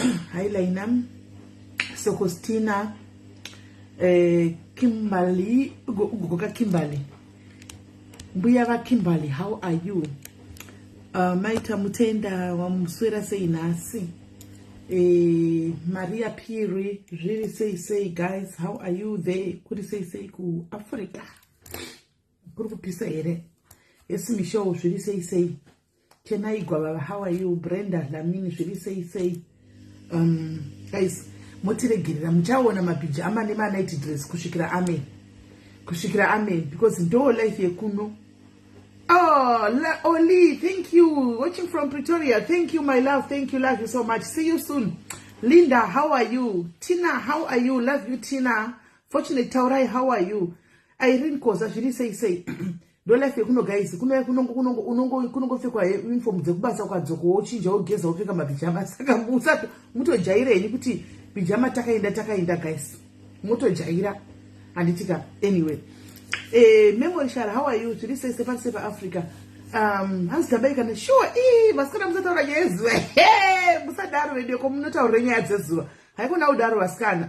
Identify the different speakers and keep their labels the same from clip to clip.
Speaker 1: Hi Laina, Sokostina, Kimberly, ugogo kaKimberly, mbuya vaKimberly, how are you? Maita Mutenda, wamuswera sei nhasi? Maria Piri, zviri sei sei guys? How are you there? Kuri sei sei kuAfrica? Kuri kupisa here? Esi Michelle, zviri sei sei? Chenai Gwavava, how are you? Brenda Dlamini, zviri sei sei? Guys, motiregerera, muchaona mapijama nemanight dress kusvikira amen, kusvikira amen, because ndo life yekuno. Oh, Oli, thank you. Watching from Pretoria. Thank you, my love. Thank you. Love you so much. See you soon. Linda, how are you? Tina, how are you? Love you, Tina. Fortunate Taurai, how are you? Irene Koza, zviri sei sei? Ndo life yekuno guys. Kuno kunongopfekwa uniform dzekubasa, ukadzoka wochinja, wogeza, wopfeka mapijama. Saka musato mutojaira kuti pijama takaenda takaenda guys. Mutojaira. Handitika anyway. Memory Shara, how are you? Zviri sei sei pasi paAfrica? Hanzi tambai kana sure. Ii, vasikana, musataura nyaya yezuva. Musadaro vedu ko munotaurira nyaya dzezuva. Haikona kudaro vasikana.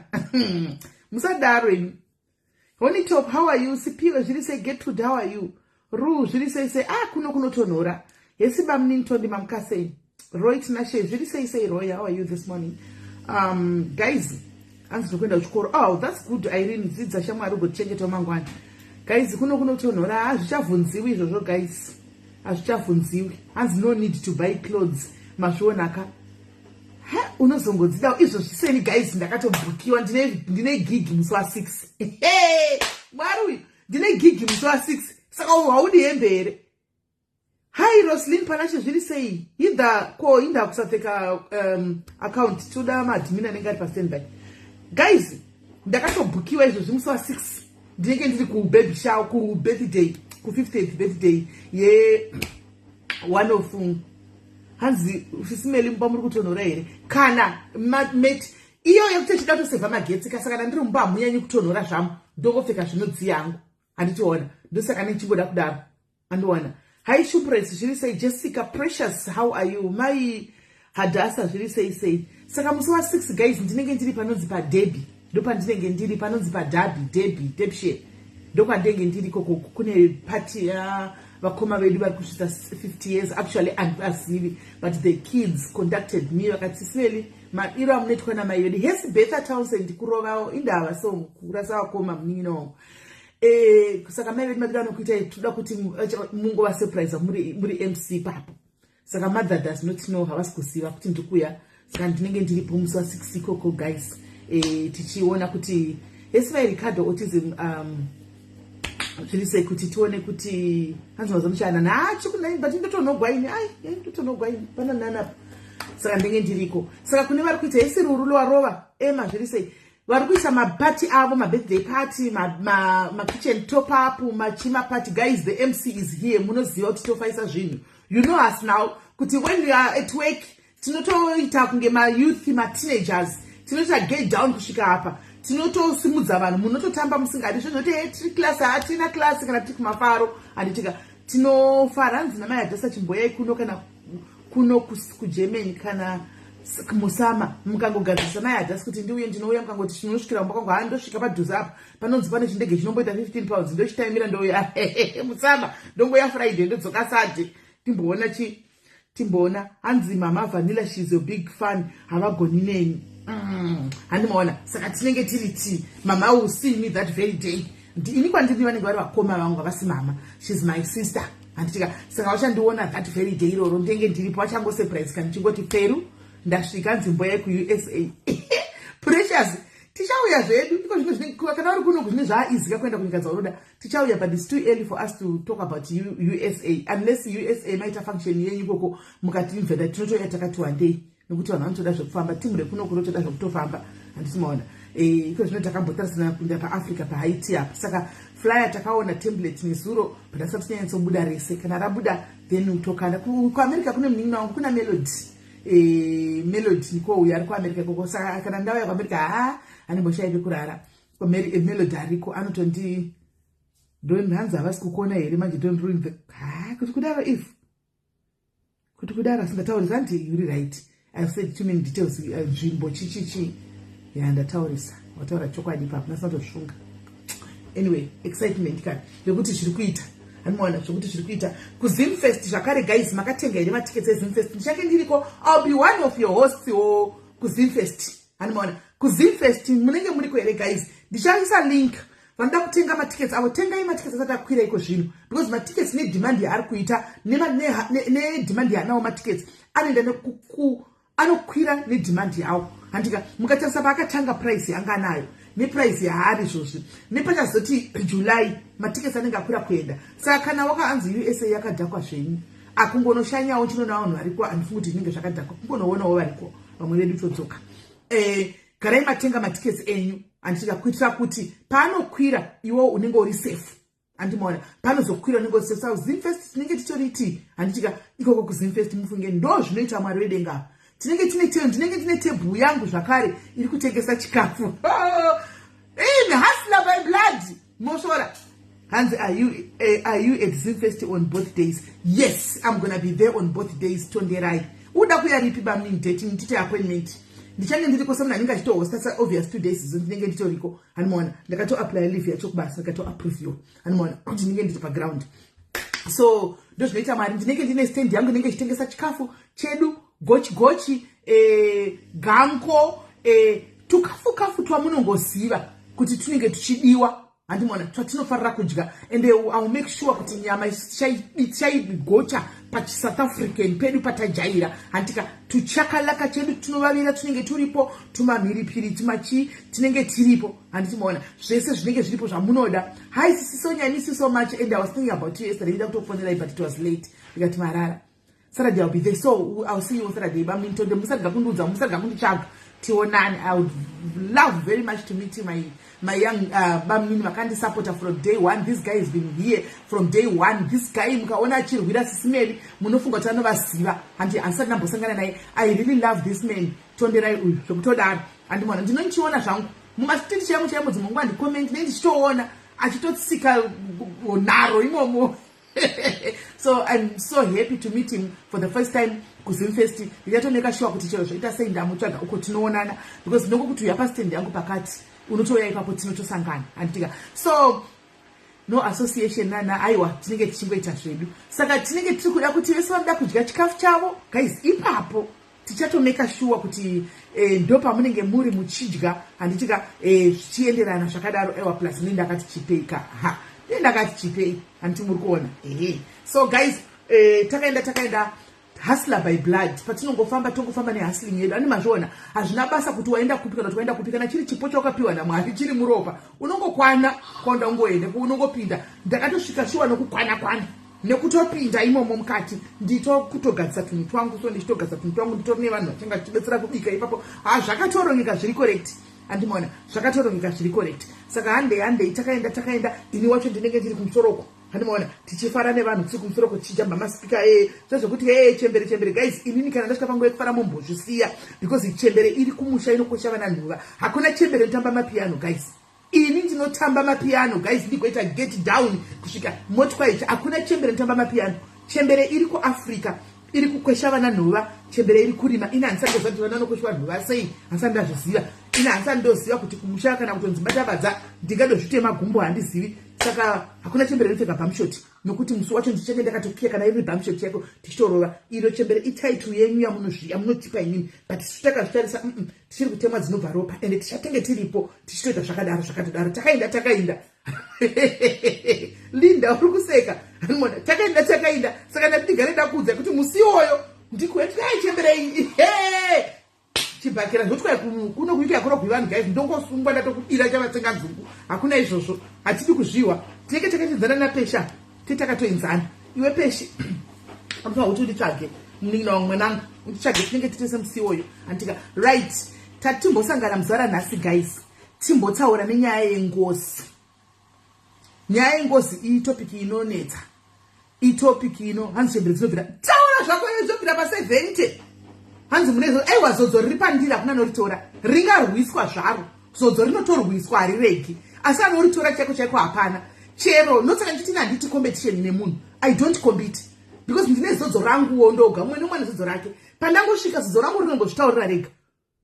Speaker 1: Musadaro imi. Honey Top, how are you? Sipiwe, zviri sei? Gertrude, how are you? Ru, zviri sei sei? Ah, kuno kunotonhora. Hesi bamunini Tondi, mamukasei? Roy Tinashe, zviri sei sei Roy, how are you this morning? Guys, hanzi ndokuenda kuchikoro. Oh, that's good Irene, dzidza shamwari ugotichengetawo mangwana. Guys, kuno kunotonhora, hazvichavhunziwi izvozvo guys. Hazvichavhunziwi. Hanzi no need to buy clothes. Mazvionaka. Ha, unozongodzidawo izvo zviseni guys, ndakatobhukiwa ndine gig musi wa6. Mwari uyu, ndine gig musi wa6, saka haudi hembe here? Hi Roslin Panashe, zviri sei? Hidha ko inda kusapfeka account toda maadmin anenge ari pastandby. Guys, ndakatobhukiwa izvozvi musi wa6, ndinenge ndiri kubaby shower, kubirthday, ku50th birthday ye one of. Hanzi fisimeli, mumba muri kutonhora here? Kana mat iyo yekuti tichida kutosevha magetsi kasa, kana ndiri mumba hamunyanyi kutonhora zvamu, ndongopfeka zvinodziya hangu, handitiona? Ndosaka ndichingoda kudaro, andiona? Hi Shupres, zviri sei? Jessica Precious, how are you? Mai Hadasa, zviri sei sei? Saka musi wa6 guys, ndinenge ndiri panonzi paDerby, ndopandinenge ndiri panonzi paDerby, Derby, Derbyshire, ndokwandenge ndiri ikoko. Kune party yavakoma vedu vari kusvitsa 50 years. Actually handivazivi, but the kids contacted me vakati, "Simeli, madiro amunoitwa namai vedu." Hesi Betha Townsend, kurovawo indava so kurasa vakoma, munin'ina wangu. Saka mai vedu madiro anokuita, toda kuti mungova surprise muri MC papo. Saka mother does not know, havasi kuziva kuti ndikuya. Saka ndinenge ndiripo musi wa6 ikoko guys, tichiona kuti hesi mai Ricardo autism, zviri sei, kuti tione kuti hanzi mazamuchana nachikunai, but ndotonogwa ini, ai ndotonogwa ini panananapo. Saka ndenge ndiriko. Saka kune vari kuita, hesi Ruru Lowarova ema, zviri sei? Vari kuisa mapati avo, mabirthday party, makitchen ma top up, machima party, guys, the MC is here. Munoziva kuti tofaisa zvinhu. You know us now kuti when you are at work tinotoita kunge mayouth, mateenagers, tinoita get down kusvika apa, tinotosimudza vanhu, munototamba musingadi zvezvoti tiri class, hatina class kana tiri kumafaro, handitika? Tinofara. Hanzi namai Adhasa, chimboyai kuno kana kuno kuGermany kana musama, mukangogadzirisa mai Adhasi kuti ndiuye, ndinouya. Mukangoti chinosvikira mumba kwangu, ha, ndosvika padhuze apa panonzi pane chindege chinomboita £15, ndochitaimira, ndouya musama, ndongoya Friday, ndodzoka Sunday. Timboona chi timboona. Hanzi mama Vanilla, she's a big fan, havagoni neni. Handimaona. Saka tinenge tiri ti mama will see me that very day. Ini kwandiri vanenge vari vakoma vangu, havasi mama, she's my sister, handitika? Saka vachandiona that very day iroro, ndenge ndiripo, vachangosurprise kana ndichingoti peru ndasvika nzvimbo yekuUSA. Precious, tichauya zvedu iko zvino. Kana uri kuno zvine zvaaizika kuenda kunyika dzaunoda, tichauya, but it's too early for us to talk about USA unless USA maita function yenyu ikoko mukatiinvita, tinotoya takati wandei, nekuti vanhu vanotoda zvekufamba. Timu rekuno kunotoda zvekutofamba, handiti maona? Iko zvino takambotarisana kuenda paAfrica, paHaiti apa. Saka flyer takaona template nezuro, but asati tinyanyatsobuda rese. Kana rabuda then tokanda. KuAmerica kune munin'ina wangu, kuna Melody, Melody niko uyo ari kuAmerica ikoko. Saka kana ndauya kuAmerica, ha, handimboshaivi kurara. Melody ariko, anotondi hanzi havasi kukuona here manje? Don't ruin the, ha, kuti kudaro, if kuti kudaro asingatauri zvanti uri right. I've said too many details. Nzvimbo chichichi ya ndataurisa, wataura chokwadi ipapo, ndasina. Anyway, excitement kani yekuti zviri kuita, handimaona zvokuti zviri kuita kuZimfest zvakare. Guys, makatenga here matickets eZimfest? Ndichange ndiriko. I'll be one of your hosts o kuZimfest, handimaona? KuZimfest munenge muriko here, guys? Ndichaisa link. Vanoda kutenga matickets avo, tengai matickets asati akwira iko zvino, because matickets nedemand yaari kuita, nedemand yaanawo matickets anoenda, anokwira nedemand yawo, handika? Mukatarisa paakatanga, price yanga anayo neprice yaari izvozvi, nepachazoti July, matickets anenge akwira kuenda. Saka kana wakaanzi USA yakadhakwa zvenyu, akungonoshanyawo chinoona vanhu variko, handifungi kuti zvinenge zvakadhakwa, kungonoonawo variko vamwe vedu, todzoka. Garai matenga matickets enyu, handitika? Kuitira kuti paanokwira iwo unenge uri safe, handimaona? Panozokwira unenge uri safe. Saka Zimfest tinenge titoriti, handitika, ikoko kuZimfest. Mufunge, ndo zvinoita Mwari wedenga. Tinenge tine, ndinenge ndine tebhuru yangu zvakare iri kutengesa chikafu. In hustler by blood, mosvora. Hanzi, are you at Zimfest on both days?" Yes, I'm gonna be there on both days. Tonderai, uda kuya ripi, bamunini? Date ndite appointment. Ndichange ndiriko semunhu anenge achitohosta. Obvious, 2 days izo ndinenge nditoriko, handimaona? Ndakatoapply leave yacho kubasa, ndakatoapproviwa, handimaona kuti ndinenge ndiri paground. So ndozvinoita Mwari. Ndinenge ndine stand yangu inenge ichitengesa chikafu chedu, gochi gochi, ganko, tukafu kafu twamunongoziva kuti tunenge tuchidiwa, handimona, twatinofarira kudya. And I will make sure kuti nyama tichaigocha pachiSouth African pedu patajaira, handika? Tuchakalaka chedu tunovavira tunenge turipo, tumamhiripiri, tumachii tinenge tiripo, handitimaona? Zvese zvinenge zviripo zvamunoda. Hi, Sisi Sonya, miss you so much and I was thinking about you yesterday. Ida kutokufonerai, but it was late. Ndikati marara. Saturday I'll be there, so I'll see you on Saturday. Bamintonde, musarega kundiudza, musarega kunditsvaga, tionane. I would love very much to meet you, my young bamini vakandisupporta from day one. This guy has been here from day one. This guy, mukaona achirwira Sisi Meli, munofunga kuti anovaziva. Handi handisati ndambosangana naye. I really love this man, Tonderai uyu, zvekutodaro, handimona? Ndinonchiona zvangu mumastreet chaimo chaimo, dzimwe nguva ndicomment, nei ndichitoona achitotsika nharo imomo. So I'm so happy to meet him for the first time kuZimfest. Ndichatomeka sure kuti chero zvaita sei ndamutsvaga uko, tinoonana, because ndinongokuti uya pastand yangu pakati, unotouya ipapo, tinotosangana, handitika? So no association nana, aiwa, tinenge tichingoita zvedu. Saka tinenge tiri kuda kuti vese vanoda kudya chikafu chavo, guys, ipapo tichatomeka sure kuti ndo pamunenge muri muchidya, handitika? Zvichienderana zvakadaro. Aiwa, plus ne ndakati chipei ka, ha, ne ndakati chipei, handiti muri kuona? Ehe. So guys, takaenda, takaenda. Hustler by blood. Patinongofamba, tongofamba nehustling yedu, ani mazviona? Hazvina basa kuti waenda kupi kana kuti waenda kupi. Kana chiri chipo chawakapiwa naMwari chiri muropa, unongokwana kwaunda ungoende, unongopinda. Ndakatosvika shuwa nokukwana kwana nekutopinda imomo mukati, nditokutogadzisa tunhu twangu. So ndichitogadzisa tunhu twangu, nditori nevanhu vachinga tichibetsera kubika ipapo. Ha, zvakatorongeka, zviri correct, handimaona? Zvakatorongeka, zviri correct. Saka handei, handei, takaenda, takaenda. Ini wacho ndinenge ndiri kumusoroko, handimaona? Tichifara nevanhu, tiri kumusoroko, tichijamba maspeaker zvezvekuti e chembere, chembere. Guys, inini kana ndasvika panguva yekufara, mumbozvisiya, because chembere iri kumusha inokosha vana nhuva. Hakuna chembere inotamba mapiano, guys. Ini ndinotamba mapiano, guys, ndigoita get down kusvika motikwa ichi. Hakuna chembere inotamba mapiano. Chembere iri kuAfrica iri kukwesha vana nhova, chembere iri kurima. Ini handisandoziva kuti vana vanokweshwa nhova sei, handisati ndazviziva. Ini handisati ndoziva kuti kumusha kana kutonzi batabadza ndingadozvitema gumbo, handizivi. Saka hakuna chembere inopfeka bumshort, nokuti musi wacho ndichange ndakatokiya kana iri bumshort yako, tichitorova iro. Chembere ititle yenyu yamunotipa inini, but isu takazvitarisa, tichiri kutemwa dzinobva ropa, ende tichatenge tiripo tichitoita zvakadaro, zvakatodaro. Takaenda, takaenda. Linda, uri kuseka, animona? Takaenda, takaenda. Saka ndati ndigare ndakuudza kuti musi iwoyo ndikuetkai chembere iyi chibhakera zvotwai kuno kuita yakorogwi vanhu. Guys, ndongosungwa, ndatokudira chavatsenga nzungu. Hakuna izvozvo, hatidi kuzviwa. Tinenge takatoenzana napesha, titakatoenzana. Iwe Peshi, anofanira kuti unditsvage, munin'ina wangu, mwanangu, unditsvage. Tinenge titese musi iwoyo, anditika? Right, tatimbosangana muzuva ranhasi, guys, timbotaura nenyaya yengozi. Nyaya yengozi iyi topic inonetsa, itopic ino. Hanzi chembere dzinobvira, taura zvako, zvinobvira pa70. Hanzi mune, aiwa, zodzo riri pandiri, hakuna anoritora. Ringarwiswa zvaro, zodzo rinotorwiswa, hariregi, asi anoritora chaiko chaiko hapana. Chero nosaka ndichiti handiti competition nemunhu. I don't compete because ndine zodzo ranguwo ndoga. Mumwe nemumwe nezodzo rake. Pandangosvika, zodzo rangu rinongozvitaurira rega.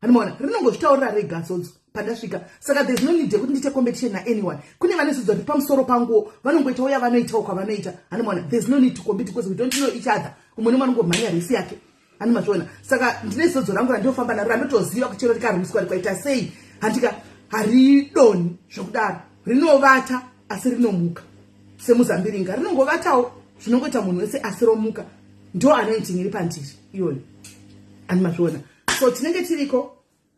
Speaker 1: Handimaona, rinongozvitaurira rega zodzo pandasvika. Saka there's no need yekuti ndiite competition naanyone. Kune vane zodzo riri pamusoro panguwo, vanongoitawo yavanoitawo kwavanoita. Handimaona, there's no need to compete because we don't know each other. Umwe nemwe anongomhanya race yake. Handimazviona. Saka ndine zodzo rangu randinofamba naro, randotoziva kuti chero rikarwiswa, rikaita sei, handika haridoni zvokudaro. Rinovata asi rinomuka semuzambiringa. Rinongovatawo zvinongoita munhu wese, asi romuka. Ndo anointing iri pandiri iyoyo. Handimazviona. So tinenge tiriko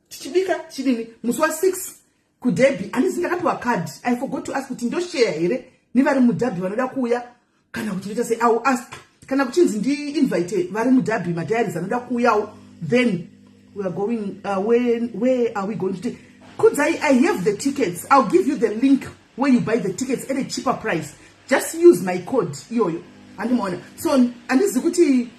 Speaker 1: tichibika, tichidini musi wa6 kuDerby. Handizi ndakapiwa card. I forgot to ask kuti ndoshare here nevari muDerby vanoda kuuya, kana kuti ndoita sei. I will ask kana kuchinzi ndiinvite vari muDerby, madiaries anoda kuuyawo. Then we are going where are we going to take Kudzai? I have the tickets. I'll give you the link where you buy the tickets at a cheaper price. Just use my code iyoyo. Handimaona. So handizi kuti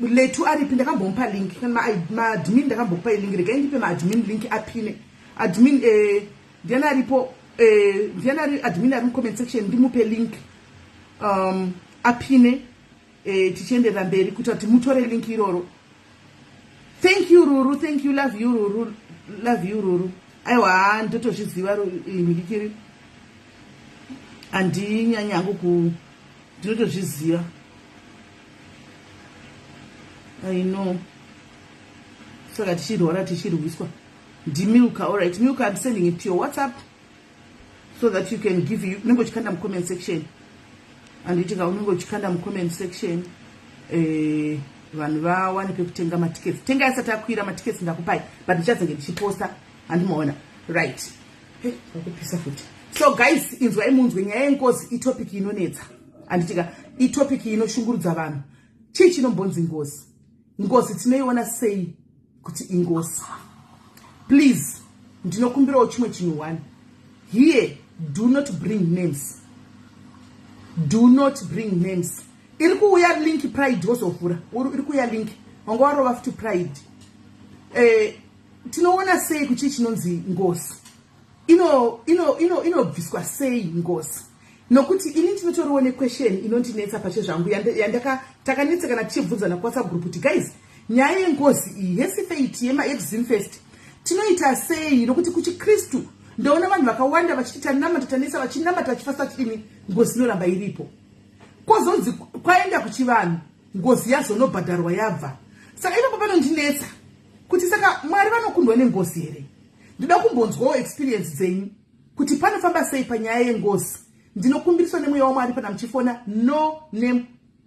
Speaker 1: Letu aripi. Ndakambomupa link. Kana maadmin, ndakambokupai link. Regai ndipe maadmin link apine. Admin, ndiani aripo? Ndiani ari admin ari mucomment section? Ndimupe link apine, tichienderera mberi kuita kuti mutore link iroro. Thank you, Ruru. Thank you. Love you, Ruru. Love you, Ruru. Aiwa, ndotozviziva ndikiri handinyanyangu ku ndinotozviziva. I know. Saka tichirwara, tichirwiswa ndimilka. Allright, Milka, I'm sending it to your WhatsApp so that you can give you. Unenge uchikanda mucomment section, handiti ka? Unenge uchikanda mucomment section, vanhu vawane pekutenga matickets. Tengai asati akwira matickets. Ndakupai, but ndichazenge ndichiposta. Handimaona. Right. Hey, vakupisa futi. So guys, inzwai munzwe. Nyaya yengozi itopic inonetsa, handitika? Itopic inoshungurudza vanhu. Chii chinombonzi ngozi? Ngozi tinoiona sei kuti ingozi? Please, ndinokumbirawo chimwe chinhu one here: do not bring names. Do not bring names. Iri kuuya link, Pride, wozovhura. Iri kuuya link, wanga warova futi, Pride. Tinoona sei kuchii chinonzi ngozi? Inobviswa sei ngozi? Nokuti ini ndinotoriwo nequestion inondinetsa pachezvangu, takanetsekana tichibvunzana kuWhatsApp group kuti, guys, nyaya yengozi iyi yesifeit yemaEximfest tinoita sei? Nokuti kuchiKristu ndoona vanhu vakawanda vachiti tanamata, tanesa, vachinamata, vachifasta, vachidini, ngozi inoramba iripo. Kwozonzi kwaenda kuchivanhu, ngozi yazonobhadharwa yabva. Saka ipapo panondinetsa kuti saka Mwari vanokundwa nengozi here? Ndoda kumbonzwawo experience dzenyu kuti panofamba sei panyaya yengozi. Ndinokumbiriswa nemweya waMwari, pana muchifona, no name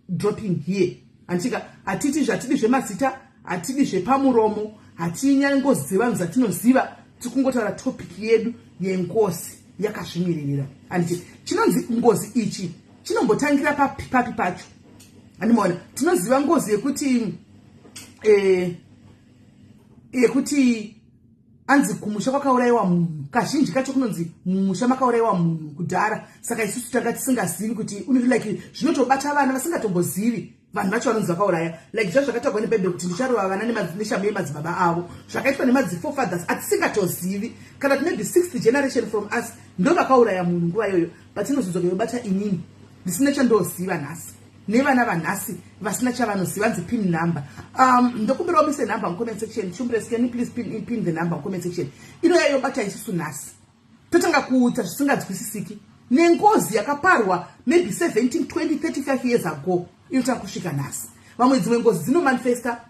Speaker 1: dropping here, handitika? Hatiti zvatidi zvemazita, hatidi zvepamuromo, hatinyaya ngozi dzevanhu dzatinoziva. Tiri kungotaura topic yedu yengozi yakazvimiririra, handiti? Chinonzi ngozi ichi chinombotangira papi papi pacho? Handimaona. Tinoziva ngozi yekuti anzi kumusha kwakaurayiwa munhu. Kazhinji kacho kunonzi mumusha makaurayiwa munhu kudhara, saka isusu tanga tisingazivi kuti like zvinotobata vana vasingatombozivi vanhu vacho vanonzi vakauraya, like zva zvakataurwa neBhaibheri kuti ndicharova vana neshamu yemadzibaba avo. Zvakaitwa nemadziforefathers atisingatozivi, kana kuti maybe sixth generation from us ndo vakauraya munhu nguva iyoyo, but inozodzoka yobata inini ndisina chandoziva nhasi, nevana vanhasi vasina chavanoziva. Nzi pin number. Ndokumbirawo mise number mucomment section. Chumbres, can you please pin the number mucomment section? Inoya yobata isusu nhasi, totanga kuita zvisinganzwisisiki nengozi yakaparwa maybe 17, 20, 35 years ago, inotanga kusvika nhasi. Vamwe dzimwe ngozi dzinomanifesta,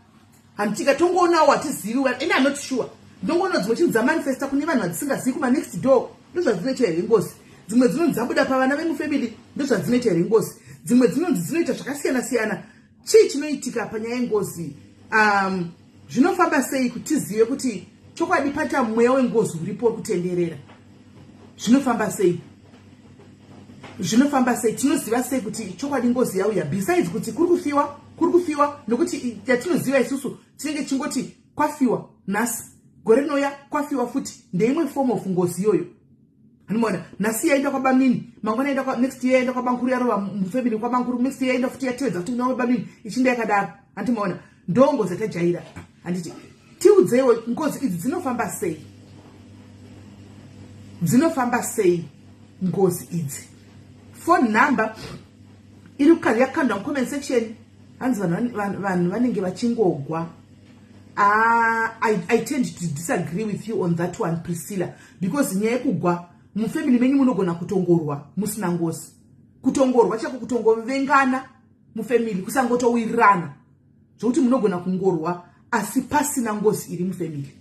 Speaker 1: handitika? Tongoonawo, hatizivi ini, I'm not sure. Ndongoona dzimwe chinhu dzamanifesta kune vanhu vatisingazivi, kumanext door. Ndozvadzinoita here ngozi? Dzimwe dzinonzi dzabuda pavana vemufamily. Ndozvadzinoita here ngozi? Dzimwe dzinonzi dzinoita zvakasiyana siyana. Chii chinoitika panyaya yengozi? Zvinofamba sei kuti tizive kuti chokwadi paita mweya wengozi uripo uri kutenderera? Zvinofamba sei? Zvinofamba sei? Tinoziva sei kuti chokwadi ngozi yauya, besides kuti kuri kufiwa, kuri kufiwa? Nokuti yatinoziva isusu tinenge tichingoti kwafiwa nhasi, gore rinouya kwafiwa futi. Ndeimwe form of ngozi iyoyo. Handimaona. Nhasi yaenda kwabamini, mangwana yaenda, next year yaenda kwabankuru, yarova mufamily kwabankuru, next year yaenda futi, yatevedza futi kuna bamini, ichinda yakadaro. Handimaona. Ndo ngozi yatajaira, handiti? Tiudzeiwo, ngozi idzi dzinofamba sei? Dzinofamba sei ngozi idzi? Phone number iri yakandwa mucomment section. Hanzi vanhu vanenge vachingogwa. Ah, I tend to disagree with you on that one, Priscilla, because nyaya yekugwa mufamily menyu, munogona kutongorwa musina ngozi. Kutongorwa chako, kutongovengana mufamily, kusangotowirirana, zvokuti munogona kungorwa asi pasina ngozi iri mufamily.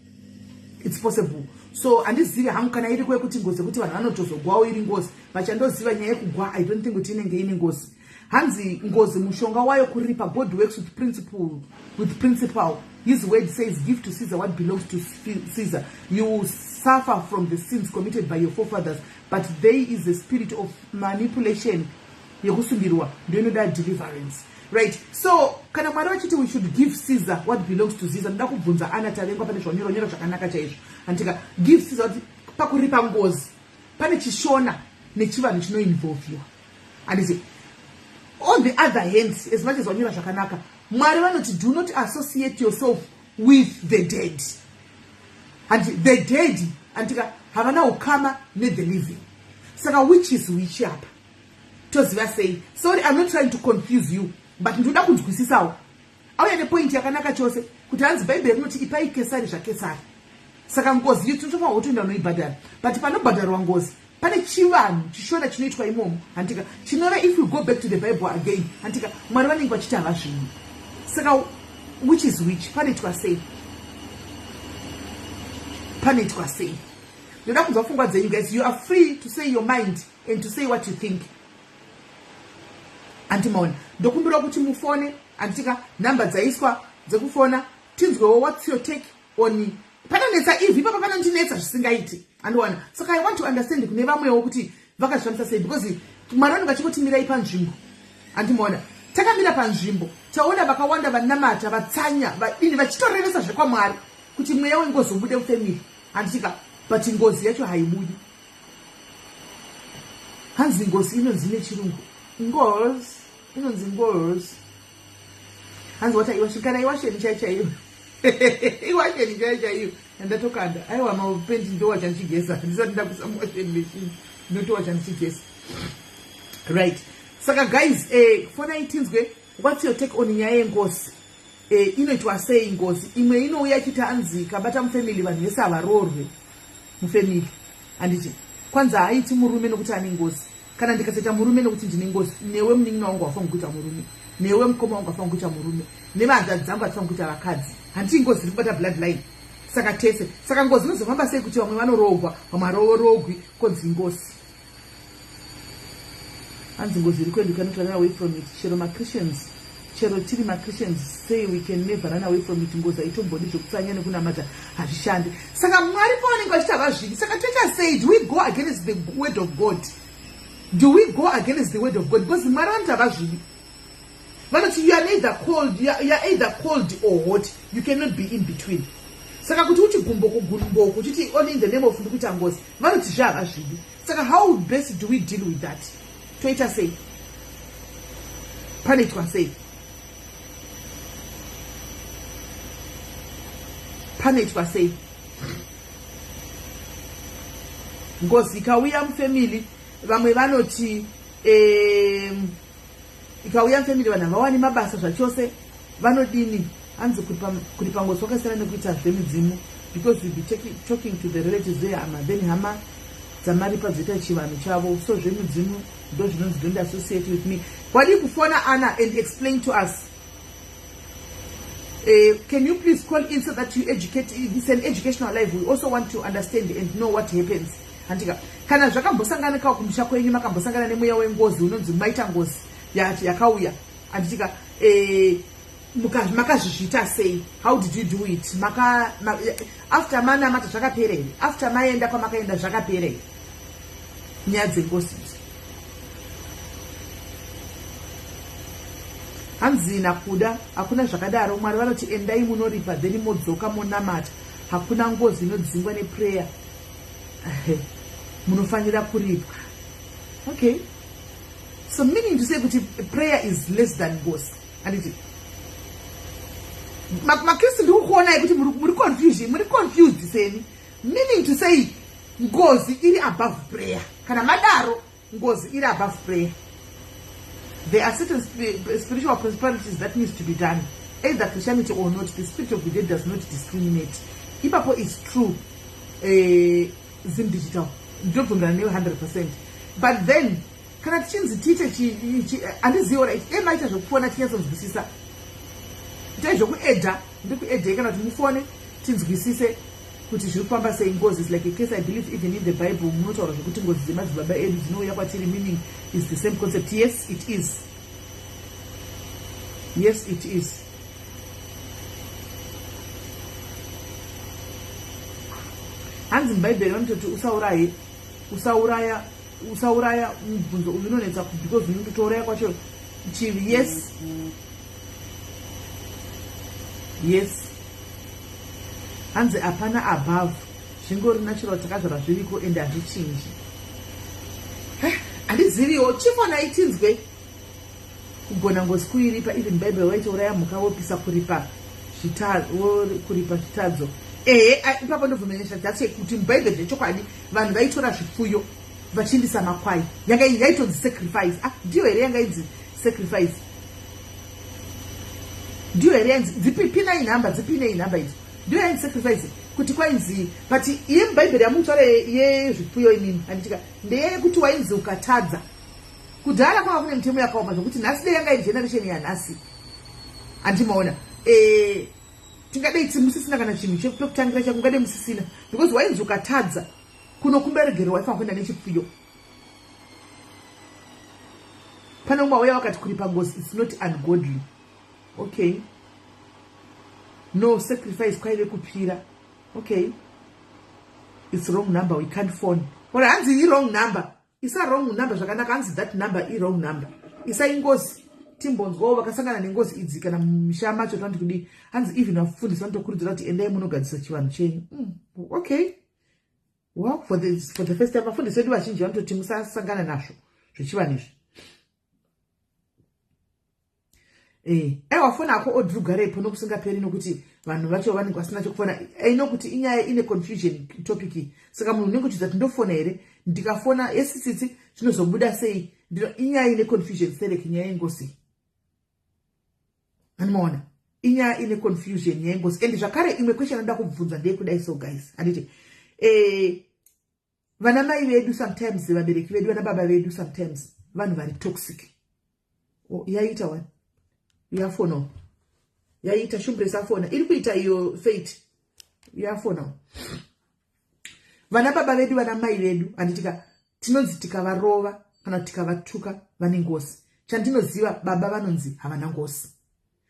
Speaker 1: It's possible. So handizivi hangu kana iri kwekuti ngozi yekuti vanhu vanotozogwawo iri ngozi. Vachandoziva nyaya yekugwa, I don't think kuti inenge ine ngozi. Hanzi ngozi mushonga wayo kuripa. God works with principle, with principle. His word says, "Give to Caesar what belongs to Caesar." You will suffer from the sins committed by your forefathers, but there is a spirit of manipulation yekusungirwa, ndo inoda deliverance, right? So kana Mwari vachiti we should give Caesar what belongs to Caesar, ndoda kubvunza ana Tavengwa pane zvanyoronyora zvakanaka chaizvo. Andika give Caesar kuti pakuripa ngozi pane chiShona nechivanhu chinoinvolviwa, handiti? On the other hand, as much as wanyora zvakanaka, Mwari vanoti do not associate yourself with the dead. Handi the dead, andika, havana ukama nethe living. Saka which is which apa? Toziva sei? Sorry, I'm not trying to confuse you, but ndoda kunzwisisawo. Auya nepoint yakanaka chose kuti hanzi Bhaibheri rinoti ipai Kesari zvaKesari. Saka ngozi iyo tinotofanirwa kutoenda unoibhadhara, but panobhadharwa ngozi pane chivanhu, chiShona chinoitwa imomo, handika? Chinova, if we go back to the Bible again, handika, Mwari vanenge vachiti havazvinyi. Saka which is which? Panoitwa sei? Panoitwa sei? Ndoda kunzwa pfungwa dzenyu, guys. You are free to say your mind and to say what you think. Andimaona, ndokumbirawo kuti mufone, anditika? Nhamba dzaiswa dzekufona, tinzwewo what's your take on. Panonetsa ivhi ipapa, panondinetsa zvisingaiti, andiwana. Saka I want to understand kune vamwewo kuti vakazvifambisa sei, because Mwari vanenge vachingotimirai panzvimbo. Andimaona, takamira panzvimbo, taona vakawanda vanamata, vatsanya, vadini, vachitorevesa zvekwamwari kuti mweya wengozi ubude mufamily, handitika? But ngozi yacho haibudi. Hanzi ngozi inonzi nechirungu ngozi, inonzi ngozi. Hanzi wata iwasheni, kana iwasheni chai chaiyo, iwasheni chai chaiyo yandatokanda. Aiwa, mapendi ndowacha ndichigeza, ndisati ndakusa muwasheni machine, ndinotowacha ndichigeza, right? Saka guys, fonai tinzwe what's your take on nyaya yengozi. Inoitwa sei ngozi? Imwe inouya ichiti hanzi kabata mufamily, vanhu vese havaroorwe mufamily, handiti? Kwanzi haaiti murume nokuti ane ngozi. Kana ndikasaita murume nokuti ndine ngozi, newe munin'ina wangu wafanira kuita murume, newe mukoma wangu wafanira kuita murume, nevanzvadzi dzangu vatifanira kuita vakadzi, handiti? Ngozi iri kubata bloodline, saka tese. Saka ngozi inozofamba sei kuti vamwe vanoroogwa, vamwe haroorogwi, konzi ngozi? Hanzi ngozi iri kwedu, cannot run away from it. Chero maChristians, chero tiri maChristians say, we can never run away from it. Ngozi haitombodi zvekutsanya nekunamata, hazvishandi. Saka Mwari pavanenge vachiti havazvidi, saka toita sei? Do we go against the word of God? Do we go against the word of God? Because Mwari vanoti havazvidi. Vanoti you are neither cold, you are either cold or hot, you cannot be in between. Saka kuti uti gumbo kugumboko uchiti only in the name of ndikuita ngozi, vanoti zve havazvidi. Saka how best do we deal with that? Toita sei? Panoitwa sei? Panoitwa sei? Ngozi ikauya mufamily, vamwe vanoti ikauya mufamily vanhu havawani mabasa zvachose, vanodini? Hanzi kuripa ngozi kwakasiyana nekuita zvemidzimu, because we be talking to the relatives vehama, then hama dzamaripa dzoita chivanhu chavo. So zvemidzimu ndo zvinonzi don't associate with me. Wadii kufona, Anna, and explain to us? Can you please call in so that you educate? It's an educational life. We also want to understand and know what happens, handika? Kana zvakambosanganikawo kumusha kwenyu, makambosangana nemweya wengozi unonzi maita ngozi yakauya, handitika? Makazvizviita sei? How did you do it? After manamata zvakapera here? After maenda kwamakaenda zvakapera here? Nyaya dzengozi idzi. Hanzi nakuda hakuna zvakadaro. Mwari vanoti endai munoripa, then modzoka monamata. Hakuna ngozi inodzingwa neprayer, munofanira kuripwa. Okay, so meaning to say kuti prayer is less than ngozi, handiti? MaKristu, ndiri kukuonai kuti muri confusion, muri confused seni. Meaning to say ngozi iri above prayer. Kana madaro, ngozi iri above prayer. There are certain spiritual principalities that needs to be done, either Christianity or not. The spirit of the dead does not discriminate. Ipapo is true. Zim Digital, ndinobvumirana newe 100%, but then kana tichinzi tiite, handizivi, right? Emaita zvekufona tinyatsonzwisisa. Itai zvekuedha, ndikuedhei kana kuti mufone tinzwisise kuti zviri kufamba sei. Ngozi is like a case. I believe even in the Bible munotaura zvekuti ngozi dzemadzibaba edu dzinouya kwatiri, meaning is the same concept. Yes, it is. Yes, it is. Hanzi mubhaibheri vanototi usauraye, usauraya, usauraya. Mubvunzo uyu unonetsa because unototouraya kwacho chivi. Yes, hanzi hapana above, zvingori natural, takazvarwa zviriko ende hazvichinji. Handiziviwo, chifonai tinzwe. Kugona ngozi kuiripa. Even Bible waitouraya mhuka wopisa kuripa zvitadzo. Ehe, ipapo ndobvumenesha dzatse kuti mubhaibheri zvechokwadi vanhu vaitora zvipfuyo vachiindisa makwai. Yanga yaitonzi sacrifice. Ah, ndiyo here yanga inzi sacrifice? Ndiyo here yainzi? Dzipinai nhamba, dzipinei nhamba idzo. Ndiyo yainzi sacrifice kuti kwainzi, but iye mubhaibheri yamutaura yezvipfuyo imimi, handitika? Ndeyekuti wainzi ukatadza. Kudhara kwava kune mitemo yakaoma zvokuti nhasi dei yanga iri generation yanhasi, handimaona, tingadei musisina kana chinhu chekutangira chako, ungadei musisina, because wainzi ukatadza kunokumberegero waifanira kuenda nechipfuyo. Pane umwe wauya wakati kuripa ngozi, it's not ungodly. Okay, no sacrifice kwaive kupira. Okay, it's wrong number, we can't phone. Or hanzi i-wrong number. Isa wrong number zvakanaka. Hanzi that number i-wrong number. Isai ngozi timbonzwawo vakasangana nengozi idzi kana mumisha macho tanoti kudii. Hanzi even vafundisi vanotokurudzira kuti endai munogadzisa chivanhu chenyu. Okay, well, for the first time vafundisi vedu vazhinji vanototi musasangana nazvo zvechivanhu izvi. Aiwa, foni ako odrugarepo nokusingaperi, nokuti vanhu vacho vanenge vasina chekufona. Aino kuti inyaya ine confusion topic, saka munhu unenge uchiza kuti ndofona here, ndikafona yesitsitsi zvinozobuda sei? Inyaya ine confusion serek, nyaya yengozi, animaona, inyaya ine confusion, nyaya yengozi. And zvakare imwe question anoda kubvunza ndeyekudai. So guys, handiti vana mai vedu sometimes, vabereki vedu, vana baba vedu sometimes vanhu vari toxic. Oh, yaita one yafona, yaita shumbresi afona, iri kuita iyo fate yafona. Vana baba vedu, vana mai vedu, handitika tinonzi tikavarova kana tikavatuka vane ngozi. Chandinoziva, baba vanonzi havana ngozi,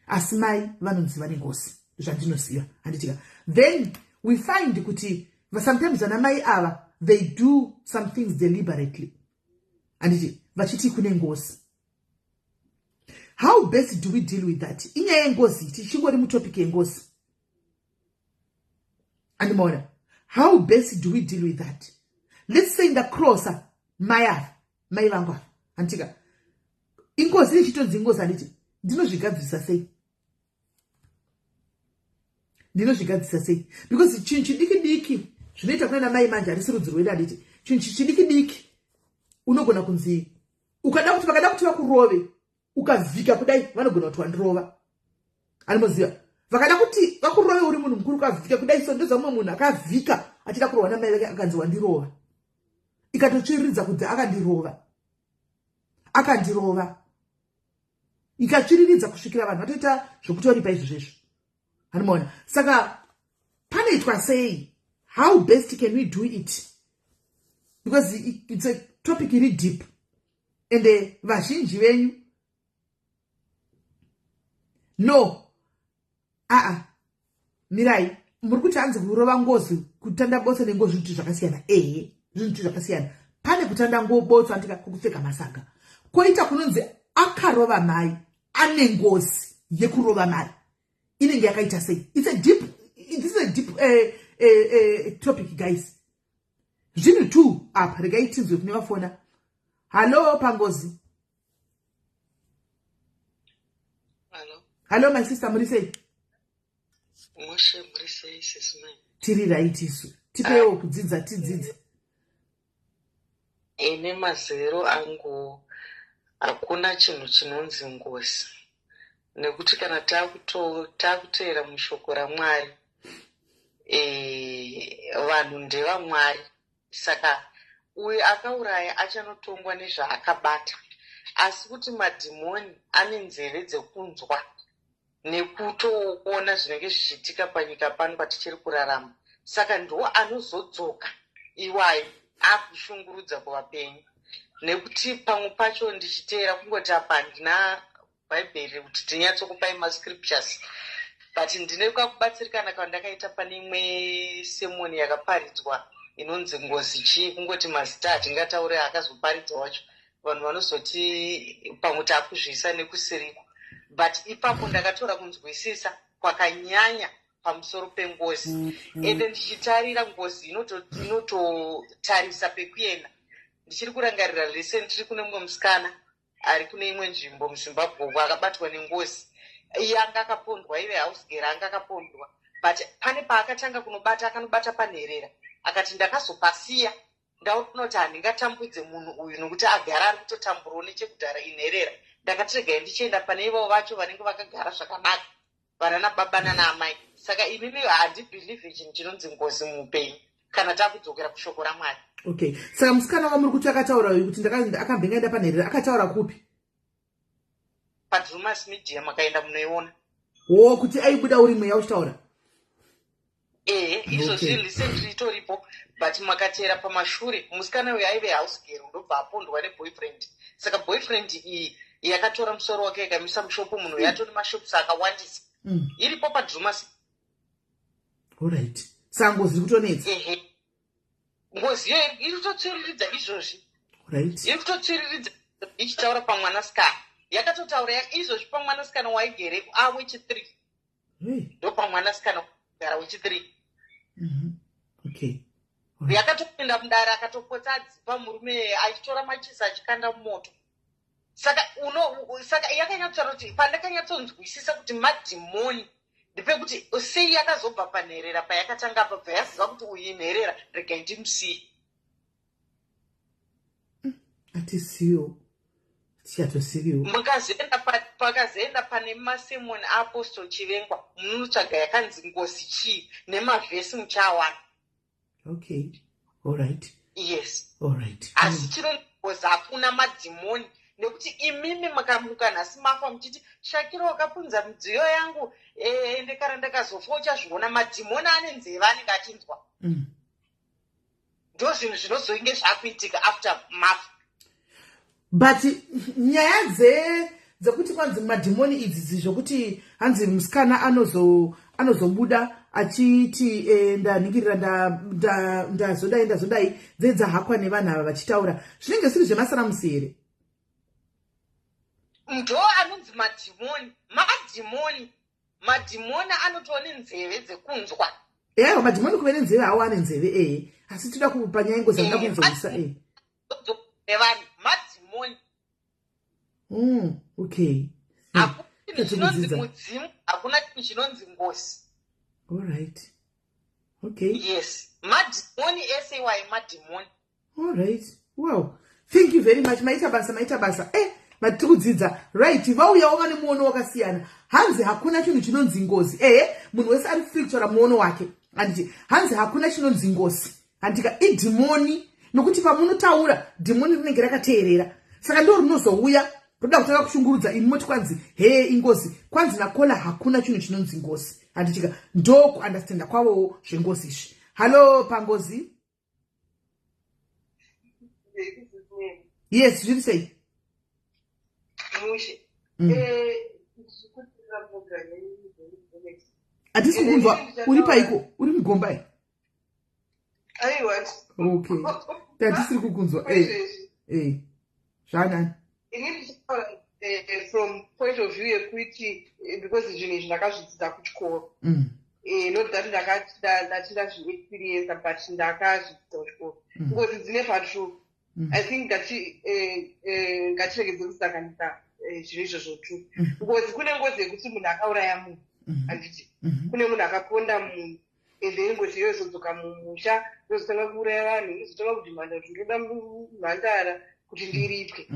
Speaker 1: asi mai vanonzi vane ngozi, zvandinoziva, handitika? Then we find kuti sometimes vana mai ava, they do some things deliberately, handiti, vachiti kune ngozi. How best do we deal with that? Inyaya yengozi, tichingori mutopic yengozi, andimaona? How best do we deal with that? Let's say ndacrossa mai ava, mai vangu ava, handitika? Ingozi ichitonzi ingozi, handiti? Ndinozvigadzirisa sei? Ndinozvigadzirisa sei? Because chinhu chidiki diki zvinoita kunana mai manje harisi rudzi rwedu, handiti? Chinhu chidiki diki unogona kunzi ukada kuti vakada kuti vakurove, ukavhika kudai, vanogona kuti wandirova. Animoziva, vakada kuti vakurove uri munhu mukuru, ukavhika kudai. So ndoza mumwe munhu akavhika achida kurohwa namai vake, akanzi wandirova, ikatotsviriridza kuti akandirova, akandirova, ikatsviriridza kusvikira vanhu vatoita zvokutoripa izvo zvezvo, hanimaona? Saka panoitwa sei? How best can we do it? Because it's a topic iri deep, ende vazhinji venyu no. Aa, mirai, muri kuti hanzi kurova ngozi, kutanda botso nengozi zvinhu zvakasiyana. Ehe, zvinhu zvakasiyana. Pane kutanda botso andika kukupfeka masaga, kwoita kunonzi akarova mai ane ngozi yekurova mai inenge yakaita sei? It's a deep this is a deep topic, guys. Zvinhu two apa. Regai tinzwe kune vafona. Hallo, pangozi. Hallo, my sister, muri sei?
Speaker 2: Moshe, muri sei, sisi mai?
Speaker 1: Tiri right isu. Tipewo kudzidza, tidzidze.
Speaker 2: Ine mazero angu. Hakuna chinhu chinonzi ngozi, nekuti kana takuteera mushoko raMwari, vanhu ndevaMwari. Saka uyu akauraya achanotongwa nezvaakabata. Asi kuti madhimoni ane nzeve dzekunzwa nekutoona zvinenge zvichiitika panyika pano patichiri kurarama. Saka ndo anozodzoka iwayo akushungurudza kuvapenyu, nekuti pamwe pacho ndichiteera kungoti apa handina Bhaibheri kuti tinyatsokupai mascriptures, but ndine kakubatsirikana kwandakaita pane imwe sermon yakaparidzwa inonzi "Ngozi Chii". Kungoti mazita hatingatauri akazoparidza wacho, vanhu vanozoti pamwe taakuzviisa nekusiriko, but ipapo ndakatora kunzwisisa kwakanyanya pamusoro pengozi. Ende ndichitarira ngozi inototarisa pekuenda. Ndichiri kurangarira lesson tiri kune mumwe musikana ari kune imwe nzvimbo muZimbabwe uko akabatwa nengozi. Iye anga akapondwa, ive housegirl, anga akapondwa, but pane paakatanga kunobata, akanobata panherera. Akati, "Ndakazopasiya ndaona kuti handingatambudze munhu uyu, nokuti agara ari kutotamburawo nechekudhara, inherera. Ndakati regai ndichienda pane ivavo vacho vanenge vakagara zvakanaka, vanana baba nana amai." Saka inini handibelieve chinhu chinonzi ngozi muupenyu kana takudzokera kushoko raMwari.
Speaker 1: Okay, saka musikana wamuri kuti akataura uyu kuti akambenge aenda panherera, akataura kupi?
Speaker 2: PaDrumas Media, makaenda munoiona.
Speaker 1: O, kuti aibuda uri mweya uchitaura?
Speaker 2: Ehe, izvozvi recently itoripo, but makateera pamashure, musikana uyu aive housegirl, ndobva apondwa neboyfriend. Saka boyfriend iyi yakatora musoro wake ikamisa mushop. Munhu yatori mashops akawandisa. Iripo paDrumas.
Speaker 1: Alright, saka ngozi iri kutonetsa.
Speaker 2: Ehe, ngozi iyo iri kutotsviriridza izvozvi. Iri kutotsviriridza ichitaura pamwanasikana. Yakatotaura izvozvi pamwanasikana waigere awechi3. Ndo pamwanasikana gara wechi3. Yakatopinda mudare, akatopotsa adzipa murume, achitora machisa achikanda mumoto. Saka uno saka yakanyatsotaura kuti pandakanyatsonzwisisa kuti madhimoni ndepekuti sei yakazobva panherera payakatanga pa, bva yaziva kuti uyu inherera, regai ndimusiye.
Speaker 1: Hatisiyo, tichatosiviwo.
Speaker 2: Mukazoenda pakazoenda pane masermon aApostle Chivengwa, munotsvaga yakanzi "Ngozi Chii" nemavhesi, muchawana.
Speaker 1: Okay, alright.
Speaker 2: Yes.
Speaker 1: Alright.
Speaker 2: Asi chiro ngozi hakuna, madhimoni, nekuti imimi makamuka nhasi mafa muchiti, "Shakira wakapunza midziyo yangu, ende kana ndakazofa uchazviona," madhimoni ane nzeve, anenge achinzwa. Ndo zvinhu zvinozonge zvakuitika after mafa.
Speaker 1: But nyaya dzekuti kwanzi madhimoni idzi, zvokuti hanzi musikana anozobuda achiti ndanhingirira, ndazodai, ndazodai, dzedzahakwa nevanhu ava vachitaura, zvinenge zvisiri zvemasaramusi here?
Speaker 2: Ndo anonzi madhimoni. Madhimoni anotova nenzeve dzekunzwa.
Speaker 1: Ewa, madhimoni kuve nenzeve hawo, ane nzeve, ehe, asi toda panyaya yengozi anoda kunzwisa e.
Speaker 2: Nevanhu madhimoni.
Speaker 1: Okay.
Speaker 2: Hakuna chinhu chinonzi mudzimu, hakuna chinhu chinonzi ngozi.
Speaker 1: Alright, okay.
Speaker 2: Yes, madhimoni ese iwayo madhimoni.
Speaker 1: Alright, wow, thank you very much. Maita basa, maita basa. Matiri kudzidza. Right, vauyawo vane muono wakasiyana. Hanzi hakuna chinhu chinonzi ngozi. Ehe, munhu wese ari free kutaura muono wake, handiti? Hanzi hakuna chinonzi ngozi, handika? Idhimoni, nokuti pamunotaura dhimoni rinenge rakateerera, saka ndo rinozouya roda kutanga kushungurudza imi, moti kwanzi hee, ingozi. Kwanzi nakola hakuna chinhu chinonzi ngozi, handitika? Ndo kuunderstanda kwavowo zvengozi izvi. Hallo, pangozi. Yes, zviri sei?
Speaker 3: Mushe.
Speaker 1: Hatisi kukunzwa. Uri paiko? Uri mugomba e?
Speaker 3: Aiwa.
Speaker 1: Okay, tatisiri kukunzwa. Zvanani?
Speaker 3: Ini ndichitaura from point of view yekuti because zvinhu izvi ndakazvidzidza kuchikoro. Not that ndati ndazviexperienca, but ndakazvidzidza kuchikoro. Ngozi dzine patrue. I think ngatiregedze kusanganisa zvinhu izvozvo tu. Ngozi, kune ngozi yekuti munhu akauraya munhu, handiti? Kune munhu akaponda munhu, and then ngozi iyoyo izodzoka mumusha, yozotanga kuuraya vanhu, izotanga kudhimanda kuti ndoda mhandara. Kuti ndiripwe.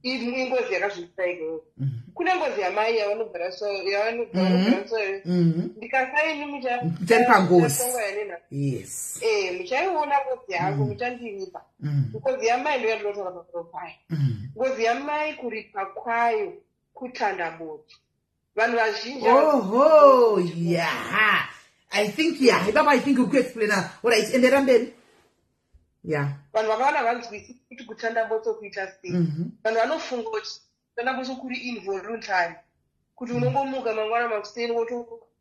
Speaker 3: Ingozi yakazviita iyoyo. Kune ngozi yamai yavanobva yavanobva ndikasaini.
Speaker 1: Mucharipa ngozi. Yes.
Speaker 3: Muchaiona ngozi yangu, muchandiripa. Ngozi yamai ndo yandinotaura pamusoro payo. Ngozi yamai, kuripa kwayo kutanda botso. Vanhu vazhinji
Speaker 1: Oho, ya, I think, ya, ipapa I think uri kuexplaina. Alright, endera mberi, ya.
Speaker 3: Vanhu vakawanda vanzwisisi kuti kutanda botso kuita sei. Vanhu vanofunga kuti kutanda botso kuri involuntary, kuti unongomuka mangwana makuseni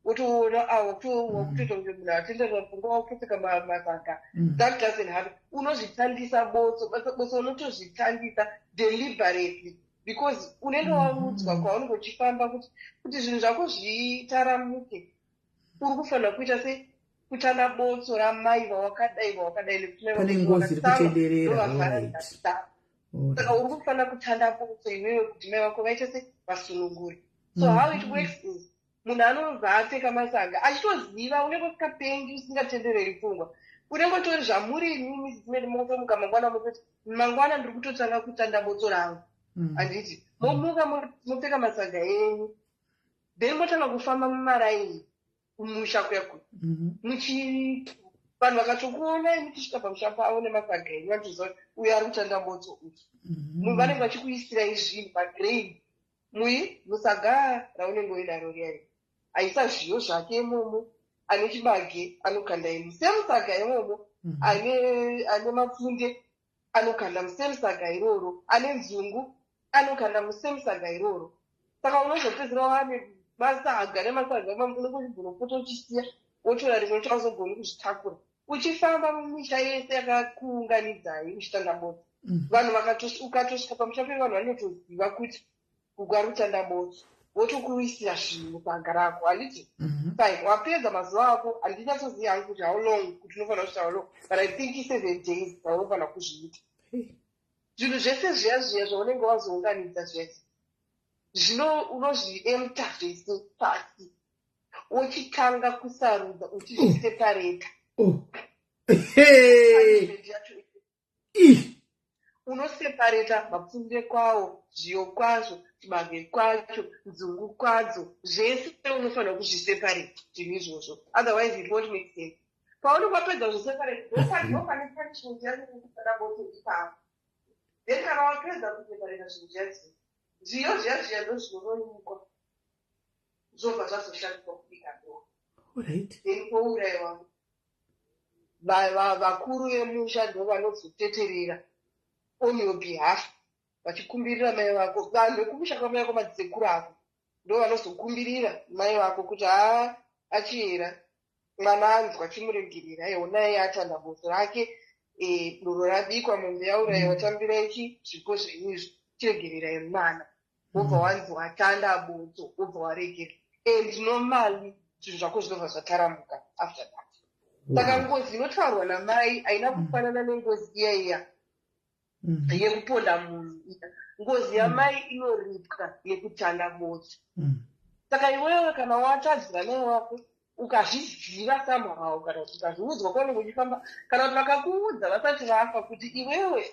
Speaker 3: wotoona awa wakutoita kunge munhu atendera pfungwa, wakutopfeka masaga. That doesn't happen. Unozvitandisa botso. Botso unotozvitandisa deliberately because unenge waudzwa kwaunenge uchifamba kuti zvinhu zvako zvitaramuke, uri kufanira kuita se kutanda botso ramai vawakadai vawakadai nekuti mai
Speaker 1: Pane
Speaker 3: vako
Speaker 1: ngozi iri
Speaker 3: vakasama,
Speaker 1: kutenderera,
Speaker 3: ndovavhara. Saka uri kufanira kutanda botso iwewe kuti mai vako vaite se vasunungure. So how it works is munhu anobva apfeka masaga achitoziva. Unenge usikapengi, usingatendereri pfungwa, unenge utori zvamuri imimi zimene. Motomuka mangwana mototi, "Mangwana ndiri kutotanga kutanda botso rangu." Handiti momuka, mopfeka masaga enyu, then motanga kufamba mumaraini kumusha kuya kuya. Muchi vanhu vakatokuonai muchisvika pamusha pavo nemasaga enyu, vanotoziva kuti uyu ari kutanda botso uyu. Vanenge vachikuisirai zvinhu, magrain, mui musaga raunenge uinaro riyari. Aisa zviyo zvake imomo, ane chibage anokanda imo semusaga imomo, ane mapfunde anokanda musemusaga iroro, ane nzungu anokanda musemusaga iroro. Saka unozopedzisira wane masaga nemasaga. Unenge uchibvunopota uchisiya, wotora rimwe, uchauzogoni kuzvitakura uchifamba mumisha yese yakakuunganidzai uchitanda botso. Vanhu ukatosvika pamusha pevanhu, vanotoziva kuti uku ari kutanda botso, votokuisira zvinhu musaga rako, handiti? Fine, wapedza mazuva ako. Handinyatsoziva hangu kuti how long, kuti unofanira kusvika how long, but I think 7 days dzaunofanira kuzviita. Zvinhu zvese zviya zviya zvaunenge wazounganidza zviya, zvino unozviempta zvese pasi, wochitanga kusarudza uchizviseparata.
Speaker 1: Oh. Hey.
Speaker 3: Punishment yacho
Speaker 1: Ih.
Speaker 3: Unoseparata mapfunde kwawo, zviyo kwazvo, chibage kwacho, nzungu kwadzo, zvese unofanira kuzviseparate zvinhu izvozvo, otherwise it won't make sense. Paunenge wapedza kuzviseparate, ndopane punishment yacho yekutanda botso ipapo. Then kana wapedza kuseparata zvinhu zviya zviya, zviyo zviya zviya ndozvinonyikwa, zvobva zvazoshandiswa kubika doro. Then kwourayiwa vakuru vemusha, ndo vanozoteterera on your behalf vachikumbirira mai vako. Vanhu vekumusha kwamai vako, madzisekuru ako, ndo vanozokumbirira mai vako kuti, "Haa, achiyera mwana anzwa, chimuregerera, honai atanda botso rake, doro rabikwa, mombe yaurayiwa, tambirai chi zvipo zvenyu izvi, chiregererai mwana." Wobva wanzi watanda botso, wobva waregera, and normally zvinhu zvako zvinobva zvataramuka after that. Saka ngozi inotaurwa namai haina kufanana nengozi iya iya yekuponda munhu iya. Ngozi yamai inoripwa nekutanda botso. Saka iwewe kana watadzira mai wako, ukazviziva somehow, kana kuti ukazviudzwa kwaunenge uchifamba, kana kuti vakakuudza vasati vafa kuti, "Iwewe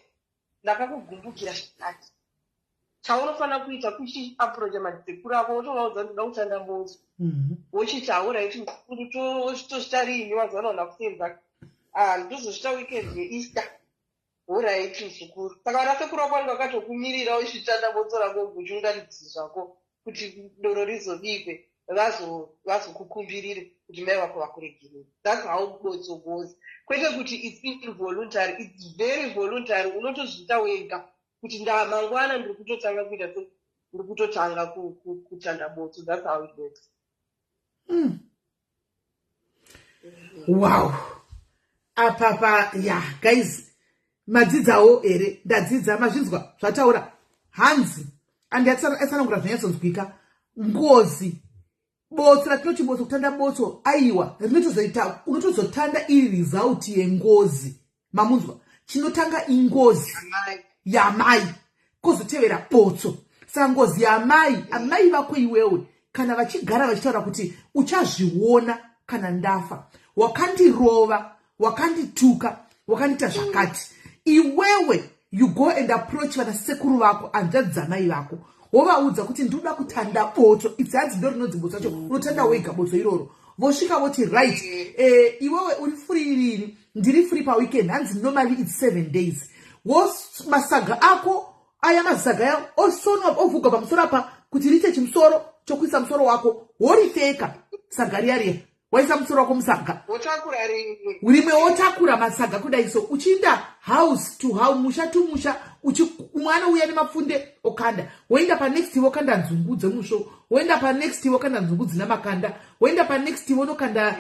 Speaker 3: ndakakugumbukira zvakati," chaunofanira kuita kuchiapproacha madzisekuru ako, wotovaudza, "Ndoda kutanda botso." Wochiti, "Alright, tozvita riini?" Wazowana una kusenza, "Ah, ndozozvita weekend yeEaster." "Alright, muzukuru." Saka vana sekuru vako vanenge vakatokumirira uchitanda botso rako, uchiunganidza zvako kuti doro rizobikwe, vazokukumbirire kuti mai vako vakuregerere. That's how botso goes, kwete kuti it's involuntary. It's very voluntary. Unotozviita wega kuti nda mangwana ndiri kutotanga kuita se ndiri kutotanga kutanda botso. That's how it works.
Speaker 1: Wow, apapa ya, guys, madzidzawo here? Ndadzidza. Mazvinzwa zvataura hanzi andi atsanangura zvanyatsonzwika. Ngozi, botso ratinoti botso, kutanda botso, aiwa, rinotozoita unotozotanda iri result yengozi. Mamunzwa? Chinotanga ingozi yamai, kozotevera botso. Saka ngozi yamai, amai vako iwewe, kana vachigara vachitaura kuti, "Uchazviona kana ndafa, wakandirova, wakandituka, wakandiita zvakati," iwewe. You go and approach vana sekuru vako, hanzvadzi dzamai vako, wovaudza kuti ndinoda kutanda botso. It's hanzi ndo rinonzi botso racho, unotanda wega botso iroro. Vosvika voti, "Right, iwewe uri free rini?" "Ndiri free paweekend." Hanzi normally it's 7 days. Masaga ako aya, masaga aya osonwa, ovhugwa pamusoro apa kuti riite chimusoro chokuisa musoro wako. Woripfeka saga riya riya, waisa musoro wako musaga.
Speaker 3: Wotakura rimwe.
Speaker 1: Rimwe, wotakura masaga kudai so, uchiinda house to house, musha to musha. Umwe anouya nemapfunde, okanda. Woenda panext, wokanda nzungu dzemusvo. Woenda panext, wokanda nzungu dzina makanda. Woenda panext, wonokanda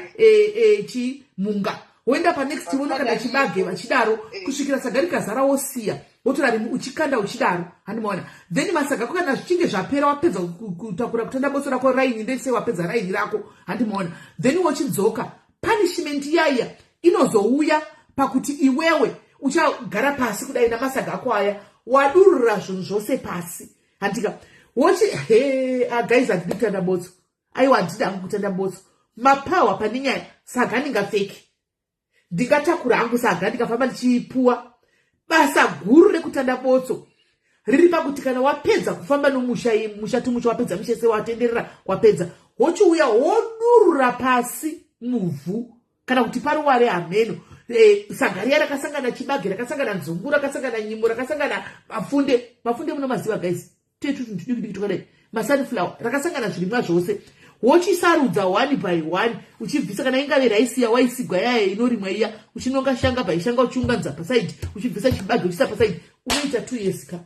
Speaker 1: chimunga. Woenda panext, wonokanda chibage, vachidaro kusvikira saga rikazara. Wosiya, wotora rimwe, uchikanda uchidaro. Handimaona? Then masaga ako kana zvichinge zvapera, wapedza kutakura, kutanda botso rako, raini ndese, wapedza raini rako, handimaona? Then wochidzoka. Punishment yaya inozouya pakuti iwewe uchagara pasi kudai namasaga ako aya, wadurura zvinhu zvose pasi, handika? Wochi he, ah, guys, handidi kutanda botso. Aiwa, handidi hangu kutanda botso. Mapawa pane nyaya. Saga ndingapfeki, ndingatakura hangu saga, ndikafamba ndichipuwa. Basa guru rekutanda botso riri pakuti kana wapedza kufamba nomusha, musha tumusha, wapedza musha se, watenderera, wapedza, wochiuya wodurura pasi muvhu kana kuti paruware, hameno, saga riya rakasangana chibage, rakasangana nzungu, rakasangana nyimo, rakasangana mafunde. Mafunde munomaziva, guys, tetu tudiki diki twakadai, masunflower, rakasangana zvirimwa zvose. Wochisarudza one by one, uchibvisa. Kana ingave raisi yawaisigwa yaya inorimwa iya, uchinonga shanga by shanga, uchiunganidza pasaidi, uchibvisa chibage, uchiisa pasaidi. Unoita 2 years ka.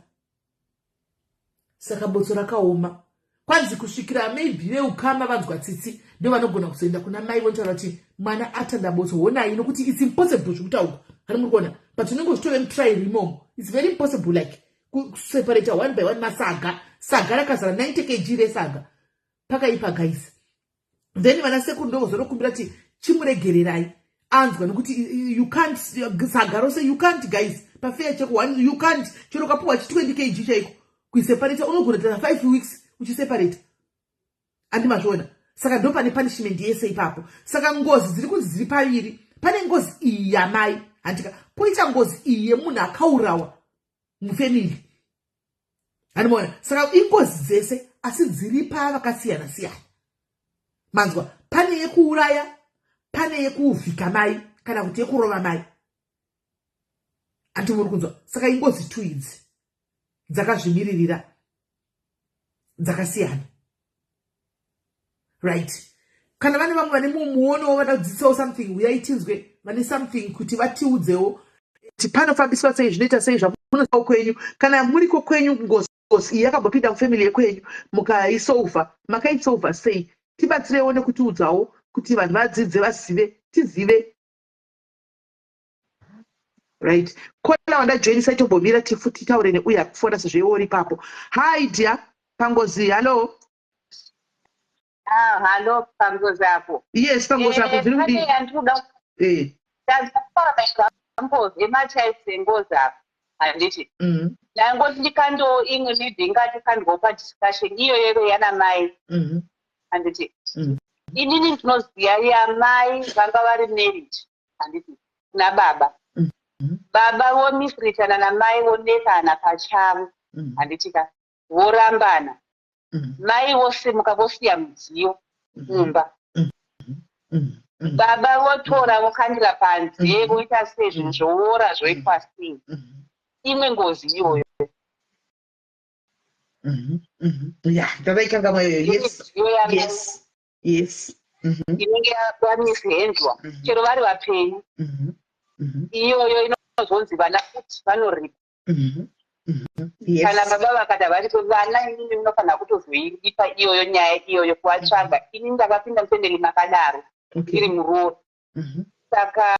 Speaker 1: Saka botso rakaoma. Kwanzi kusvikira maybe veukama vanzwa tsitsi, ndo vanogona kuzoenda kuna mai votaura kuti mwana atanda botso, honai, nokuti it's impossible zvekutaurwa. Hani muri kuona? But unenge uchitove mutrial imomo. It's very impossible, like kuseparata one by one masaga, saga rakazara 90 kg resaga. Pakaipa, guys. Then vana sekuru ndovozonokumbira kuti chimuregererai, anzwa, nokuti you can't, saga rose you can't, guys. Pafair cheko one, you can't. Chero ukapiwa chi 20 kg chaiko, kuiseparata unogona kuita 5 weeks uchiseparata. Andimazviona? Saka ndo pane punishment yese ipapo. Saka ngozi dziri kunzi dziri paviri. Pane ngozi iyi yamai, handika? Poita ngozi iyi yemunhu akaurawa mufamily, handimaona? Saka ingozi dzese, asi dziri pavakasiyana siyana. Manzwa? Pane yekuuraya, pane yekuvhika mai kana kuti yekurova mai. Handi muri kunzwa? Saka ingozi two idzi dzakazvimiririra, dzakasiyana, right? Kana vane vamwe vane muonowo, vada kudzidzisawo something, uyai tinzwe. Vane something kuti vatiudzewo kuti panofambiswa sei, zvinoita sei, zvamunoao kwenyu. Kana muriko kwenyu, ngozi iyi yakambopinda mufamily yekwenyu, mukaisolva, makaisolva sei? Tibatsirewo nekutiudzawo kuti vanhu vadzidze, vazive, tizive, right? Caller wandajoinisa, itombomira tifu titaure neuyo akufona sezvo iwe uri ipapo. Hi dear, pangozi, hallo.
Speaker 4: Ah, hallo, pangozi apo.
Speaker 1: Yes, pangozi apo. Zviri
Speaker 4: kudii? Yandinoda kutaura maexamples ematypes engozi apa, handiti? Ndangoti ndikandowo imwe, maybe ingati kandwawo padiscussion iyoyo yana mai, handiti? Inini ndinoziva yamai vanga vari married, handiti, nababa. Baba vomistreatana namai, vonetsana pachavo, handiti ka? Vorambana. Mai vosimuka, vosiya mudziyo mumba. Baba votora, vokandira panze, voita sei, zvinhu zvoora, zvoitwa sei. Imwe ngozi iyoyo.
Speaker 1: Ya, ndakaikangamwa iyoyo, yes.
Speaker 4: Midziyo yamai inenge yamishandlwa chero vari vapenyu. Iyoyo inozonzi vana futi vanoripa. Kana baba vakati havaripo vana, inini munofanira kutozoiripa iyoyo nyaya iyoyo, kuvatsvaga. Ini ndakapinda mufamily makadaro, iri muroora. Saka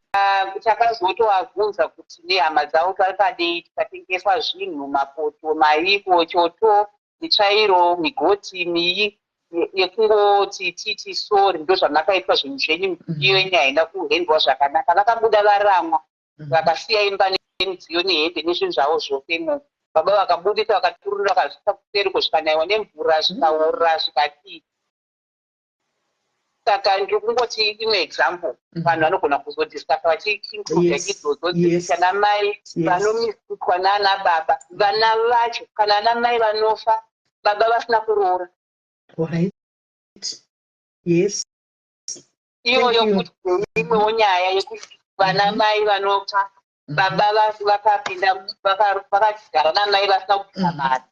Speaker 4: takazotovabvunza kuti nehama dzavo vari padei. Tikatengeswa zvinhu, mapoto, maiko, choto, mitsvairo, migoti, miyi yekungoti titi sorry, ndo zvamakaitwa zvinhu zvenyu. Iyo nyaya haina kuhandlwa zvakanaka. Vakabuda varamwa, vakasiya imba nemidziyo nehembe nezvinhu zvavo zvose imomo. Baba vakabudisa, vakaturura, vakazvisa kuseri, zvikanaiwa nemvura, zvikaora, zvikadii. Saka ndiri kungoti imwe example, vanhu vanogona kuzodiscussa vachiincluda idzodzo dzekuti ana mai vanomistreatwa naana baba, vana vacho, kana ana mai vanofa baba vasina kuroora.
Speaker 1: Alright. Yes.
Speaker 4: Iyoyo
Speaker 1: Thank you.
Speaker 4: kuti imwewo nyaya yekuti vana mai vanofa baba vakapinda vakagara namai vasina kubvisa mari.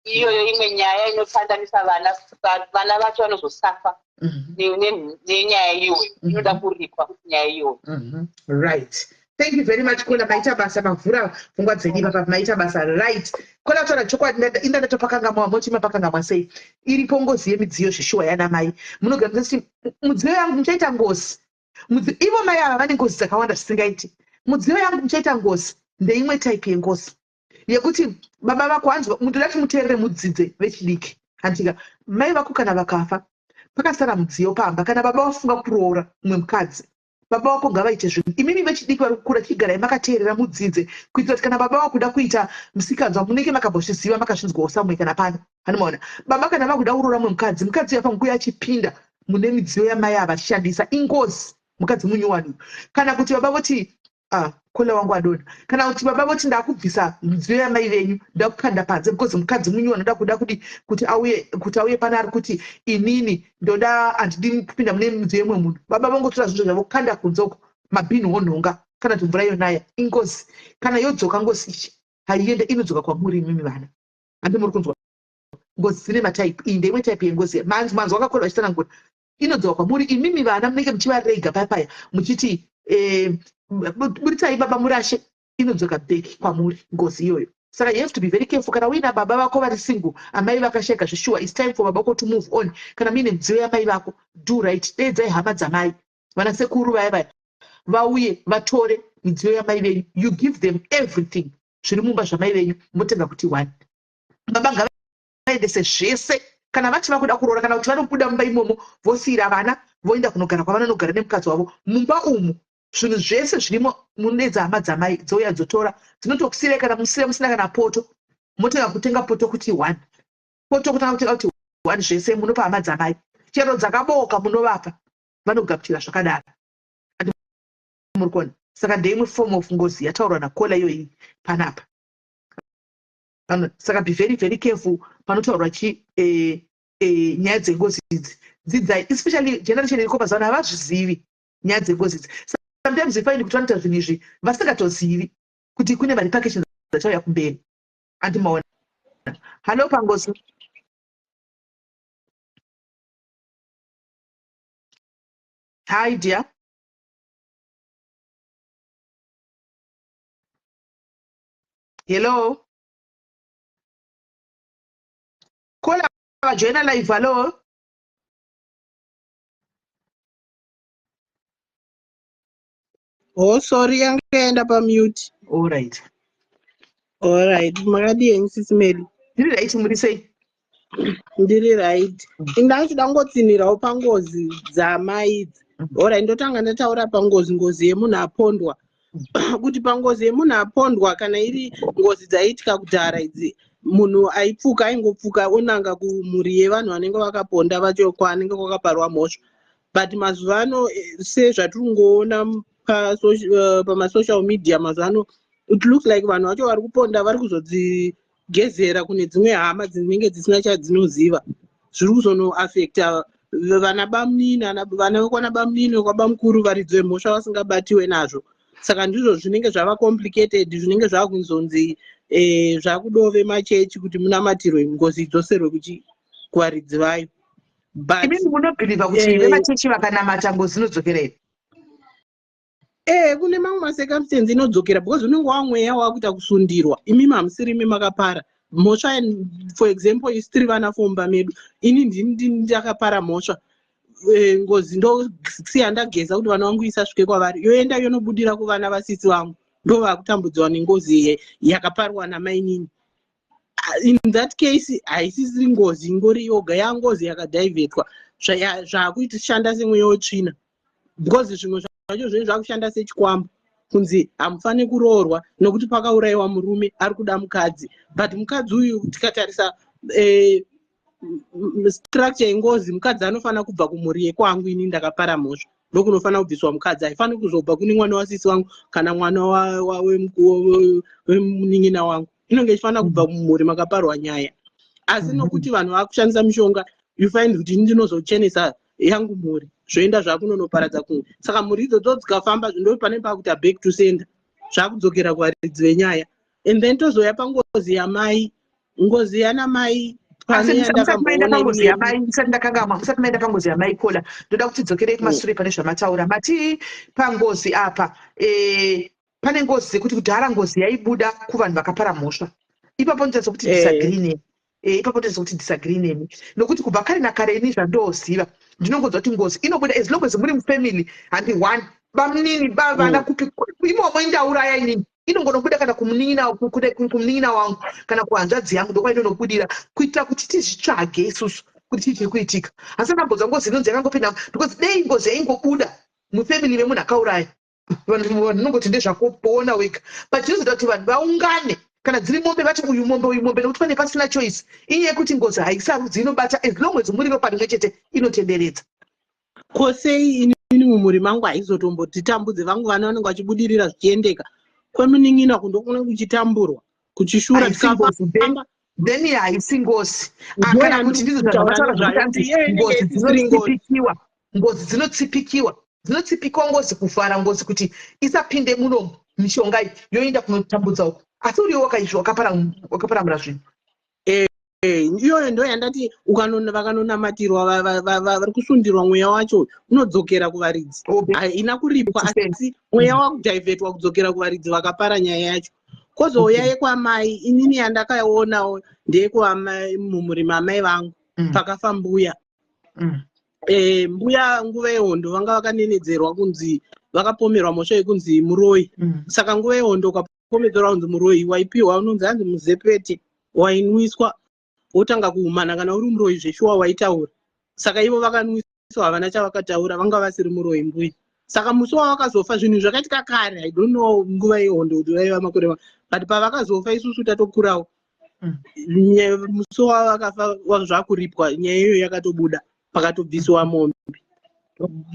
Speaker 4: Iyoyo imwe nyaya inotandanisa vana, vana vacho vanozosafa nenyaya iyoyo. Inoda kuripwa kuti nyaya iyoyo.
Speaker 1: Right. Thank you very much, Kola. Maita basa, mavhura pfungwa dzenyu ipapa. Maita basa. Right. Kola, taura chokwadi, inda ndatopakangamwa, moti mapakangamwa sei? Iripo ngozi yemidziyo zvishuwa yana mai. Munogara muchiti mudziyo yangu muchaita ngozi. Ivo mai ava vane ngozi dzakawanda zvisingaiti. Mudziyo yangu muchaita ngozi ndeimwe type yengozi yekuti baba vako hanzi ndoda kuti muteerere mudzidze vechidiki. Handika mai vako kana vakafa pakasara mudziyo pamba, kana baba vafunga kuroora mumwe mukadzi, baba vako ngavaite zvinhu. Imimi vechidiki vari kukura, chigarai makateerera mudzidze, kuitira kuti kana baba vakuda kuita musikanzwa munenge makambozviziva, makazvinzwawo samwe kana pano. Hanomaona baba kana vakuda kuroora mumwe mukadzi, mukadzi uyu afanira kuuya achipinda mune midziyo yamai ava achishandisa. Ingozi mukadzi munyuwani uyu. Kana kuti baba voti, ah, kola wangu adonha, kana kuti baba voti ndakubvisa midziyo yamai venyu, ndakukanda panze because mukadzi munyuwani ndoda kuda kuti kuti auye pana ari kuti inini ndoda, handidi kupinda mune midziyo yemumwe munhu. Baba vangotora zvinhu zvavo kanda kunze uko, mabhini wonhonga kana kuti mvura yonaya. Ingozi. Kana yodzoka ngozi ichi haiende, inodzoka kwamuri imimi vana. Handi muri kunzwa? Ngozi dzine matype. Iyi ndeimwe type yengozi. Manzwa vakakora vachitsanangura, inodzoka kwamuri imimi vana munenge muchivarega paya paya muchiti buritsai baba murashe. Inodzoka back kwamuri ngozi iyoyo. Saka you have to be very careful kana uina baba vako vari single, amai vakasheka zvishuwa. It's time for baba vako to move on. Kana muine midziyo yamai vako, do right, deedzai hama dzamai, vana sekuru vaya vaya vauye vatore midziyo yamai venyu. You give them everything zviri mumba zvamai venyu, motenga kuti one. Baba ngavaendese zvese kana vati vakuda kuroora, kana kuti vanobuda mumba imomo vosiyira vana, voenda kunogara kwavanonogara nemukadzi wavo. Mumba umu zvinhu zvese zvirimo, munedza hama dzamai dzouya dzotora, dzinotokusiyirai. Kana musire musina kana poto, motenga kutenga poto kuti one poto, kutanga kutenga kuti one. Zvese munopa hama dzamai, chero dzakaboka munovapa, vanogamuchira zvakadaro. Muri kuona? Saka ndeimwe form of ngozi yataurwa nakola iyoyi panapa. Saka be very very careful panotaurwa chi nyaya dzengozi idzi. Dzidzai, especially generation iriko mazuva ano havazvizivi nyaya dzengozi idzi. Sometimes you find kuti vanoita zvinhu izvi vasingatozivi kuti kune marepercussions achauya kumberi. Andimaona? Hallo, pangozi. Hi dear. Hello, kola vajoina live. Hallo.
Speaker 5: Oh, sorry, yanga yaenda pamute.
Speaker 1: All right.
Speaker 5: Alright, makadii henyu, Sisi Meli?
Speaker 1: Ndiri right, muri sei?
Speaker 5: Ndiri right. Ndachida kungotsinhirawo pangozi dzamai idzi. Alright, ndotanga ndataura pangozi, ngozi yemunhu apondwa. Kuti pangozi yemunhu apondwa, kana iri ngozi dzaiitika kudhara idzi, munhu aipfuka aingopfuka onanga kumhuri yevanhu vanenge vakaponda vacho kwaanenge kwakaparwa mhosva. But mazuva ano sezvatiri kungoona pamasocial media mazuva ano, it looks like vanhu vacho vari kuponda vari kuzodzigezera kune dzimwe hama dzinenge dzisina chadzinoziva. Zviri kuzonoafecta vana bamunini, vana vekwana bamunini, vekwabamukuru, varidzi vemhosva vasingabatiwe nazvo. Saka ndizvo zvinenge zvava complicated, zvinenge zvakuzonzi zvakudove machechi kuti munamatirwe ngozi idzoserwe kuvaridzi vayo. But
Speaker 1: Imimi munobhilivha kuti vemachechi vakanamata ngozi inodzokera here?
Speaker 5: Kune mamwe macircumstance inodzokera, because unenge wamweya wakuita kusundirwa. Imimi hamusiri imi makapara mhosva. For example, isu tiri vana fomba medu, ini ndini ndakapara mhosva. Ngozi ndosiya ndageza kuti vana vangu isasvike kwavari, yoenda yonobudira kuvana vasisi vangu, ndo vakutambudziwa nengozi yakaparwa namainini. In that case haisisiri ngozi ingori yoga, yangozi yakadhivhetwa zvakushanda semweya wetsvina, because zvimwe zvacho zvinenge zvakushanda sechikwambo, kunzi hamufaniri kuroorwa nokuti pakaurayiwa murume ari kuda mukadzi. But mukadzi uyu tikatarisa Structure yengozi, mukadzi anofanira kubva kumhuri yekwangu. Ini ndakapara mhosva, ndokunofanira kubviswa mukadzi. Haifaniri kuzobva kune mwana wasisi wangu kana mwana wemunin'ina wangu. Inonge ichifanira kubva mumhuri makaparwa nyaya. Asi nokuti vanhu vakushandisa mishonga, you find kuti ini ndinozochenesa yangu mhuri, zvoenda zvakunonoparadza kumwe. Saka mhuri idzodzo dzikafamba, ndo pane pakuita back to sender, zvakudzokera kuvaridzi venyaya. And then tozouya pangozi yamai, ngozi yanamai.
Speaker 1: Asi musati maenda pangozi yamai, musati, ndakangamwa, musati maenda pangozi yamai, caller, ndoda kuti dzokerei kumashure pane zvamataura. Mati pangozi apa pane ngozi dzekuti kudhara ngozi yaibuda kuvanhu vakapara mhosva. Ipapo ndotaridza kuti disagree nemi. Ipapo ndotaridza kuti disagree nemi, nokuti kubva kare nakare, ini zvandooziva, ndinongonzwa kuti ngozi inobuda as long as muri mufamily. Handi one bamunini, bavana kupi imomo, indauraya inini, inongonobuda kana kumunin'ina wangu kana kuhanzvadzi yangu, ndokwainonobudira, kuitira kuti tizvitsvage isusu kuti chii chiri kuitika. Asi ndambonzwa ngozi inonzi yakangopinda because dei ngozi yaingobuda mufamily memunhu akauraya, vanhu vanongoti ndezvakuona wega. But chinozoita kuti vanhu vaungane, kana dziri mombe, vati uyu mombe, uyu mombe, nekuti pane pasina choice. Inyaya yekuti ngozi haisarudzi, inobata as long as muri ropa rimwe chete, inotenderedza.
Speaker 5: Ko sei inini mumhuri mangu haizotombotitambudze? Vangu vana vanenge vachibudirira, zvichiendeka. Kwemunin'ina kundokune kuchitamburwa, kuchishura.
Speaker 1: Haisi ngozi.
Speaker 5: Tikafamba.
Speaker 1: Then haisi ngozi.
Speaker 5: Ndo
Speaker 1: Kana kuti ndizvo
Speaker 5: yandiri
Speaker 1: zvavataura
Speaker 5: kutaura
Speaker 1: zvokuti
Speaker 5: nezvayo,
Speaker 1: hanzi
Speaker 5: kuti iyoyo inenge
Speaker 1: ngozi
Speaker 5: isisiri ngozi.
Speaker 1: dzinotsipikiwa, ngozi dzinotsipikiwa, dzinotsipikwa ngozi, kuvhara ngozi kuti isapinde munomu. Mishonga iyi yoenda kunotambudza uko, asi uriwo wakaizvo wakaparamura zvinhu.
Speaker 5: Iyoyo ndo yandati vakanonamatirwa, vari kusundirwa, mweya wacho unodzokera kuvaridzi. Haina kuripwa, asi mweya wakudhivhetwa kudzokera kuvaridzi vakapara nyaya yacho. Kwozouya yekwamai. Inini yandakaonawo ndeyekwamai, mumhuri mamai vangu, pakafa mbuya. Mbuya nguva yehondo vanga vakanenedzerwa kunzi vakapomerwa mhosva yekunzi muroyi. Saka nguva yehondo ukapomedzerwa kunzi muroyi, waipiwa unonzi hanzi muzepete, wainwiswa wotanga kuumana. Kana uri muroyi zveshuwa, waitaura. Saka ivo vakanwiswa, havana chavakataura, vanga vasiri muroyi mbuya. Saka musi wavakazofa, zvinhu zvakaitika kare, I don't know nguva yehondo kuti vaiva makore but pavakazofa isusu tatokurawo. Musi wavakafa zvakuripwa, nyaya iyoyo yakatobuda, pakatobvisiwa mombe.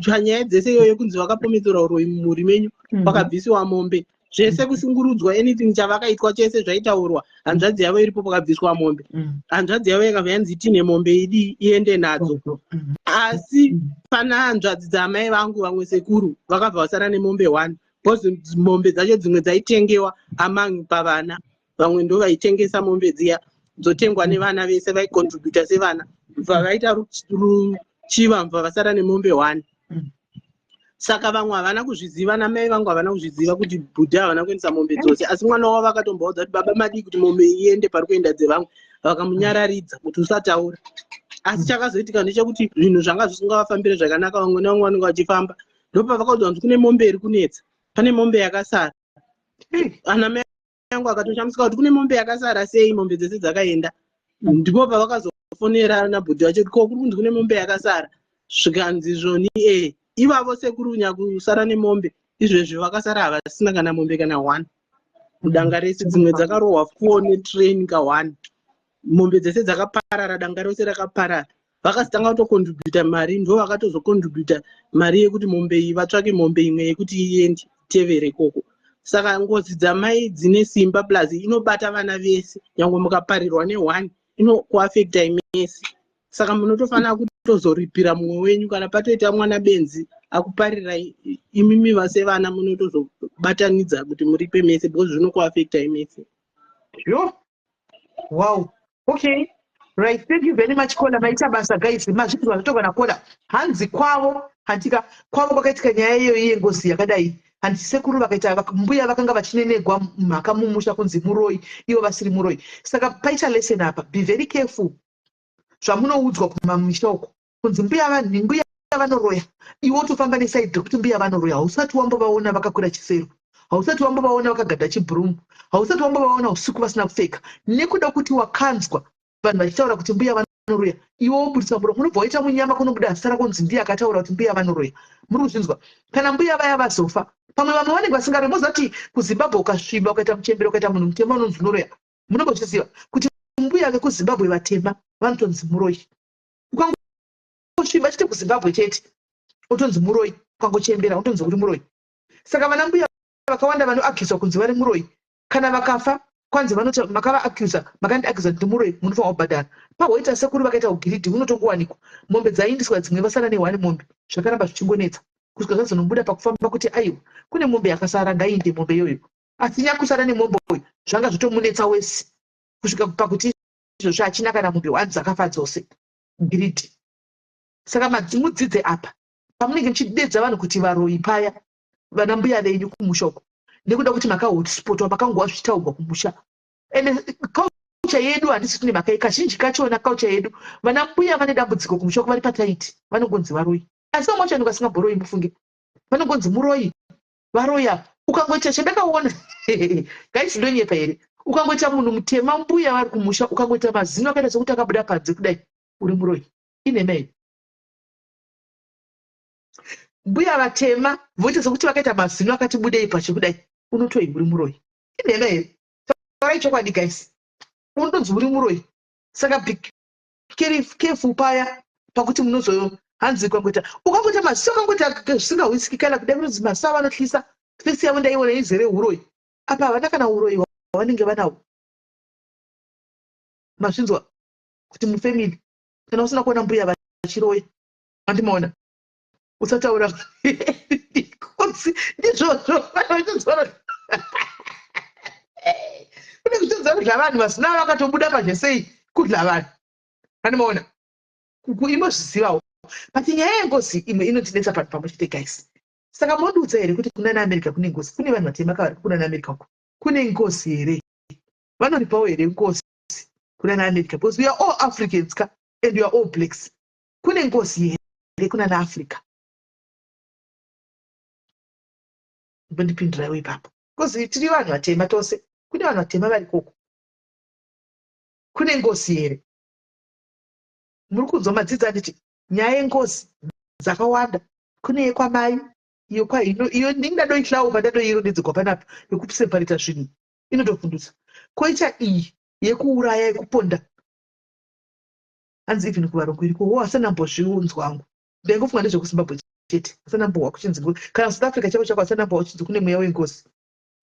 Speaker 5: Panyaya dzese iyoyo yekunzi vakapomedzerwa uroyi mumhuri menyu, pakabvisiwa mombe zvese, kushungurudzwa, anything chavakaitwa chese zvaitaurwa. Hanzvadzi yavo iripo, pakabviswa mombe. Hanzvadzi yavo yakabva yanzi tine mombe idi, iende nadzo. Asi pana hanzvadzi dzamai vangu, vamwe sekuru vakabva vasara nemombe one, because mombe dzacho dzimwe dzaitengewa among pavana. Vamwe ndo vaitengesa mombe dziya, dzotengwa nevana vese, vaikontributa sevana. Bva vaita ruchiva, mubva vasara nemombe one. Saka vamwe havana kuzviziva, namai vangu havana kuzviziva kuti bhudha havana kuendesa mombe dzose. Asi mwana wavo akatomboudza kuti, "Baba, madii kuti mombe iende pari kuenda dzevamwe?" Vakamunyararidza kuti usataura. Asi chakazoitika ndechekuti zvinhu zvanga zvisingavafambire zvakanaka. Vamwe nevamwe vanenge vachifamba, ndopavakaudzwa kunzi kune mombe iri kunetsa, pane mombe yakasara. Ana mai yangu akatoshamisika kuti kune mombe yakasara sei, mombe dzese dzakaenda. Ndipo pavakazofonera nabhudhi vacho kuti ko kuri kunzi kune mombe yakasara. Zvikanzi zvoni e ivavo sekuru nyakusara nemombe izvezvi vakasara havasina kana mombe kana one mudanga rese. Dzimwe dzakarohwa four netrain ka one. Mombe dzese dzakaparara, danga rose rakaparara. Vakazotanga kutokontributa mari, ndo vakatozokontributa mari yekuti mombe iyi vatsvake mombe imwe yekuti iende tevere ikoko. Saka ngozi dzamai dzine simba, plus inobata vana vese. Nyange mukaparirwa neone, inokuafectai mese. Saka munotofanira kutozoripira mumwe wenyu. Kana patoita mwana benzi akuparirai imimi vasevana, munotozobatanidza kuti muripe mese, because zvinokuafectai mese.
Speaker 1: Yo, wow, okay, right, thank you very much, caller. Maita basa, guys. Mazvinzwa zvatogwa nacaller. Hanzi kwavo, handika kwavo kwakaitika nyaya iyoyi yengozi yakadai. Handi sekuru vakaita mbuya vakanga vachinenegwa mhaka mumusha kunzi muroyi, ivo vasiri muroyi. Saka paita lesson apa: be very careful zvamunoudzwa kumamisha uko kunzi mbuya vanoroya. Iwe wotofamba neside rekuti mbuya vanoroya. Hausati wambovaona vakakwira chisero, hausati wambovaona vakagadha chibhurumu, hausati wambovaona usiku vasina kupfeka. Nekuda kuti wakanzwa vanhu vachitaura kuti mbuya vanoroya, iwe wobudisa muromo, unobva waita munyama. Kunobuda zita rako kunzi ndiye akataura kuti mbuya vanoroya. Muri kuzvinzwa? Kana mbuya vaya vazofa, pamwe vamwe vanenge vasingaroyi. Moziva kuti kuZimbabwe ukasviba, ukaita muchembere, ukaita munhu mutema, unonzi unoroya. Munombozviziva kuti mbuya Mbuya vekuZimbabwe vatema vanotonzi muroyi. Ukangosviba chete kuZimbabwe chete, utonzi muroyi. Ukangochembera, utonzi uri muroyi. Saka vana mbuya vakawanda vanoaccuswa kunzi vari muroyi. Kana vakafa, kwanzi vanoti makavaaccusa, makandiaccusa kuti muroyi, munofanira kubhadhara. Pahoita sekuru vakaita ugiridi, hunotongowanikwa mombe dzaindiswa, dzimwe vasara nehwani mombe. Zvakaramba zvichingonetsa kusvika zvazonobuda pakufamba kuti aiwa, kune mombe yakasara, ngaiinde mombe iyoyo. Asi nyakusara nemombe uyu zvanga zvotomunetsa wese kusvika pakuti izvozvo hachina kana mombe one, dzakafa dzose, giridi. Saka mudzidze apa pamunenge muchidedza vanhu kuti varoyi paya, vana mbuya venyu kumusha uko, nekuda kuti makahotspotwa, makangova zvichitaurwa kumusha. Ende culture yedu, handisi tine mhaka, kazhinji kachona culture yedu, vana mbuya vane dambudziko kumusha uko vari pataiti, vanongonzi varoyi. Asi vamwe vacho vanenge vasingamboroyi, mufunge, vanongonzi muroyi, varoyi apa. Ukangoita chandakaona, guys, ndonyepa here? Ukangoita munhu mutema, mbuya vari kumusha, ukangoita mazino akaita sekuti akabuda panze kudai, uri muroyi. Inhema here? Mbuya vatema voita sekuti vakaita mazino akati budei pache kudai, unotoi uri muroyi. Inhema here? Taurai chokwadi, guys. Unonzi uri muroyi. Saka be careful paya pakuti munozo hanzi ukangoita ukangoita maziso akangoita zvisingahwisiki kana kudai, kunonzi maziso avo anotyisa, face yavo ndaiona izere uroyi. Apa havana kana uroyi hwavanenge vanahwo. Mazvinzwa kuti mufamily kana usina kuona mbuya vachiroya, andimaona, usataura kunzi ndizvozvo. Vanhu kune kutonzwa kudla vanhu vasina vakatobuda pazvesei kudla vanhu, andimaona, inozvizivawo. But nyaya yengozi imwe inotinetsa panhu pamwe chete, guys. Saka mondiudza here kuti kuna naAmerica kune ngozi? Kune vanhu vatema kavari kuna naAmerica uko, kune ngozi here? Vanoripawo here ngozi kuna naAmerica? Because we are all Africans ka, and we are all blacks. Kune ngozi here kuna naAfrica? Mbondipinduraiwo ipapo, because tiri vanhu vatema tose. Kune vanhu vatema vari koko, kune ngozi here? Muri kunzwa madzidzi anditi nyaya yengozi dzakawanda. Kune yekwamai iyo kwaino iyo ndingadoihlawo pandadoirondedzegwa panapa yekuseparata zvinhu, inotovhundutsa. Koita iyi yekuuraya, yekuponda, hanzi even kuvarungu iriko wo. Asanambozviunzwa hangu, ndaingofunga ndezvekuZimbabwe chete. Asanambohwa kuchinzi, kana South Africa chako chako, asanambohwa kuchinzi kune mweya wengozi.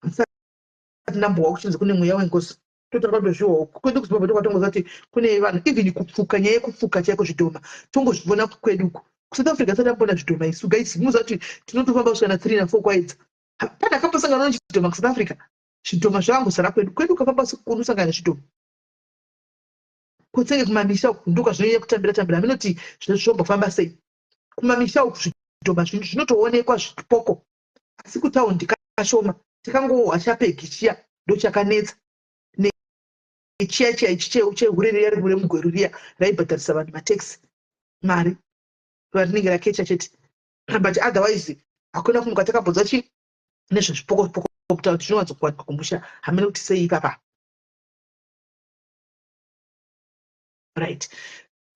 Speaker 1: Asati ndambohwa kuchinzi kune mweya wengozi. Totakatozviwawo kwedu kuZimbabwe, tokwatongoziva kuti kune vanhu even kupfuka, nyaya yekupfuka chaiko, zvidhoma tongozvivona kwedu uku. KuSouth Africa asati ambona zvidhoma isu, guys. Munoziva kuti tinotofamba kusvika na3 na4 kwaedza, pane akambosangana nechidhoma kuSouth Africa? Zvidhoma zvavangosara kwedu. Kwedu ukafamba unosangana nezvidhoma kutsenge kumamisha uku, ndokwazvinonyanya kutambira tambira. Haminoti zvombofamba sei kumamisha uku, zvidhoma zvinotoonekwa zvipoko, asi kutaundi kashoma. Tikangohwa chapegi chiya, ndochakanetsa, nechiya chiya ichi chehure riya reMugweru riya raibhadharisa vanhu mataxi mari, varinenge rakecha chete. But otherwise hakuna kumwe kwatakambonzwa chi nezvezvipoko zvipoko kutaura kuti zvinowanzokuwanikwa kumusha. Hamene kuti sei ipapa. Right,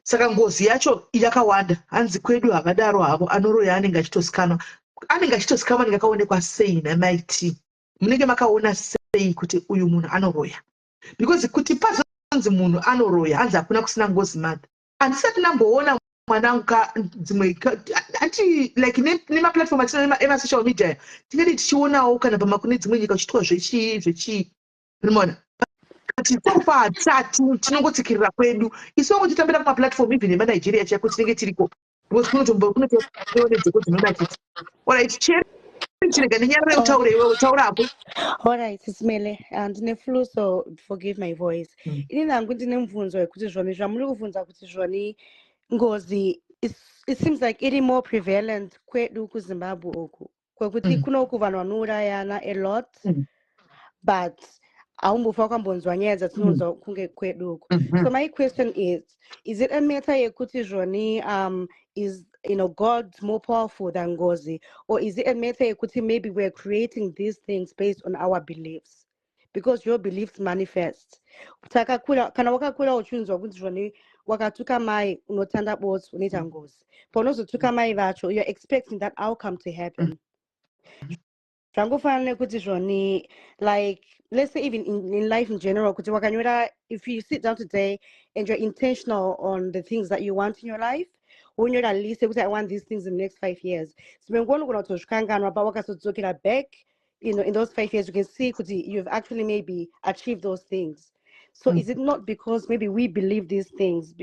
Speaker 1: saka ngozi yacho yakawanda. Hanzi kwedu havadaro havo, anoroya anenge achitosikanwa, anenge achitosikanwa. Anenge akaonekwa sei namaiti? Munenge makaona sei kuti uyu munhu anoroya? Because kuti pazonzi munhu anoroya, hanzi hakuna kusina ngozi. Madha, handisati ndamboona mwanangu ka dzimwe anti like nemaplatform atina emasocial media, tinenge tichionawo kana pama kune dzimwe nyika kuchiitwa zvechii zvechii, unoona. But so far hatisati, tinongotsikirira kwedu isu, vangu titambira kumaplatform even emaNigeria chaiko tinenge tiriko, because kunotoone dzeko dzinonakidza. Alright, cheri, chirega nenyarare, utaure iwewe, taurako.
Speaker 6: Alright, Simele, ndine flu, so forgive my voice. Ini nangu ndine mubvunzo wekuti zvoni zvamuri kubvunza kuti zvoni ngozi it seems like iri more prevalent kwedu kuZimbabwe uku, kwekuti kunoku vanhu vanourayana a lot, but haumbofa wakambonzwa nyaya dzatinonzwa kunge kwedu uku. So my question is it a matter yekuti zvoni is God more powerful than ngozi, or is it a matter yekuti maybe we're creating these things based on our beliefs, because your beliefs manifest? Takakura, kana wakakura uchinzwa kuti zvoni wakatuka mai unotanda botsi, unoita ngozi, paunozotuka mai vacho, you're expecting that outcome to happen. Zvangofanana nekuti zvoni, like, let's say even in life in general, kuti wakanyora, if you sit down today and you're intentional on the things that you want in your life, wonyora list yekuti I want these things in the next 5 years, dzimwe nguva unogona kutozvikanganwa, but wakazodzokera back in those 5 years, you can see kuti you've actually maybe achieved those things. So is it not because maybe we believe these things?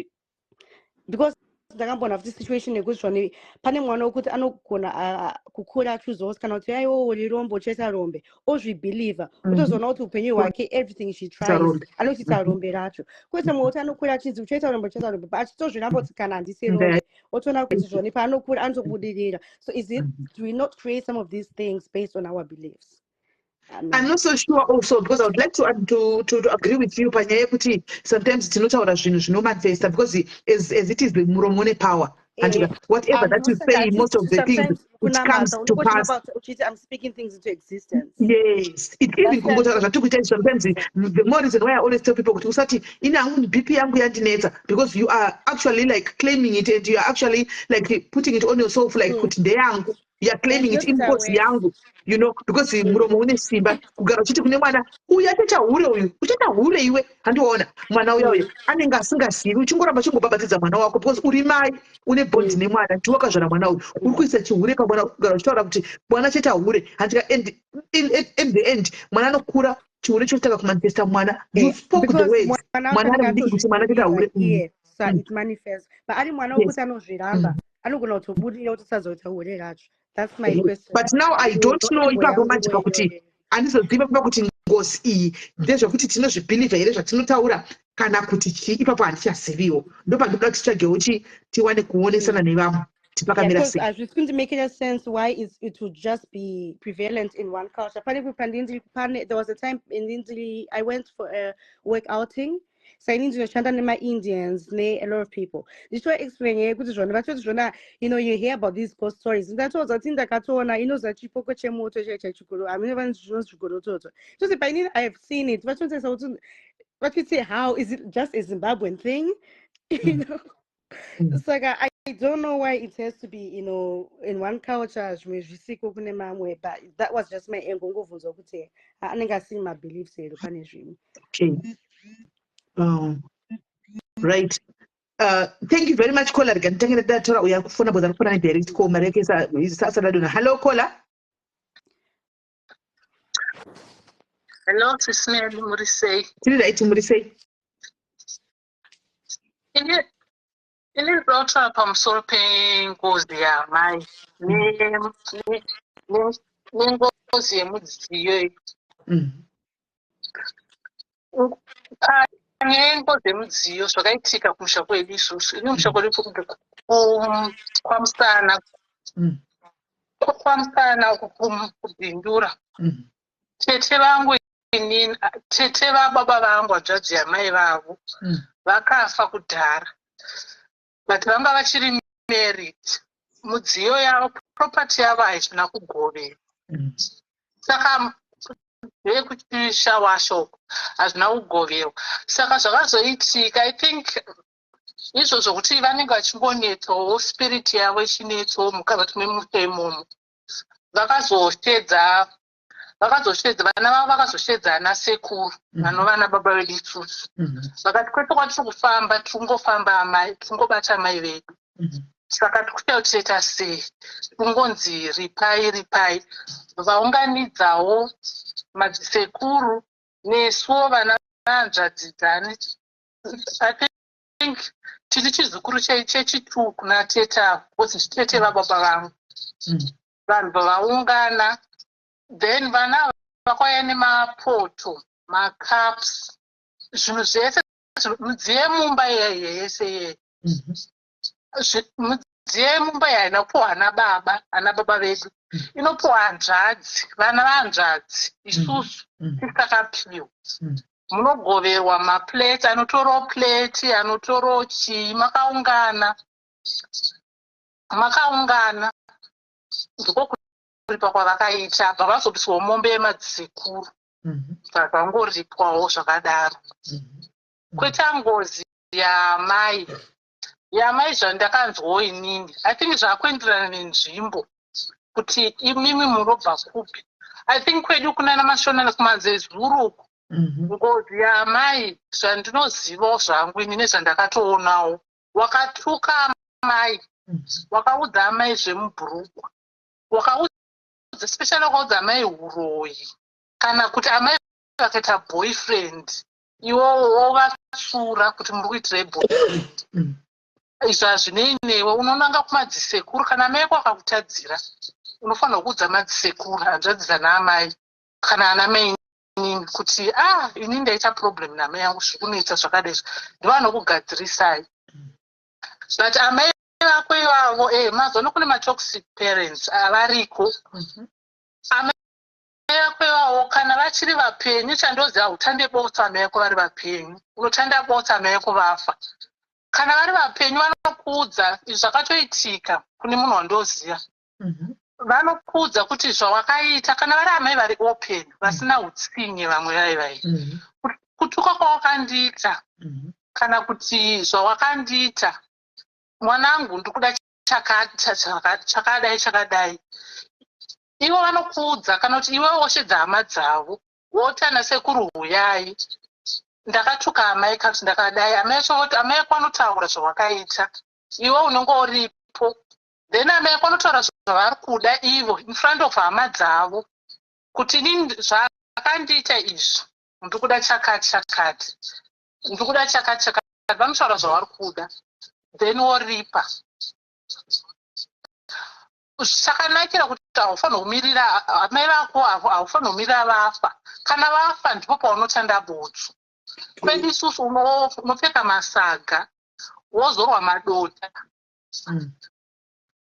Speaker 6: Because ndakamboona futi situation yekuti zvoni pane mwana wekuti anogona kukura achizozi kana kuti aiwo uri rombe, uchaita rombe, ozvibhilivha, otozoona kuti upenyu hwake, everything she tries,
Speaker 1: rombe.
Speaker 6: Anochiita rombe racho. Kwete mumwe wekuti anokura achinzi uchaita rombe, uchaita rombe, but achitozviramba kuti kana handisi rombe, otoona kuti zvoni paanokura anotobudirira. So is it, do we not create some of these things based on our beliefs? Amen.
Speaker 1: I'm not so sure also, because I would like to agree with you panyaya yekuti sometimes tinotaura zvinhu zvinomanifesta, because as it is, muromo une power and whatever that you say, most of the things, it comes to pass.
Speaker 6: Uchiti I'm speaking things into existence.
Speaker 1: Yes, it even kungotaura zvatiri kuita izvi sometimes, the more reason why I always tell people kuti usati ini hangu BP yangu yandinetsa, because you are actually like claiming it and you are actually like putting it on yourself, like kuti ndeyangu, you are claiming it, ingozi yangu, because muromo une simba. Kugara uchiti kune mwana uyu achaita hure, uyu uchaita hure iwe, handiona mwana uya uya anenge asingazivi, uchingoramba uchingobhabhatidza mwana wako because uri mai une bond nemwana, ndiwe wakazvara mwana uyu, uri kuisa chihure pamwana. Kugara uchitaura kuti mwana achaita hure, handika? And in the end mwana anokura, chihure chotanga kumanifesta mwana. You spoke the words, mwana ari mudiki, kuti mwana achaita hure.
Speaker 6: So it manifests, but ari mwana wekuti anozviramba, anogona kutobudirira kuti usazoita hure racho. That's my question.
Speaker 1: But now I don't know ipapo manje pakuti handizoziva kuva kuti ngozi iyi ndezvekuti tinozvibhilivha here zvatinotaura kana kuti chii. Ipapo handichaziviwo, ndopandinoda kuti titsvagewo tiwane kuonesana nevamwe tipakamira sei.
Speaker 6: Hazvisi kundimake sense why it would just be prevalent in one culture. Pane pandindiri pane, there was a time indindiri, I went for a work outing. So ini ndinoshanda nema-Indians ne-a lot of people. Ndichitoexplain yekuti zvona vatoti zvona, you hear about these ghost stories. Ndatoudza kuti ndakatoona inoza chipoko chemoto chaicha chikuru, hamene vanozvinonzi zvigorototo. Toti painini I have seen it. Vachitotarisa kuti vachiti, how is it just a Zimbabwean thing? Saka I don't know why it has to be in one culture, zvimwe zvisiko kune mamwe, but that was just my angle, ngovhunzwa kuti anenge asiri mabeliefs here pane zvimwe.
Speaker 1: Okay. Right. Thank you very much, caller. Rega nditange ndataura uya kufona because arikufona nedirect call, mari yake isasadadona. Hello, caller.
Speaker 7: Hello, Sis Melly, muri sei?
Speaker 1: Tiri right, muri sei?
Speaker 7: Ini ndinoda kutaura pamusoro pengozi yamai nengozi yemudziyo iyi. Panyaya yengozi yemudziyo, zvakaitika kumusha kwedu isusu. Ini musha kwedu kwaMusana, kwaMusana uku kuBindura. Tete vangu inini, tete vababa vangu, hanzvadzi yamai vavo, vakafa kudhara, but vanga vachiri married. Mudziyo yavo, property yavo haisina kugoverwa. Saka ndeyekuchishawasha uko, hazvina kugoverwa. Saka zvakazoitika, I think izvo zvokuti vanenge vachingonetsawo, spirit yavo ichinetsawo mukati memusha imomo, vakazoshedza vana vavo, vakazoshedza ana sekuru vanova nababa vedu isusu. Vakati kwete kwatiri kufamba, tiri kungofamba amai, tiri kungobata amai vedu. Saka tikuita kuti toita sei? Kungonzi ripai, ripai. Vaunganidzawo madzisekuru nesuwo vana vanzvadzi dzani. I think tiri chizukuru chechitu kuna tete avo, because nditete vababa vangu. Vanhu vavaungana, then vana ava vakauya nemapoto, macups, zvinhu zvese, midziyo yemumba iyaiyo yese iyeye. Midziyo yemumba iyi haina kupiwa ana baba, ana baba vedu. Inopiwa hanzvadzi, vana vahanzvadzi, isusu tisakapiwa. Munogoverwa maplates, anotorawo plate, anotorawo chii, makaungana. Makaungana. Ndiko kuripa kwavakaita, bva vazopiswawo mombe yemadzisekuru. Zvakangoripwawo zvakadaro. Kweta ngozi yamai. Yamai zvandakanzwawo inini, I think zvakuenderana nenzvimbo kuti imimi munobva kupi. I think kwedu kunana Mashona nekuMazezuru uku, ngozi yaamai, zvandinozivawo zvangu ini nezvandakatoonawo, wakatuka amai, wakaudza amai zvemubhurukwa, wakaudza, especially wakaudza amai uroyi, kana kuti amai vakaita boyfriend, iwo wovatsura kuti muri kuitirei boyfriend, izvo hazvinei newe. Unonanga kumadzisekuru. Kana amai ako akakutadzira, unofanirwa kuudza madzisekuru, hanzvadzi dzanaamai kana ana mainini, kuti, "Ah, ini ndaita problem namai yangu, zviri kunetsa zvakadai." Izvo ndivanokugadzirisai. But amai vako ivavo, mazuva ano kune matoxic parents avariko. Amai vako ivavo, kana vachiri vapenyu, chandoziva, hautande botso amai vako vari vapenyu. Unotanda botso amai vako vafa. Kana vari vapenyu, vanokuudza. Izvi zvakatoitika kune munhu wandoziva. Vanokuudza kuti zvawakaita, kana vari amai vari open, vasina utsinye, vamwe vai vai, kutuka kwawakandiita kana kuti zvawakandiita, mwanangu, ndikuda chakadai chakadai, ivo vanokuudza. Kana kuti iwe woshedza hama dzavo, woti, "Ana sekuru, huyai, ndakatuka amai," kana kuti, "Ndakadai." Amai acho voti, amai ako vanotaura zvawakaita, iwe unenge uripo. Then amai ako vanotaura zvavari kuda ivo in front of hama dzavo, kuti, "Inini zvakandiita izvi, ndikuda chakati chakati, ndikuda chakati chakati." Vanotaura zvavari kuda, then woripa. Chakanakira kuti haufaniri kumirira amai vako, haufaniri kumirira vafa. Kana vafa, ndipo paunotanda botso. Kwedu isusu unopfeka masaga, wozorwa madota,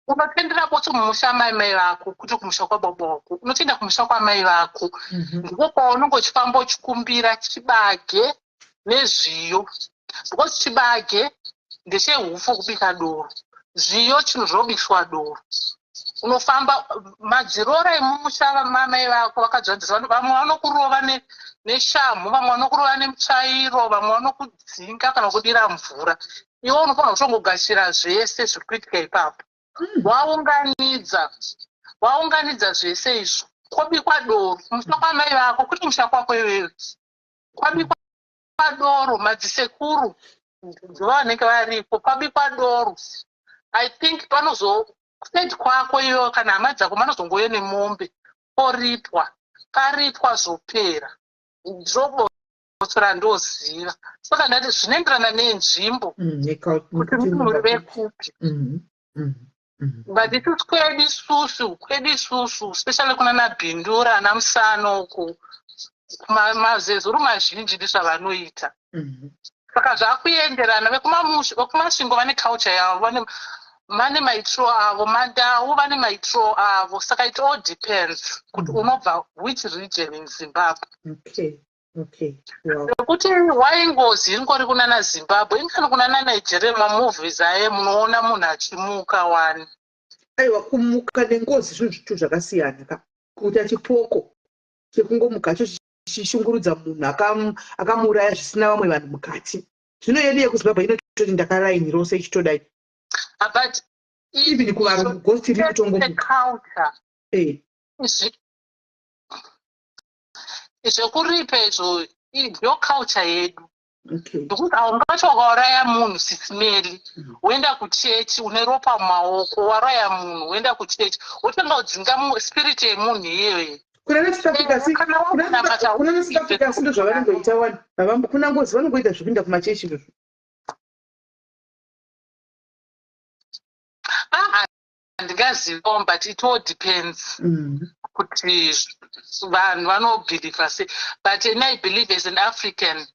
Speaker 7: unotendera botso mumusha mai mai vako, kuti kumusha kwababa wako, unotenda kumusha kwamai vako. Ndipo paunenge uchifamba uchikumbira chibage nezviyo, because chibage ndechehupfu kubika doro, zviyo chinhu zvinobikiswa doro. Unofamba, madzirora emumusha mamai vako vakadzvadzisa, vamwe vanokurova neshamhu, vamwe vanokurova nemutsvairo, vamwe vanokudzinga kana kudira mvura. Iwe unofanira kutongogashira zvese zviri kuitika ipapo. Waunganidza zvese izvo, kwobikwa doro kumusha kwamai vako, kuti musha kwako iwewe kwabikwa doro, madzisekuru ndivo vanenge varipo. Pabikwa doro, I think panozo kuside kwako iwewe kana hama dzako manozongouya nemombe, poripwa. Paripwa, zvopera. Ndiro randoziva. Saka ndati zvinoenderana nenzvimbo, kuti munhu vekupi. But isusu kwedu isusu, especially kuna naBindura naMusano uku, mazezuru mazhinji ndizvavanoita. Saka zvakuenderana, vekuMasvingo vane culture yavo, vane maitiro avo, Mandau vane maitiro avo. Saka it all depends kuti unobva which region in Zimbabwe. Nekuti wai ngozi ingori kunana Zimbabwe, ingani kunana Nigeria, mamovies aye munoona munhu achimuka wani.
Speaker 1: Aiwa, kumuka nengozi zvinhu zvitu zvakasiyana ka. Kuita chipoko chekungomuka cho chichishungurudza munhu akamuuraya zvisina vamwe vanhu mukati. Zvino yedu yekuZimbabwe inototi ndakaraini rose ichitodai.
Speaker 7: Ah, but
Speaker 1: even kuvarungu ghost riri kutongomuka.
Speaker 7: Culture. Zvekuripa izvo ndo culture yedu. Ndokuti haungati wakauraya munhu, Sisimeli, woenda kuchechi une ropa mumaoko. Wauraya munhu, woenda kuchechi, wotanga kudzinga spirit yemunhu iyoyo.
Speaker 1: Kunana South Africa
Speaker 7: Kana wakunamata,
Speaker 1: kunana South Africa si ndo zvavanongoita wani. Kuna ngozi vanongoita zvekuenda kumachechi izvozvo.
Speaker 7: Ah, handingazivawo, but it all depends kuti vanhu vanobhilivha sei. But ini I believe as an African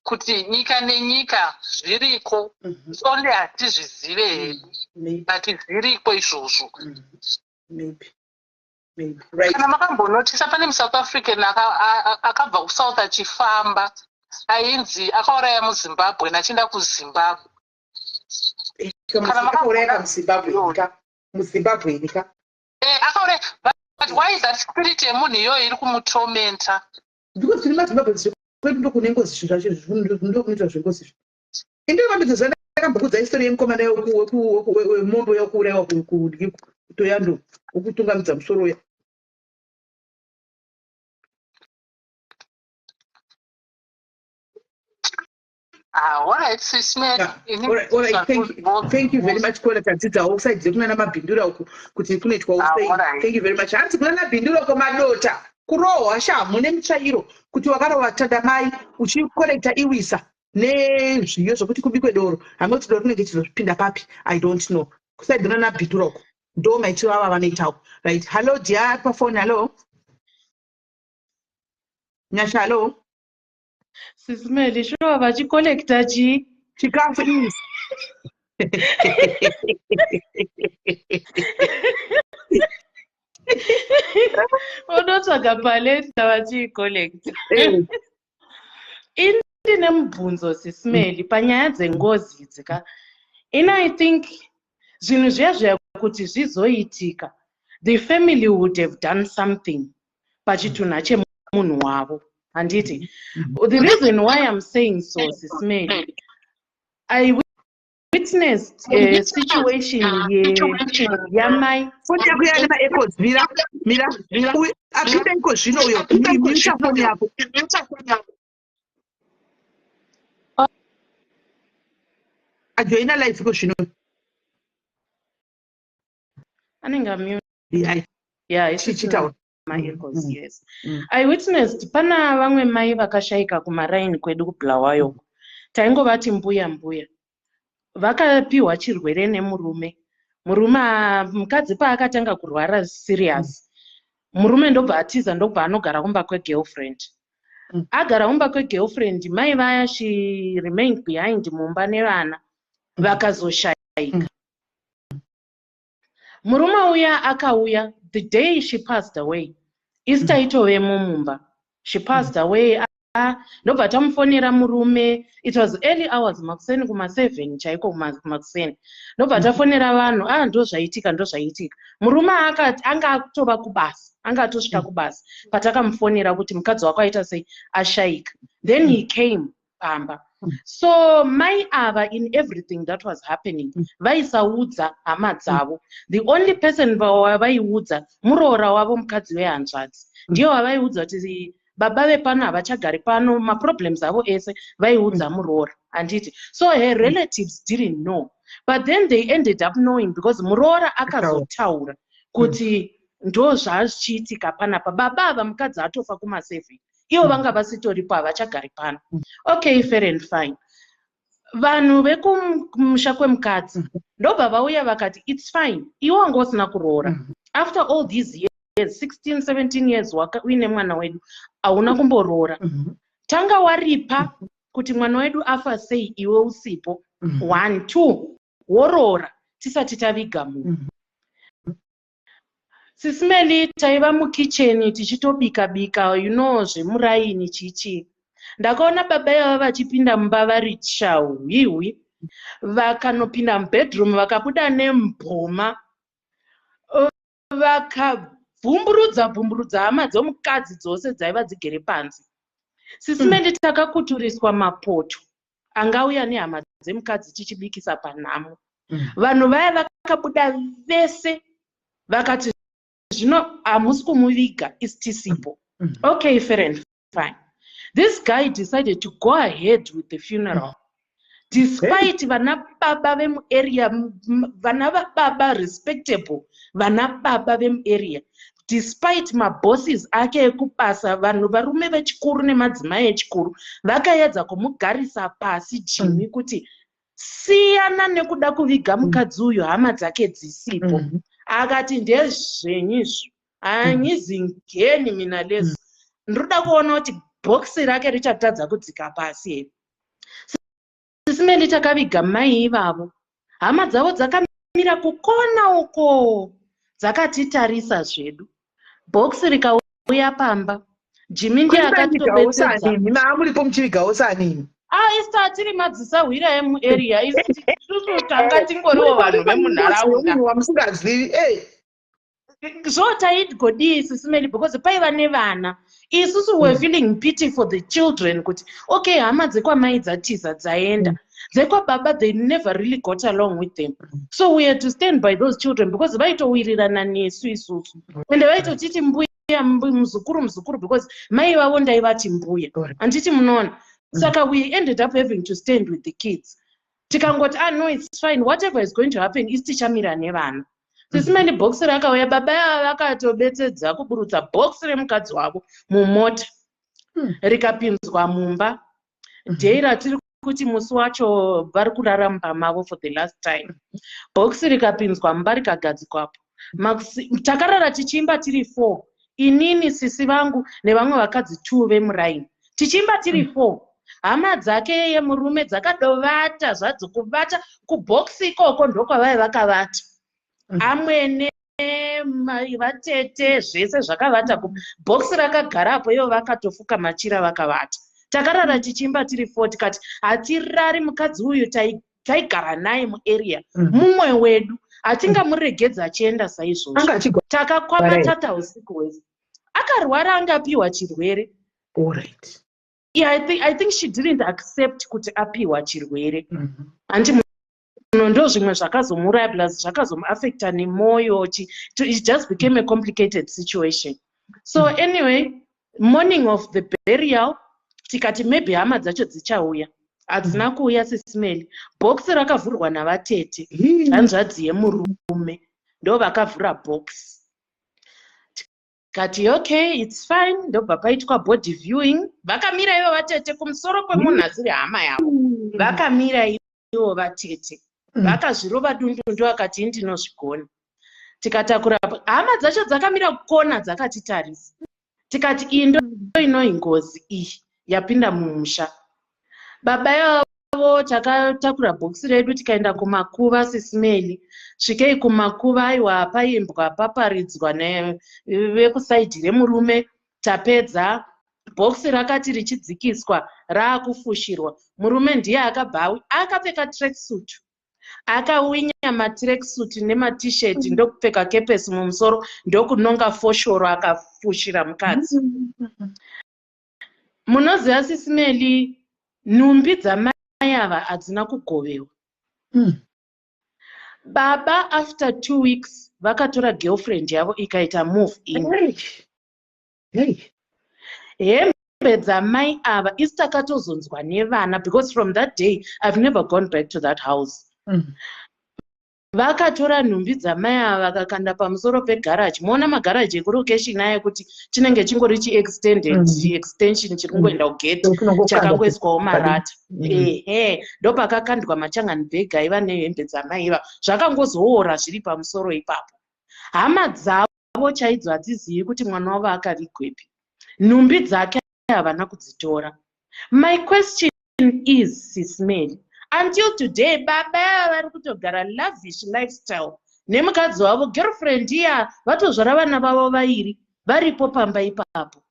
Speaker 7: kuti nyika nenyika zviriko. Only hatizvizive hedu.
Speaker 1: Maybe.
Speaker 7: But zviriko izvozvo.
Speaker 1: Maybe. Maybe. Right.
Speaker 7: Kana makambonotisa, pane muSouth African akabva kuSouth achifamba, ainzi akauraya muZimbabwe nachienda kuZimbabwe. Kana
Speaker 1: Akauraya kamuZimbabwe ka, muZimbabwe ka.
Speaker 7: Akauraya, but why is that spirit yemunhu iyoyo iri kumutormenta?
Speaker 1: Because tiri maZimbabwe, kwedu ndokune ngozi, zvinhu zvacho ndokunoitwa zvengozi izvi. Inde vambidza, ndakambokudza history yemukomana wemombe wekuurayiwa kuToyando, wekutungamidza musoro uya.
Speaker 7: Ah, alright, Sis Mary.
Speaker 1: Yeah. All right. Thank you very much, Kola. Tadzidzawo kuside kunana Mabhindura uku kuti kunoitwawo
Speaker 7: Ah,
Speaker 1: sei.
Speaker 7: alright.
Speaker 1: Thank you very much. Hanzi kunana Bhindura uko madota kurohwa shamhu nemitsvairo kuti wakarova tandamai uchikolekta iwisa nezviyo zvokuti kubikwe doro. Hamwe kuti doro rinenge chizopinda papi, I don't know. Kuside kunana Bhindura uko ndo maitiro ava vanoitawo. Right. Hello dear, pafoni. Hello. Nyasha, hello.
Speaker 8: Sis Mary, shuwa vachikolekta chii?
Speaker 1: Chikafu iwisa.
Speaker 8: Unotsvaga paleta vachiikolekta. Ini ndine mubvunzo, Sis Mary, panyaya dzengozi idzi ka. Ini I think zvinhu zviya zviya kuti zvizoitika, the family would have done something pachitunha chemunhu wavo, handiti? The reason why I'm saying so, Sis Mary, I witnessed a situation yamai.
Speaker 1: Foni yako yane maechoes. Mira, mira. Apinda iko zvino uyo. Mute foni yako. Ajoina live iko zvino.
Speaker 8: Anenge amute.
Speaker 1: Yeah.
Speaker 8: Yeah.
Speaker 1: Chichitaura.
Speaker 8: Maechoes. Yes. I witnessed pana vamwe mai vakashayika kumaraini kwedu kuBulawayo. Taingovati mbuya, mbuya. Vakapiwa chirwere nemurume. Murume, mukadzi paakatanga kurwara serious, murume ndobva atiza, ndobva anogara kumba kwegirlfriend. Agara kumba kwegirlfriend, mai vaya, she remained behind mumba nevana. Vakazoshayika. Murume uya akauya the day she passed away. Isu taitovemo mumba. She passed away, ndobva tamufonera murume. It was early hours, makuseni, kuma7 chaiko makuseni. Ndobva tafonera vanhu, "Ah, ndo zvaitika, ndo zvaitika." Murume anga atova kubasa, anga atosvika kubasa patakamufonera kuti mukadzi wako aita sei, ashayika. Then he came pamba. So mai ava, in everything that was happening, vaisaudza hama dzavo. The only person vavaiudza muroora wavo, mukadzi wehanzvadzi. Ndiyo wavaiudza kuti baba vepano havachagari pano. Maproblems avo ese vaiudza muroora, handiti? So her relatives didn't know, but then they ended up knowing because muroora akazotaura kuti ndo zvazvichiitika panapa, baba ava, mukadzi atofa kuma7, ivo vanga vasitoripo, havachagari pano. Okay, fair and fine. Vanhu vekumusha kwemukadzi ndobva vauya vakati, "It's fine, iwe wanga usina kuroora after all these years, 16 17 years uine mwana wedu, hauna kumboroora. Tanga waripa kuti mwana wedu afa sei iwe usipo. One, two, woroora tisati taviga munhu." Sis Mary, taiva mukicheni tichitobika bika, zvemuraini chichi. Ndakaona baba ivava vachipinda mumba vari chahwihwi. Vakanopinda mubedroom, vakabuda nemboma, vakabvumburudza bvumburudza hama dzomukadzi dzose dzaiva dzigere panze. Sis Mary, takakuturiswa mapoto angauya nehama dzemukadzi tichibikisa panhamo. Vanhu vaya vakabuda vese vakati, "Zvino hamusi kumuviga isi tisipo." Okay, fair and fine. This guy decided to go ahead with the funeral despite vana baba vemuarea, vana baba respectable, vana baba vemuarea, despite mabosses ake ekubasa, vanhu varume vechikuru nemadzimai echikuru vakaedza kumugarisa pasi jimi kuti siyana nekuda kuviga mukadzi uyu hama dzake dzisipo. Akati, "Ndezvenyu izvo, hanyizingeni mina lezo. Ndinoda kuona kuti bhokisi rake richatadza kudzika pasi here." Sis Mary, takaviga mai ivavo, hama dzavo dzakamira kukona uko dzakatitarisa zvedu. Bhokisi rikauya pamba, Jimi ndiye akatobetsedza.
Speaker 1: Maamuripo muchivigawo sanini?
Speaker 8: Ah, isu tatiri madzisahwira emuarea. Isusu tanga tingoriwo vanhu vemunharaunda.
Speaker 1: Wamusingazivi.
Speaker 8: Zvo taigodii, Sis Mary? Because paiva nevana. Isusu were feeling pity for the children kuti okay, hama dzekwamai dzatiza, dzaenda. Dzekwababa, they never really got along with them, so we had to stand by those children because vaitowirirana nesu isusu, ende vaitotiti mbuya, muzukuru, muzukuru, because mai vavo ndaivati mbuya, handiti munoona? Saka we ended up having to stand with the kids. Tikangoti, "Ah, no, it's fine. Whatever is going to happen, isi tichamira nevana." Sisi Melly, bhokisi rakauya, baba ava vakatobetsedza kuburutsa bhokisi remukadzi wavo mumota, rikapinzwa mumba. Day ratiri kuti musi wacho vari kurara mumba mavo for the last time, bhokisi rikapinzwa mumba, rikagadzikwapo. Takarara tichiimba tiri four, inini, sisi vangu nevamwe vakadzi two vemuraini, tichiimba tiri four. Hama dzake yemurume dzakadovata zvadzo, kuvata kubhokisi ikoko ndokwavai vakavata. Amwene, vatete, zvese zvakavata bhokisi rakagarapo, ivo vakatofuka machira vakavata. Takarara tichiimba tiri four. Tikati hatirari, mukadzi uyu taigara naye muarea, mumwe wedu, hatingamuregedzi achienda saizvozvo.
Speaker 1: Anga achigwara
Speaker 8: Takakwamatata usiku hwese. Akarwara, angapiwa chirwere. Yeah, I think she didn't accept kuti apiwa chirwere. Handi munhu ndo zvimwe zvakazomuuraya, plus zvakazomuafecta nemwoyo. It just became a complicated situation. So anyway, morning of the burial, tikati maybe hama dzacho dzichauya. Hadzina kuuya, Sisi Melly. Bhokisi rakavhurwa navatete, hanzvadzi yemurume, ndo vakavhura bhokisi. Tikati okay, it's fine. Ndobva paitwa body viewing, vakamira ivo vatete kumusoro kwemunhu asiri hama yavo, vakamira ivo vatete. Vakazvirova dundundu, akati, "Ndinozvigona." Tikatakura, hama dzacho dzakamira kukona dzakatitarisa. Tikati iyi ndo inoi ngozi iyi yapinda mumusha. Baba ivavo, takatakura bhokisi redu tikaenda kumakuva. Sisi Melly, svikei kumakuva, aiwa, paimbwa, paparidzwa nevekuside remurume. Tapedza, bhokisi rakati richidzikiswa raakufushirwa, murume ndiye akabva akapfeka tracksuit, akawinya matracksuit nemaT-shirt, ndokupfeka kepesi mumusoro, ndokunonga foshoro, akafushira mukadzi. Munoziva, Sisi Melly, nhumbi dzamai ava hadzina kugovewa. Baba after 2 weeks vakatora girlfriend yavo, ikaita move in.
Speaker 1: Hey. Hey.
Speaker 8: Hembe dzamai ava isi takatozonzwa nevana, because from that day I've never gone back to that house. Vakatora nhumbi dzamai ava, vakakanda pamusoro pegaraji. Moona magaraji ekurokeshini aya kuti chinenge chingori chiextended extension chiri kungoenda kugate, chakangoiswawo marata. Ehe, ndopakakandwa machangani bhegi aiva nehembe dzamai iva. Zvakangozoora zviri pamusoro ipapo. Hama dzavo chaidzo hadzizivi kuti mwana wavo akavigwepi. Nhumbi dzake havana kudzitora. My question is, Sisi Melly, until today baba ava vari kutogara lavish lifestyle nemukadzi wavo, girlfriend iya, vatozvara vana vavo vairi, varipo pamba ipapo.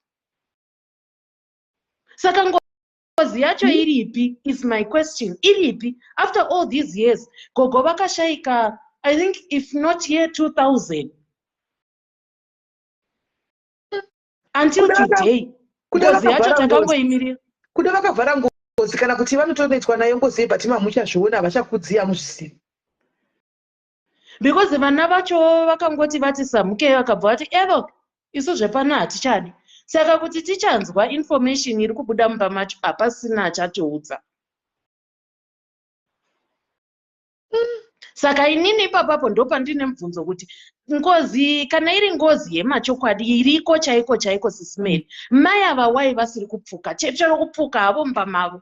Speaker 8: Saka ngozi yacho iripi is my question. Iripi after all these years? Gogo vakashayika, I think, if not year 2000, until today ngozi yacho takangoimirira.
Speaker 1: Kuda vakavhara ngozi, kana kuti vanotonetswa nayo ngozi, but mamuchazviona, havachakudziya muzvisivi.
Speaker 8: Because vana vacho vakangoti vati samukei, vakabva vati evo, isu zvepano hatichadi. Saka kuti tichanzwa information iri kubuda mumba macho, hapasina achatiudza. Saka inini ipapapo ndopandine mubvunzo kuti ngozi, kana iri ngozi yemachokwadi, iriko chaiko chaiko, Sisi Melly, mai ava wai vasiri kupfuka chero kupfuka havo mumba mavo?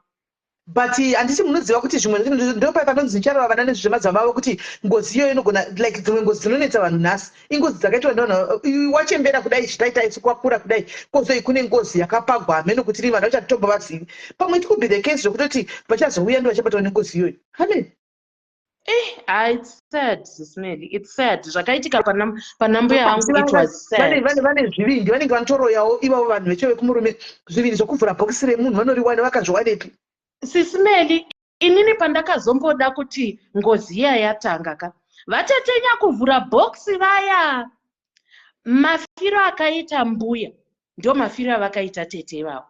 Speaker 1: But handiti munoziva kuti zvimwe ndopai panonzi nicharova vana nezvezvemadzama avo, kuti ngozi iyoyo inogona, like dzimwe ngozi dzinonetsa vanhu nhasi ingozi dzakaitwa nevanhu wachembera kudai, zvitaitai kwakura kudai, kozoi kune ngozi yakapagwa hamene kuti rii, vanhu vachatombo vazivi. Pamwe it could be the case zvekutoti vachazouya ndo vachabatwa nengozi iyoyo. Amen.
Speaker 8: Eh, ah, it's sad, Sisi Melly, it's sad zvakaitika pana mbuya vangu. It was sad.
Speaker 1: Vane zvivindi, vanenge vanotoroyawo ivavo vanhu vecho vekumurume, zvivindi zvokuvhura bhokisi remunhu vanoriwana, vakazviwanepi?
Speaker 8: Sisi Melly, inini pandakazomboda kuti ngozi iya yatanga ka, vatetenya kuvhura bhokisi vaya, mafiro akaita mbuya ndo mafiro avakaita tete ivavo.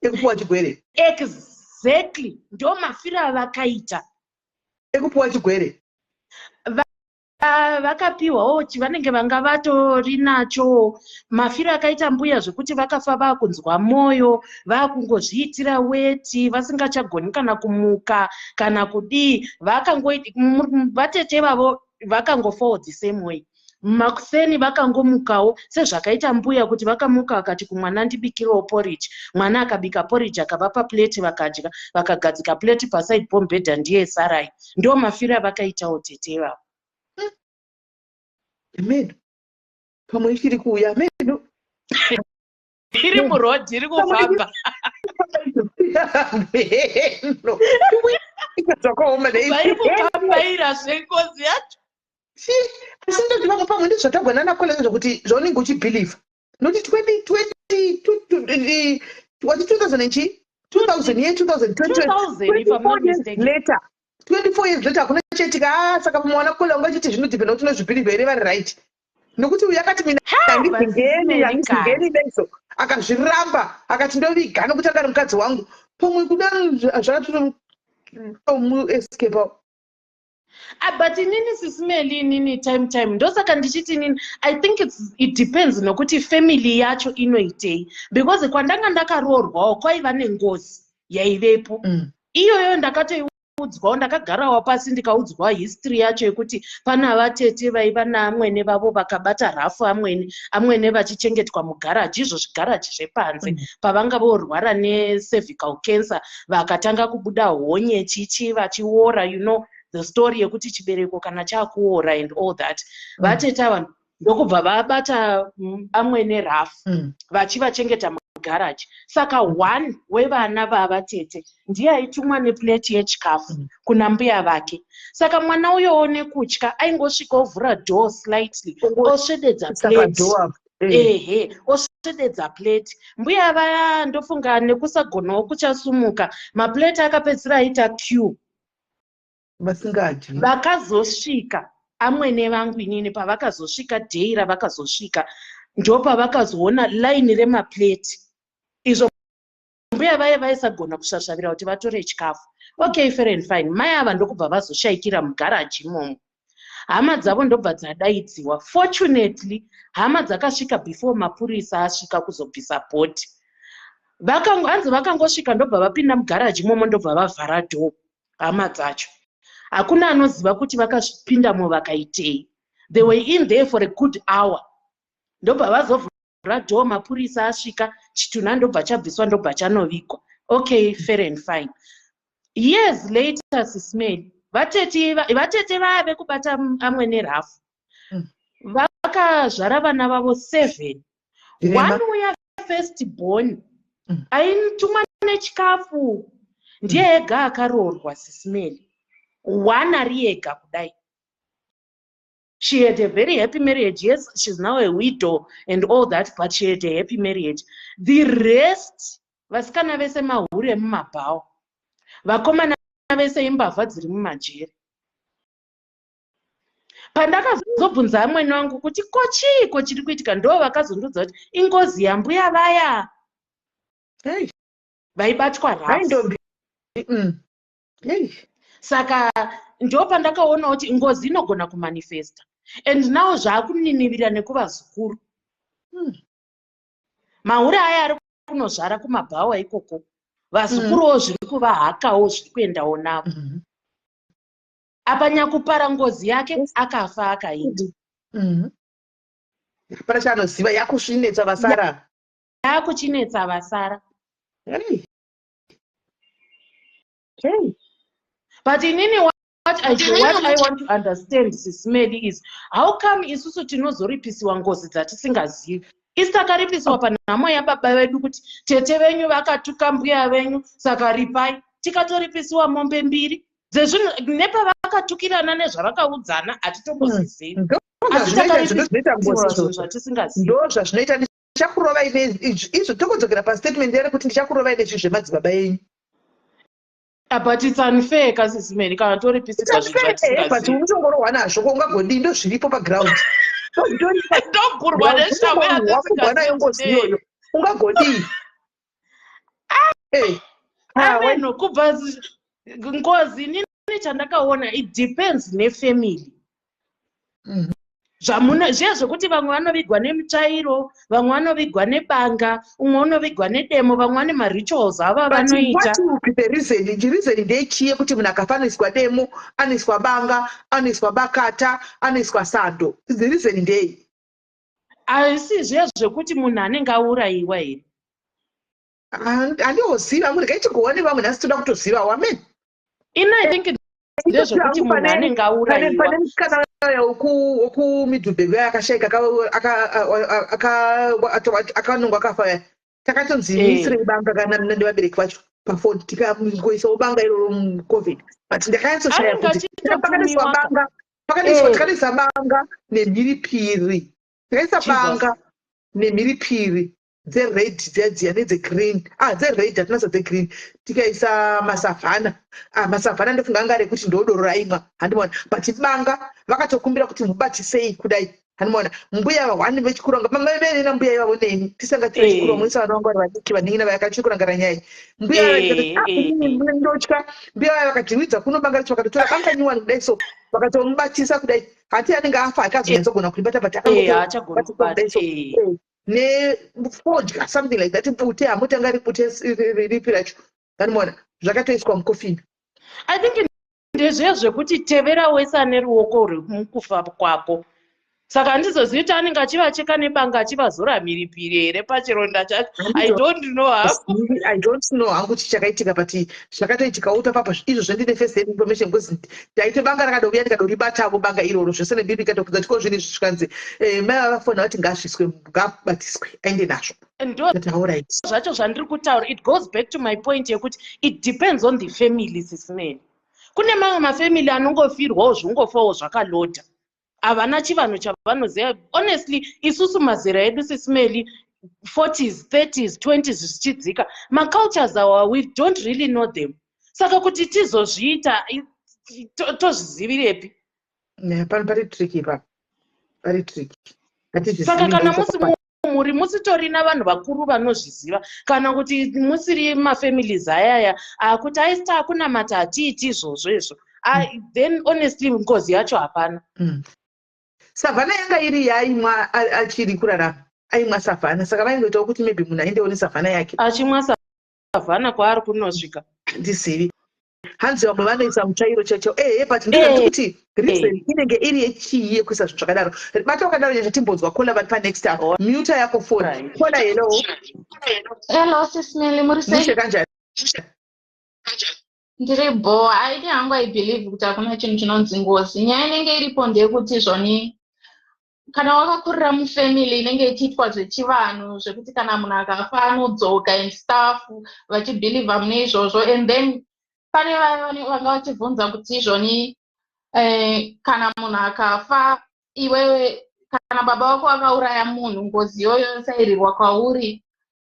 Speaker 1: Ekupuwa chigwere.
Speaker 8: Exactly, ndo mafiro avakaita.
Speaker 1: Ekupuwa chigwere.
Speaker 8: Vakapiwawo vanenge vanga vatori nacho, mafiro akaita mbuya zvekuti vakafa vakunzwa mwoyo, vakungozviitira weti, vasingachagoni kana kumuka kana kudii. Vatete vavo vakangofawo the same way. Makuseni vakangomukawo sezvakaita mbuya, kuti vakamuka vakati kumwana, "Ndibikirewo porridge." Mwana akabika porridge, akavapa plate, vakadya, vakagadzika plate paside pomubhedha, ndiye sarai. Ndo mafiro avakaitawo tete vavo.
Speaker 1: Amen, pamwe ichiri kuuya meno.
Speaker 8: Iri murodhi, iri kufamba.
Speaker 1: Meno zvakaoma.
Speaker 8: Vari kukambaira zvengozi yacho.
Speaker 1: Asi ndoti vamwe pamwe ndizvatagwana nakola zvokuti zvaunenge uchibhilivha, nokuti 2020, wati 2000 and chi 2000 ye 2020,
Speaker 8: 2000, if I'm not
Speaker 1: 24 years
Speaker 8: mistaken.
Speaker 1: later, 24 years later, hakuna chaitika. Ah, saka pamwe wana kola ungachiti zvinodhipenda kuti unozvibhilivha here, vari right, nokuti uyu akati, "Mina handizingeni, handizingeni beso." Akazviramba, akati, "Ndoviga," nokuti anga ari mukadzi wangu. Pamwe kuda zvakatomuescape.
Speaker 8: Ah, but inini, Sis Melly, inini time ndosaka ndichiti inini I think it depends nokuti family yacho inoitei, because kwandanga ndakaroorwawo kwaiva nengozi yaivepo. Iyoyo ndakatoiudzwawo, ndakagarawo pasi ndikaudzwa history yacho yekuti pana vatete vaiva naamwene vavo vakabata rafu amwene, amwene vachichengetwa mugaraji, izvo zvigaraji zvepanze. Pavanga vorwara necervical cancer, vakatanga kubuda honye chichi, vachiora, you know the story yekuti chibereko kana chakuora and all that. Vatete ava ndokubva vabata amwene rafu, vachivachengeta mugaraji. Saka one wevana vavatete ndiye aitumwa neplate yechikafu kuna mbuya vake. Saka mwana uyowo nekutya aingosvika, ovhura door slightly, osvededza plate. Ehe, osvededza plate. Mbuya vaya, ndofunga nekusagonawo kuchasumuka, maplate akapedzisira aita queue.
Speaker 1: Vasingadyi.
Speaker 8: Vakazosvika amwene vangu inini, pavakazosvika, day ravakazosvika, ndopavakazoona laini remaplate izvo. Mbuya vaya vaisagona kusvasvavira kuti vatore chikafu. Okay, fair and fine. Mai ava ndokubva vazoshayikira mugaraji imomo. Hama dzavo ndobva dzadaidziwa. Fortunately, hama dzakasvika before mapurisa asvika kuzobvisa body. Hanzi vakangosvika, ndobva vapinda mugaraji imomo, ndobva vavhara door. Hama dzacho, hakuna anoziva kuti vakapindamo vakaitei. They were in there for a good hour, ndobva vazovhura door mapurisa asvika. Chitunha ndobva chabviswa, ndobva chanovigwa. Okay, fair and fine. Years later, Sis Melly, vatete vaya vekubata amwene rafu vakazvara vana vavo seven.
Speaker 1: Zvirema.
Speaker 8: One uya first born aitumwa nechikafu ndiye ega akaroorwa, Sis Melly. One ari ega kudai. She had a very happy marriage. Yes, she's now a widow and all that, but she had a happy marriage. The rest, vasikana vese mahure emumabhawa, vakomana vese imbavha dziri mumajeri. Pandakazobvunza amwene wangu kuti ko chiiko chiri kuitika, ndo vakazondudza kuti ingozi yambuya vaya
Speaker 1: Hey,
Speaker 8: vaibatwa
Speaker 1: hai
Speaker 8: rafu.
Speaker 1: Ndombi. Hey.
Speaker 8: Saka ndo pandakaona kuti ngozi inogona kumanifesta, and now zvaakuninivira nekuvazukuru. Mahure aya ari kunozvara kumabhawa ikoko, vazukuruwo zviri kuvahakawo, zviri kuendawo navo. Apa nyakupara ngozi yake akafa akaita.
Speaker 1: Hapana chaanoziva, yakusvinetsa vasara.
Speaker 8: Yakuchinetsa vasara.
Speaker 1: Hey. Hey.
Speaker 8: But inini what I want to understand, Sis Melly, is how come isusu tinozoripisiwa ngozi dzatisingazivi? Isi takaripisiwa panhamo yababa vedu kuti tete venyu vakatuka mbuya venyu, saka ripai. Tikatoripisiwa mombe mbiri dzezvinhu, nepavakatukirana nezvavakaudzana hatitombozvizivi. Asi
Speaker 1: Ndozvinoita ngozi
Speaker 8: takaripisiwa zvinhu
Speaker 1: izvozvo.
Speaker 8: zvatisingazivi.
Speaker 1: Ndo zvazvinoita. Ndichakurovai izvo, tokodzokera pastatement yere kuti ndichakurovai nezvi zvemadzibaba enyu.
Speaker 8: Ah, but it's unfair ka, Sis Melly, kana toripisirwa zvinhu
Speaker 1: But
Speaker 8: zvatisingazivi.
Speaker 1: unotongorohwa nazvo, ko ungagodii? Ndo zviripo paground.
Speaker 8: Ndogurwa neshamhu.
Speaker 1: Wakugwa nayo ngozi iyoyo, ungagodii? Eh, ah,
Speaker 8: Ameno kubva ngozi, inini chandakaona, it depends nefamily. Zvamuno zviya zvekuti vamwe vanovigwa nemutsvairo, vamwe vanovigwa nebanga, umwe unovigwa nedemo, vamwe vane marituals avo avanoita.
Speaker 1: What would be the reason? Reason ndechii yekuti munhu akafa anoiswa demo, anoiswa banga, anoiswa bakata, anoiswa sando? The reason ndei?
Speaker 8: Asi zviya zvekuti munhu anenge aurayiwa here?
Speaker 1: Handioziva hangu, regai tigoone vamwe. Nhasi toda kutozivawo, amen.
Speaker 8: Ini I think ndezvekuti munhu anenge aurayiwa.
Speaker 1: Pane musikana wekuMiddelburg akashaika, akanongwa akafa, takatonzi muisirei banga kana nevabereki vacho pafoni, tikangoisawo banga iroro mucoffin, but ndakanyatsoshaya kuti pakanoiswa banga, pakanoiswa, takanoisa banga nemhiripiri, takaisa banga nemhiripiri dzered dziya dziya nedzegreen, ah, dzered hatinasa, dzegreen, tikaisa masavhana. Ah, masavhana ndofunga anga ari ekuti ndodoro raimwa, handimaona. But banga vakatokumbira kuti mubatisei kudai, handimaona. Mbuya vahwani vechikuranga, mama nambuya ivavo neni tisanga tiri vechikuru, vamwe vana vangu vari vadiki, vanin'ina vakachiri nyaya. Mbuya ndotya, mbuya vaya vakadhiwidza kuno banga racho, vakatotora banga nyuwani kudai, so vakatomubatisa kudai. Hati anenge afa, akazonyatsogona kuribata, but
Speaker 8: haachagoni
Speaker 1: akangokudai so nefodya, something like that, bute hamutanga ribute ripi racho, vanimona, zvakatoiswa mucoffin.
Speaker 8: I think ndezviya zvekuti tevera wese ane ruoko rwemukufa kwako. Saka handizozivi kuti anenge achivacheka nebanga, achivazora mhiripiri here pachironda chacho. I don't know
Speaker 1: hangu. I don't know hangu kuti chakaitika, but zvakatoitikawo papa izvo. Ndine first hand information because ndaito banga rakadouya, ndikadoribatavo banga iroro zvese nemhiri, ndikatokudza tiko zvinhu izvi, zvikanzi mai vavafona vati ngazviswe, ngabatiswe, aende nazvo.
Speaker 8: Ndo zvacho zvandiri kutaura. It goes back to my point yekuti it depends on the family, Sis Melly. Kune mamwe mafamily anongofirwawo, zvingofawo zvakalodha, havana chivanhu chavanoziva. Honestly, isusu mazera edu, Sis Melly, 40s, 30s, 20s zvichidzika, macultures awa we don't really know them. Saka kuti tizozviita, tozvizivirepi?
Speaker 1: Pano pari tricky, ipapo pari tricky.
Speaker 8: Saka kana musi muri musitorina vanhu vakuru vanozviziva, kana kuti musiri mafamilies ayaya akuti aisi taakunamata, hatiiti izvozvo izvo, then honestly ngozi yacho hapana.
Speaker 1: Savhana yanga iri yaaimwa achiri kurarama, aimwa savhana, saka vaingoitawo kuti maybe munhu aendewo nesavhana yake.
Speaker 8: Achimwa savhana kwaari kunosvika.
Speaker 1: Handizivi, hanzi vamwe vanoisa mutsvairo chaicho, ehe, but ndinoti kuti reason inenge iri yechii yekuisa zvinhu zvakadaro? Bata wakadaro, nyasha, timbonzwa caller vari panext up. Muta yako phone. Caller, hello.
Speaker 9: Hello, Sis Melly, muri sei?
Speaker 1: Mushe kanjani?
Speaker 9: Ndiri bo. Aidi hangu, I believe kuti hakuna chinhu chinonzi ngozi. Nyaya inenge iripo ndeyekuti zvoni kana wakakurira mufamily inenge ichiitwa zvechivanhu, zvekuti kana munhu akafa anodzoka and stuff, vachibhilivha mune izvozvo, and then pane vaya vanga vachibvunza kuti izvoni kana munhu akafa, iwewe kana baba vako vakauraya munhu, ngozi iyoyo yosairirwa kwauri,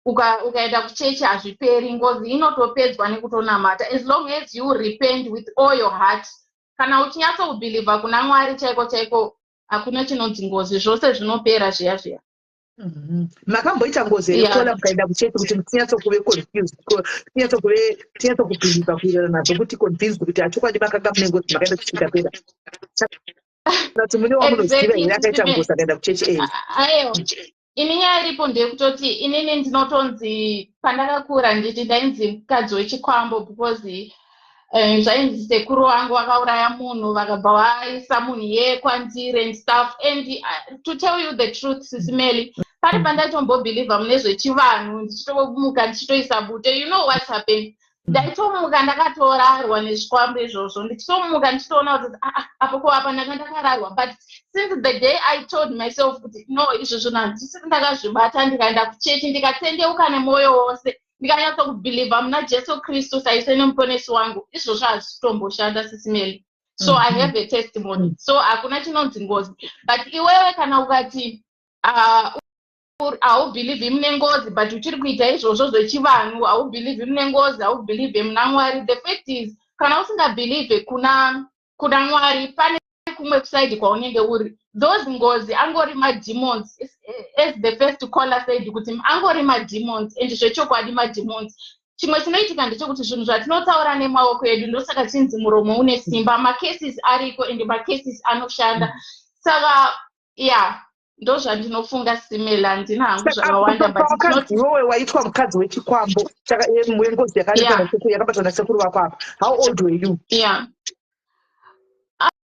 Speaker 9: ukaenda kuchechi hazviperi. Ngozi inotopedzwa nekutonamata, as long as you repent with all your heart. Kana uchinyatsokubhilivha kuna Mwari chaiko chaiko, hakuna chinonzi ngozi, zvose zvinopera zviya zviya.
Speaker 1: Makamboita ngozi here, caller, mukaenda kuchechi kuti tinyatsokuve confused, tinyatsokuve, tinyatsokubhilivha kuirana nazvo, kuti convinced kuti achokwadi makanga mune ngozi, makaenda kuchechi ikapera? Kuti mune wamunoziva here akaita ngozi akaenda kuchechi?
Speaker 9: Aiwa, ini nyaya iripo ndeyekutoti inini ndinotonzi pandakakura nditi ndainzi mukadzi wechikwambo, because zvainzi sekuru vangu vakauraya munhu, vakabva vaisa munhu iyeye kwandiri and stuff. And to tell you the truth, Sis Melly, pane pandaitombobhilivha mune zvechivanhu, ndichitomuka ndichitoisa bute. You know what happened? Ndaitomuka ndakatorarwa nezvikwambo izvozvo, ndichitomuka ndichitoona kuti, "Ah, ah, apo ko apa ndanga ndakararwa." But since the day I told myself kuti no, izvo zvinhu handisiri ndakazvibata, ndikaenda kuchechi, ndikatendeuka nemwoyo wose, ndikanyatsokubhilivha muna Jesu Kristu saise nemuponesi wangu, izvozvo hazvitomboshanda, Sis Melly. So I have a testimony, so hakuna chinonzi ngozi. But iwewe kana ukati haubhilivhi mune ngozi, but uchiri kuita izvozvo zvechivanhu, haubhilivhi mune ngozi, haubhilivhi muna Mwari, the fact is kana usingabhilivhe kuna Mwari, pane kumwe kuside kwaunenge uri. Those ngozi angori mademons, as the first caller said, kuti angori mademons, and zvechokwadi mademons. Chimwe chinoitika ndechekuti zvinhu zvatinotaura nemaoko edu, ndosaka chinzi muromo une simba. Macases ariko, and macases anoshanda. Saka ya, ndozvandinofunga, simela. Handina hangu zvakawanda, but
Speaker 1: Iwewe waitwa mukadzi wechikwambo, wengozi yakabatwa nasekuru vako apa, how old were you?
Speaker 9: Yeah,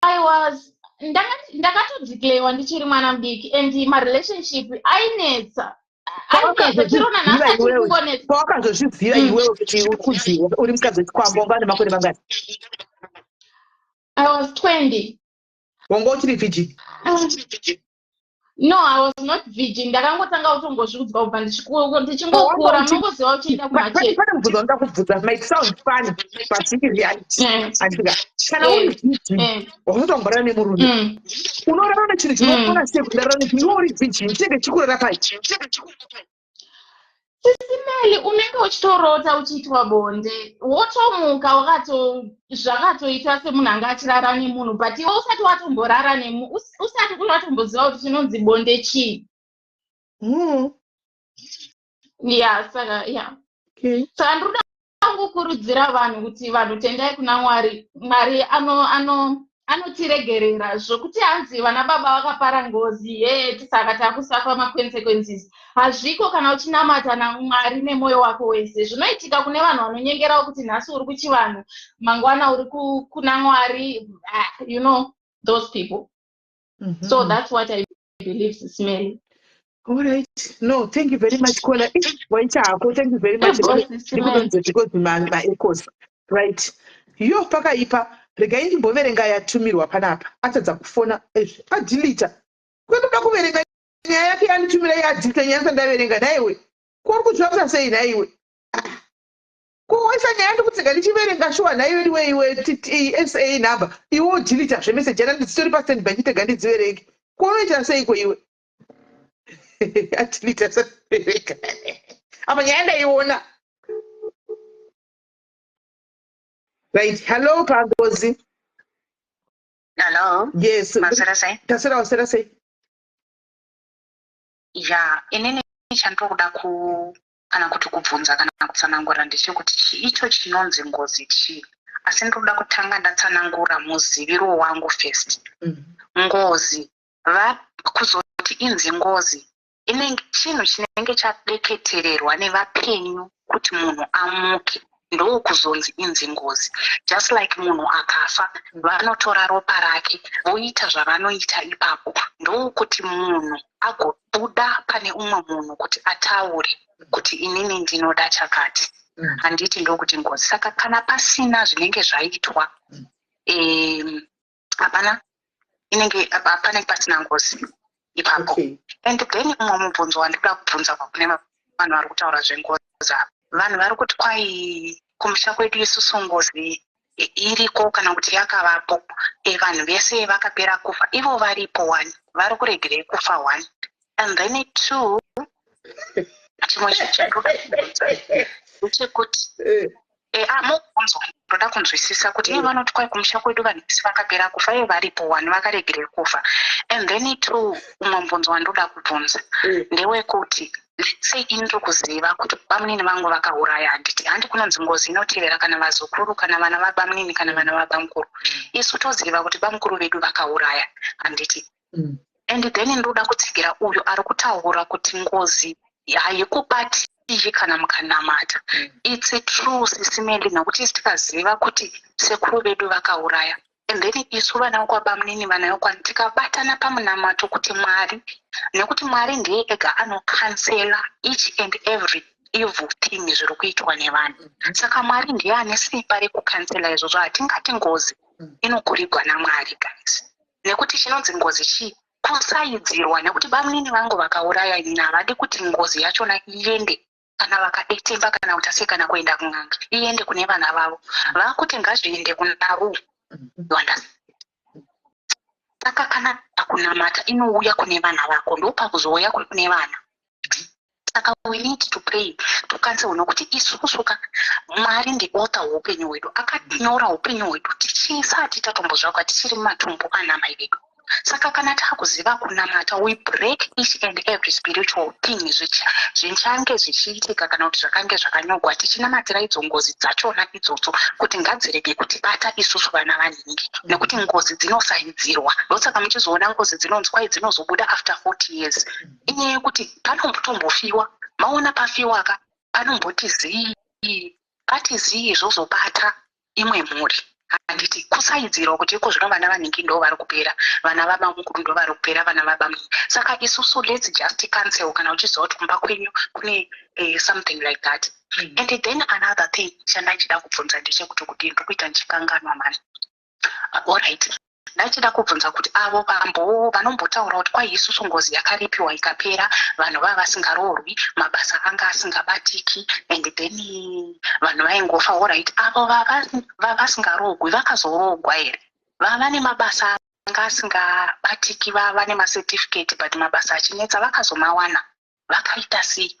Speaker 9: I was ndakatodeclarewa ndichiri mwana mudiki, and marelationship ainetsa, ainetsa. Chirona nhasi achiri kungonetsa.
Speaker 1: Pawakazozviziva iwewe kuti uri kudziwa uri mukadzi wechikwambo, wanga une makore mangani?
Speaker 9: I was 20.
Speaker 1: Wanga uchiri virgin?
Speaker 9: No, I was not virgin. Ndakangotanga kutongozviudzwa kubva ndichingokura, munongoziva uchienda
Speaker 1: kumachurch. Pane mubvunzo wanoda kubvunza. Might sound funny, but ireality, andika? Kana uri virgin, wakutotomborara nemurume, unorara nechinhu chinokona sei kundarara nechinhu iwe uri virgin? Chinenge chikurara pai?
Speaker 9: Sisi Meli, unenge uchitorota uchiitwa bonde, wotomuka wakato zvakatoita semunhu anga achirara nemunhu, but iwe usati watomborara nemu, usati watomboziva kuti chinonzi bonde chii. Ya, saka ya, saka ndiri kuda kungokurudzira vanhu kuti vanhu tendai kuna Mwari. Mwari anotiregerera zvokuti hanzi vana baba vakapara ngozi ye, saka takusuffer maconsequences. Hazviko. Kana uchinamata naMwari nemwoyo wako wese, zvinoitika kune vanhu vanonyengerawo kuti nhasi uri kuchivanhu, mangwana uri kuna Mwari. Ah, you know those people. So that's what I believe, Sis Meli.
Speaker 1: All right. No, thank you very much, Kola. Waita hako, thank you very much. Ndikudonze because ma-echoes. Right. Yo, pakaipa. Regai ndimboverenga yatumirwa panapa. Atadza kufona, ezvi, adelete. Kwendoda kuverenga nyaya yake yanditumira, yadelete nyaya yandaverenga. Nhaiwe. Kuri kuzvapsa sei, nhaiwe? Kuwaisa nyaya ndikutsika ndichiverenga shuwa, nhaiwe iwe, iwe sa number. Iwe wodelete zvemeseji yana ndidzitori pastand by, ndidziverenge. Kunoita seiko iwe? Adelete asabereka apa nyaya ndaiona. Right, hello, pangozi.
Speaker 10: Hello.
Speaker 1: Yes.
Speaker 10: Maswera sei?
Speaker 1: Taswera, waswera sei?
Speaker 10: Ya, inini chandiri kuda ku kana kuti kubvunza kana kutsanangura ndechekuti chiicho chinonzi ngozi chii? Asi ndiri kuda kutanga ndatsanangura muziviro wangu first. Ngozi, kuzoti inzi ngozi, inenge chinhu chinenge chadeketererwa nevapenyu kuti munhu amuke, ndokuzonzi inzi ngozi. Just like munhu akafa, vanotora ropa rake voita zvavanoita ipapo, ndokuti munhu agobuda pane umwe munhu kuti ataure kuti inini ndinoda chakati, handiti? Ndokuti ngozi. Saka kana pasina zvinenge zvaitwa, hapana inenge panenge pasina ngozi ipapo. And then umwe mubvunzo wandinoda kubvunza kune vanhu vari kutaura zvengozi apa, vanhu vari kuti kwai kumusha kwedu isusu ngozi iriko kana kuti yakavapo, vanhu vese vakapera kufa, ivo varipo one, vari kuregerei kufa one? And then two, chimwe chinhu chandinoda kubvunza ndechekuti mubvunzo, ndoda kunzwisisa kuti ivo vanoti kwai kumusha kwedu vanhu vese vakapera kufa, ivo varipo one, vakaregerei kufa? And then two, umwe mubvunzo wandoda kubvunza ndewekuti sei ini ndiri kuziva kuti bamunini vangu vakauraya, handiti? Handi kunonzi ngozi inotevera kana vazukuru kana vana vabamunini kana vana vabamukuru? Isu toziva kuti bamukuru vedu vakauraya, handiti? And then ndoda kutsigira uyo ari kutaura kuti ngozi haikubatii kana mukanamata. It's true, Sisi Meli, nekuti isi tikaziva kuti sekuru vedu vakauraya, and then isu vana vekwabamunini, vana vekwani, tikabatana pamunamato kuti Mwari, nekuti Mwari ndiye ega anocancela each and every evil thing zviri kuitwa nevanhu. Saka Mwari ndiye ane simba rekucancela izvozvo. Hatingati ngozi inokurigwa naMwari, guys, nekuti chinonzi ngozi chii? Kusaidzirwa. Nekuti bamunini vangu vakauraya ini, havadi kuti ngozi yachona iende kana vakadetemba kana kuti sei kana kuenda kun'anga, iende kune vana vavo. Vakuti ngazviende kuna ru. You understand? Saka kana kunamata, inouya kune vana vako, ndopakuzouya kune vana. Saka we need to pray to cancel, nokuti isusu ka, Mwari ndiauthor weupenyu hwedu, akanyora upenyu hwedu tichisati tatombozvakwa, tichiri mumatumbu ana mai vedu. Saka kana taakuziva kunamata, we break each and every spiritual thing zvichange zvichiitika kana kuti zvakange zvakanyorwa, tichinamatira idzo ngozi dzachona idzodzo kuti ngadzirege kutibata isusu vana vanhingi, nekuti ngozi dzinosaidzirwa. Ndosaka muchizoona ngozi dzinonzi kwai dzinozobuda after 40 years. Inyaya yekuti panombotombofiwa, maona pafiwa ka, panomboti zii, pati zii, zvozobata imwe mhuri, handiti? Kusaidzirwa kuti iko zvino vana vanhingi ndo vari kupera, vana vabamukuru ndo vari kupera, vana vabamunini. Saka isusu, let's just cancel kana uchiziva kuti kumba kwenyu kune something like that. And then another thing chandachida kubvunza ndechekuti kuti ndiri kuita ndichikanganwa mani. Alright, ndachida kubvunza kuti avo vambo vanombotaura kuti kwai isusu ngozi yakaripiwa ikapera, vanhu vava vasingaroorwi, mabasa anga asingabatiki, and then vanhu vaingofa. Alright, avo vavasingaroorwi vakazoroorwa here? Vava nemabasa anga asingabatiki, vava nemacertificate but mabasa achinetsa, vakazomawana vakaita sei?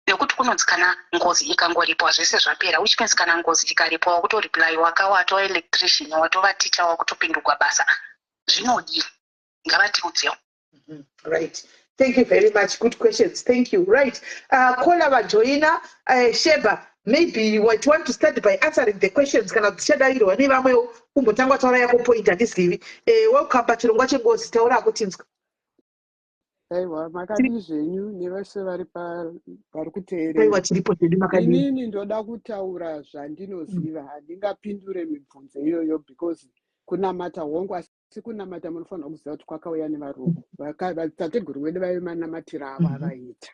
Speaker 10: Nekuti kunonzi kana ngozi ikangoripwa zvese zvapera, which means kana ngozi ikaripwa wakutoreplyiwa ka, watova electrician, watova teacher, wakutopindurwa basa. Zvinodii? Ngavatiudzewo.
Speaker 1: Right, thank you very much. Good questions, thank you. Right, caller vajoina, Sheba, maybe you might want to start by answering the questions kana dzichadayirwa nevamwewo. Kumbotanga taura yako point, handizivi. Welcome pachirongwa chengozi, taura kutinzwa.
Speaker 11: Aiwa, makadii zvenyu nevese vari vari kuteerera?
Speaker 1: Aiwa, tiripo zvedu, makadii?
Speaker 11: Inini ndoda kutaura zvandinoziva. Handingapindure mibvunzo iyoyo because kunamata, hongu, asi kunamata munofanira kuziva kuti kwakauya nevarungu. Tateguru vedu vaive manamatiro avo avaiita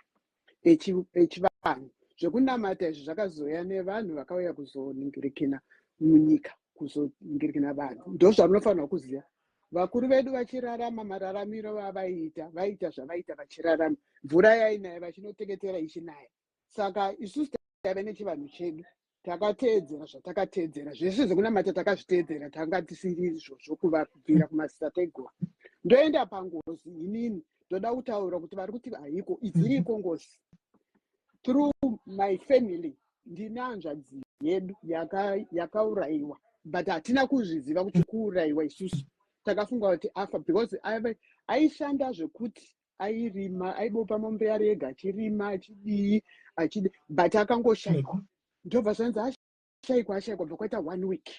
Speaker 11: echivanhu. Zvekunamata izvi zvakazoya nevanhu vakauya kuzoningirikina munyika, kuzoningirikina vanhu. Ndo zvamunofanira kuziva. Vakuru vedu vachirarama, mararamiro avaiita, vaiita zvavaita vachirarama. Mvura yainaya, vachinoteketera ichinaya. Saka isusu taive nechivanhu chedu, takateedzera zvatakateedzera. Zvese zvekunamata takazviteedzera, tanga tisiri izvozvo kubvira kumazitateguru. Ndoenda pangozi. Inini ndoda kutaura kuti vari kuti haiko, idziriko ngozi. Through my family, ndine hanzvadzi yedu yakaurayiwa, but hatina kuzviziva kuti kuurayiwa. Isusu takafunga kuti afa because aishanda zvekuti airima, aibopa mombe yari ega, achirima, achidii, achidi, but akangoshayikwa. Ndobva zvanzi ashayikwa, ashayikwa, bva kwaita one week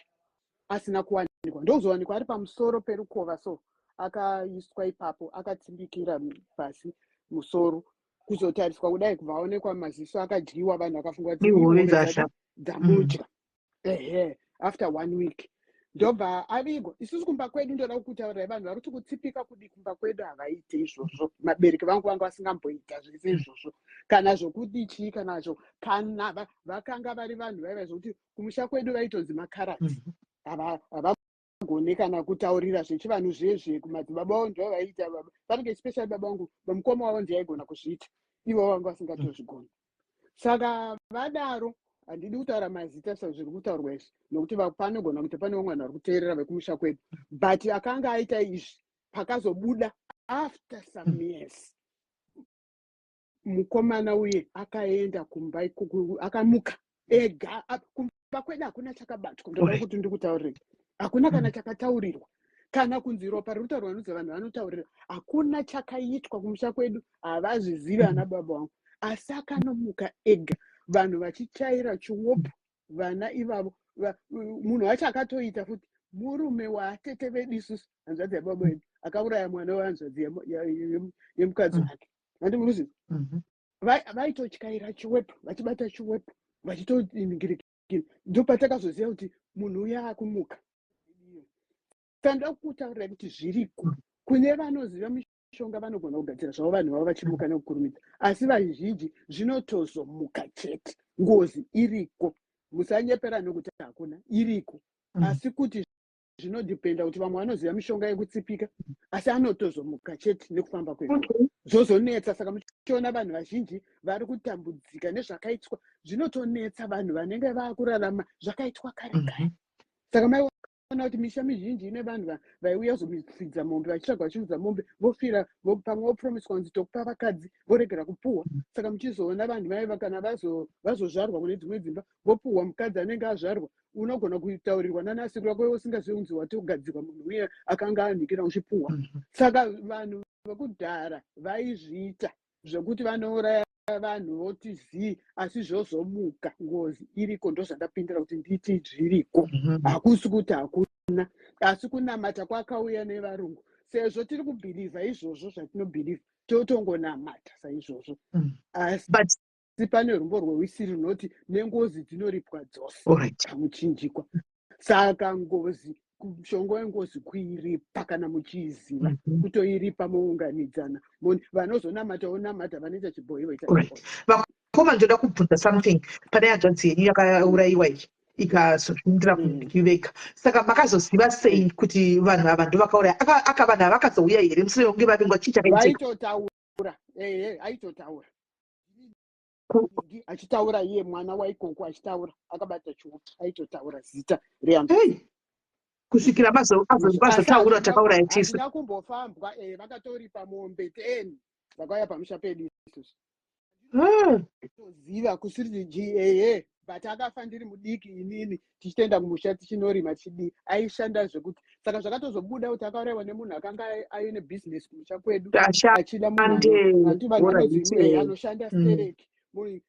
Speaker 11: asina kuwanikwa. Ndokuzowanikwa ari pamusoro perukova, so akaiswa ipapo, akatsimbikira pasi musoro. Kuzotariswa kudai, kubva aonekwa maziso akadyiwa. Vanhu vakafunga kuti
Speaker 1: ihove
Speaker 11: ihove
Speaker 1: dzasha
Speaker 11: dzamudya. Ehe, after one week ndobva avigwa. Isusu kumba kwedu, ndoda kukutaurirai, vanhu vari kuti kutsipika kudi, kumba kwedu havaite izvozvo. Mabereki vangu vanga vasingamboita zvese izvozvo, kana zvokudi chii, kanazvo kana vakanga vari vanhu vaiva zvokuti kumusha kwedu vaitonzi makarati, havagone kana kutaurira zvechivanhu zvezve. Kumadzibaba vavo ndo vaiita, vanenge especially baba vangu, mukoma wavo ndiye aigona kuzviita, ivo vanga vasingatozvigoni. Saka vadaro, handidi kutaura mazita sezviri kutaurwa izvi, nokuti panogona kuti pane vamwe vanhu vari kuteerera vekumusha kwedu, but akanga aita izvi, pakazobuda after some years, mukomana uye akaenda kumba ikoko, akamuka ega. Kumba kwedu hakuna chakabatwa. Ndoda kuti ndikutaurire, hakuna kana chakataurirwa, kana kunzi ropa riri kutaurwa nonzi vanhu vanotaurira. Hakuna chakaitwa kumusha kwedu, havazvizivi ana baba vangu. Asi akanomuka ega, vanhu vachichaira chiwopo, vana ivavo. Munhu wacho akatoita futi murume waatete vedu isusu, hanzvadzi yababa vedu, akauraya mwana wehanzvadzi yemukadzi wake, handi muruziva? Vaitotyaira chiwepo, vachibata chiwepo, vachitoingirikira. Ndopatakazoziva kuti munhu uya akumuka. Saka ndoda kukutaurirai kuti zviriko. Kune vanoziva mishonga, vanogona kugadzira zvavo vanhu vavo vachimuka nekukurumidza, asi vazhinji zvinotozomuka chete. Ngozi iriko, musanyepera nokuti hakuna, iriko. Asi kuti zvinodhipenda kuti vamwe vanoziva mishonga yekutsipika, asi anotozomuka chete nekufamba kwenguva. Zvozonetsa. Saka muchiona vanhu vazhinji vari kutambudzika nezvakaitwa, zvinotonetsa vanhu vanenge vaakurarama zvakaitwa kare kare. Saka maiona kuti misha mizhinji ine vanhu vaiuya kuzomifidza mombe vachitsvaga vachifidza mombe vofira pamwe vopromiswa kunzi tokupa vakadzi voregera kupuhwa. Saka muchizoona vanhu vaiva kana vazozvarwa kune dzimwe dzimba vopuhwa mukadzi anenge azvarwa unogona kutaurirwa nanasekuru vako usingazivi kunzi watogadzirwa munhu uye akanga anhikira uchipuhwa. Saka vanhu vekudhara vaizviita zvekuti vanouraya vanhu voti zii asi zvozomuka ngozi iriko. Ndozvandapindira kuti nditi zviriko, hakusi kuti hakuna, asi kunamata kwakauya nevarungu. Sezvo tiri kubhilivha izvozvo zvatinobhilivha, totongonamata saizvozvo, asi pane rumbo rwewisiri runoti nengozi dzinoripwa dzose pamuchinjikwa. Saka ngozi, mushonga wengozi kuiripa kana muchiiziva, kutoiripa mounganidzana, vanozonamata vonamata, vanoita chibhoyi voita chibhoyi.
Speaker 1: Vakoma, ndoda kubvunza something. Pane hanzvadzi yenyu yakaurayiwa iyi ikazozvindira kuveka, saka makazoziva sei kuti vanhu ava ndo vakauraya? Aka vanhu ava vakazouya here mushure mekunge vavingwa? Chii chakaitika?
Speaker 11: Vaitotaura, ehe, aitotaura achitaura iye mwana waikoko, achitaura akabata chiuno, aitotaura zita rehanzvadzi.
Speaker 1: Hey! Kusvikira vazotaura, takauraya tisu.
Speaker 11: Hazvina kumbofambwa, vakatoripa mombe 10 vakauya pamusha pedu isusu. Toziva kusiri ehe, but akafa ndiri mudiki inini, tichitoenda kumusha tichinorima tichidii, aishanda zvekuti. Saka zvakatozobuda kuti akaurayiwa nemunhu akanga aine bhizinesi kumusha kwedu, achida munhu anti vanhu vanozi anoshanda stereki.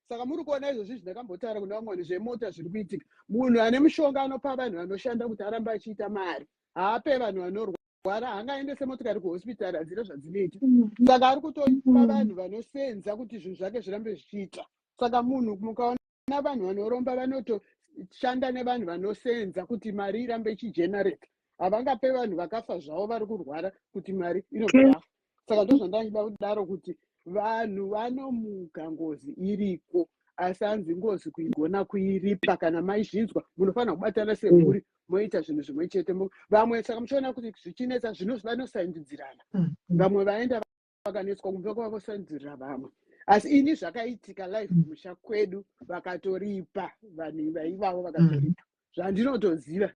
Speaker 11: Saka muri kuona izvozvi zvindakambotaura kuna vamwe vanhu zvemota zviri kuitika, munhu ane mushonga anopa vanhu vanoshanda kuti arambe achiita mari, haape vanhu vanorwara, haangaendese motikari kuhospitari, hadzina zvadzinoita. Saka ari kutopa vanhu vanosenza kuti zvinhu zvake zvirambe zvichiita. Saka munhu mukaona vanhu vanoromba vanotoshanda nevanhu vanosenza kuti mari irambe ichigenerate, havangape vanhu vakafa zvavo vari kurwara kuti mari inobva yafa. Saka ndozvandachida kudaro kuti vanhu vanomuka, ngozi iriko, asi hanzi ngozi kuigona kuiripa. Kana maizvinzwa munofanira kubatana semhuri moita zvinhu zvimwe chete. Vamwe saka muchiona kuti zvichinetsa zvino vanosaindidzirana, vamwe vaenda vakanetswa kumba kwavo vosaindidzirira vamwe. Asi ini zvakaitika live kumusha kwedu, vakatoripa vanhu vaivavo, vakatoripa zvandinotoziva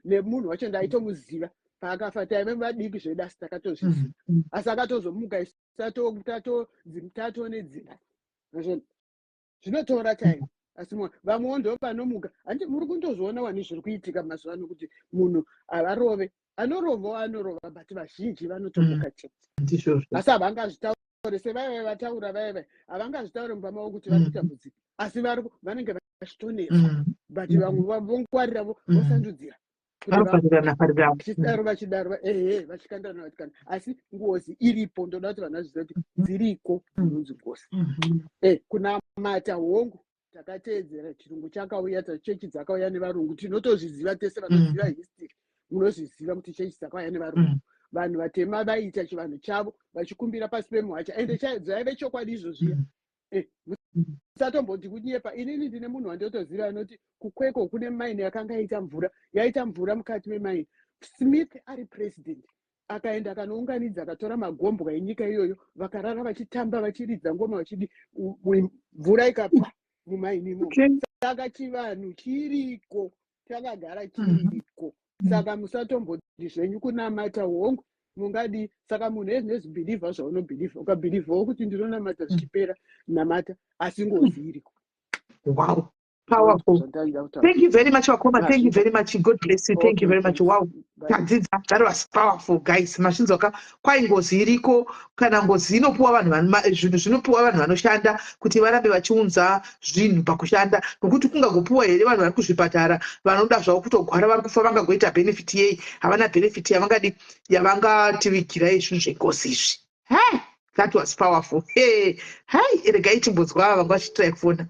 Speaker 11: nemunhu wacho ndaitomuziva paakafa, taive vadiki zvedu asi takatozviziva, asi akatozomuka isu tatone dzimba. Zvinotora time, asi vamwewo ndo vanomuka. Handi muri kundozviona wani zviri kuitika mazuva ano kuti munhu havarove, anorovawo anorova, but vazhinji vanotomuka chete.
Speaker 1: Ndizvozvo.
Speaker 11: Asi havangazvitaure sevaive vataura vaive, havangazvitaure mumba mavo kuti vari kutambudzika, asi vanenge vachitonetswa, but vamwe vongwarira vosandudzira kuti
Speaker 1: vanofarirana farirana.
Speaker 11: Vachidaro vachidaro, ehe, vachikandirana vachikanda, asi ngozi iripo. Ndoda kuti vanhu vazive kuti dziriko dzinonzi ngozi. Kunamata hongu, takateedzera chirungu chakauya, chechi dzakauya nevarungu, tinotozviziva tese vanoziva history, munozviziva kuti chechi dzakauya nevarungu. Vanhu vatema vaiita chivanhu chavo vachikumbira pasi pemuhacha, ende zvaive chokwadi izvozviya. Musatomboti kunyepa. Inini ndine munhu wandotoziva anoti kuKwekwe kune maini yakanga yaita mvura, yaita mvura mukati memaini. Smith ari president akaenda akanounganidza, akatora magombwa enyika iyoyo, vakarara vachitamba vachiridza ngoma vachidi, mvura ikapwa mumaini imomo. Saka chivanhu chiriko, chakagara chiriko. Saka musatomboti zvenyu kunamata hongu mungadi. Saka munhu ezvinezvibhilivha zvaunobhilivha, ukabhilivhawo kuti ndinonamata zvichipera, namata, asi ngozi iriko.
Speaker 1: Wow, powerful.
Speaker 11: Zvandaida kutaura.
Speaker 1: Thank you very much, vakoma. Thank you
Speaker 11: Mazvita.
Speaker 1: very much. God bless you. Thank you
Speaker 11: Okay,
Speaker 1: very much.
Speaker 11: thanks.
Speaker 1: Wow.
Speaker 11: Bye.
Speaker 1: Tadzidza. That was powerful, guys. Mashinzwaka kwai ngozi iriko. Kana ngozi inopuwa vanhu zvinhu zvinopuwa vanhu vanoshanda kuti varambe vachiunza zvinhu pakushanda, nokuti kungagopuwa here vanhu vari kuzvipatara vanoda zvavo kutogwara, vari kufa, vangagoita benefit yei? Havana benefit yavangadi yavangativigira zvinhu zvengozi izvi. Hey, that was powerful. Hey, hai, regai timbonzwa ava vanga vachitry kufona.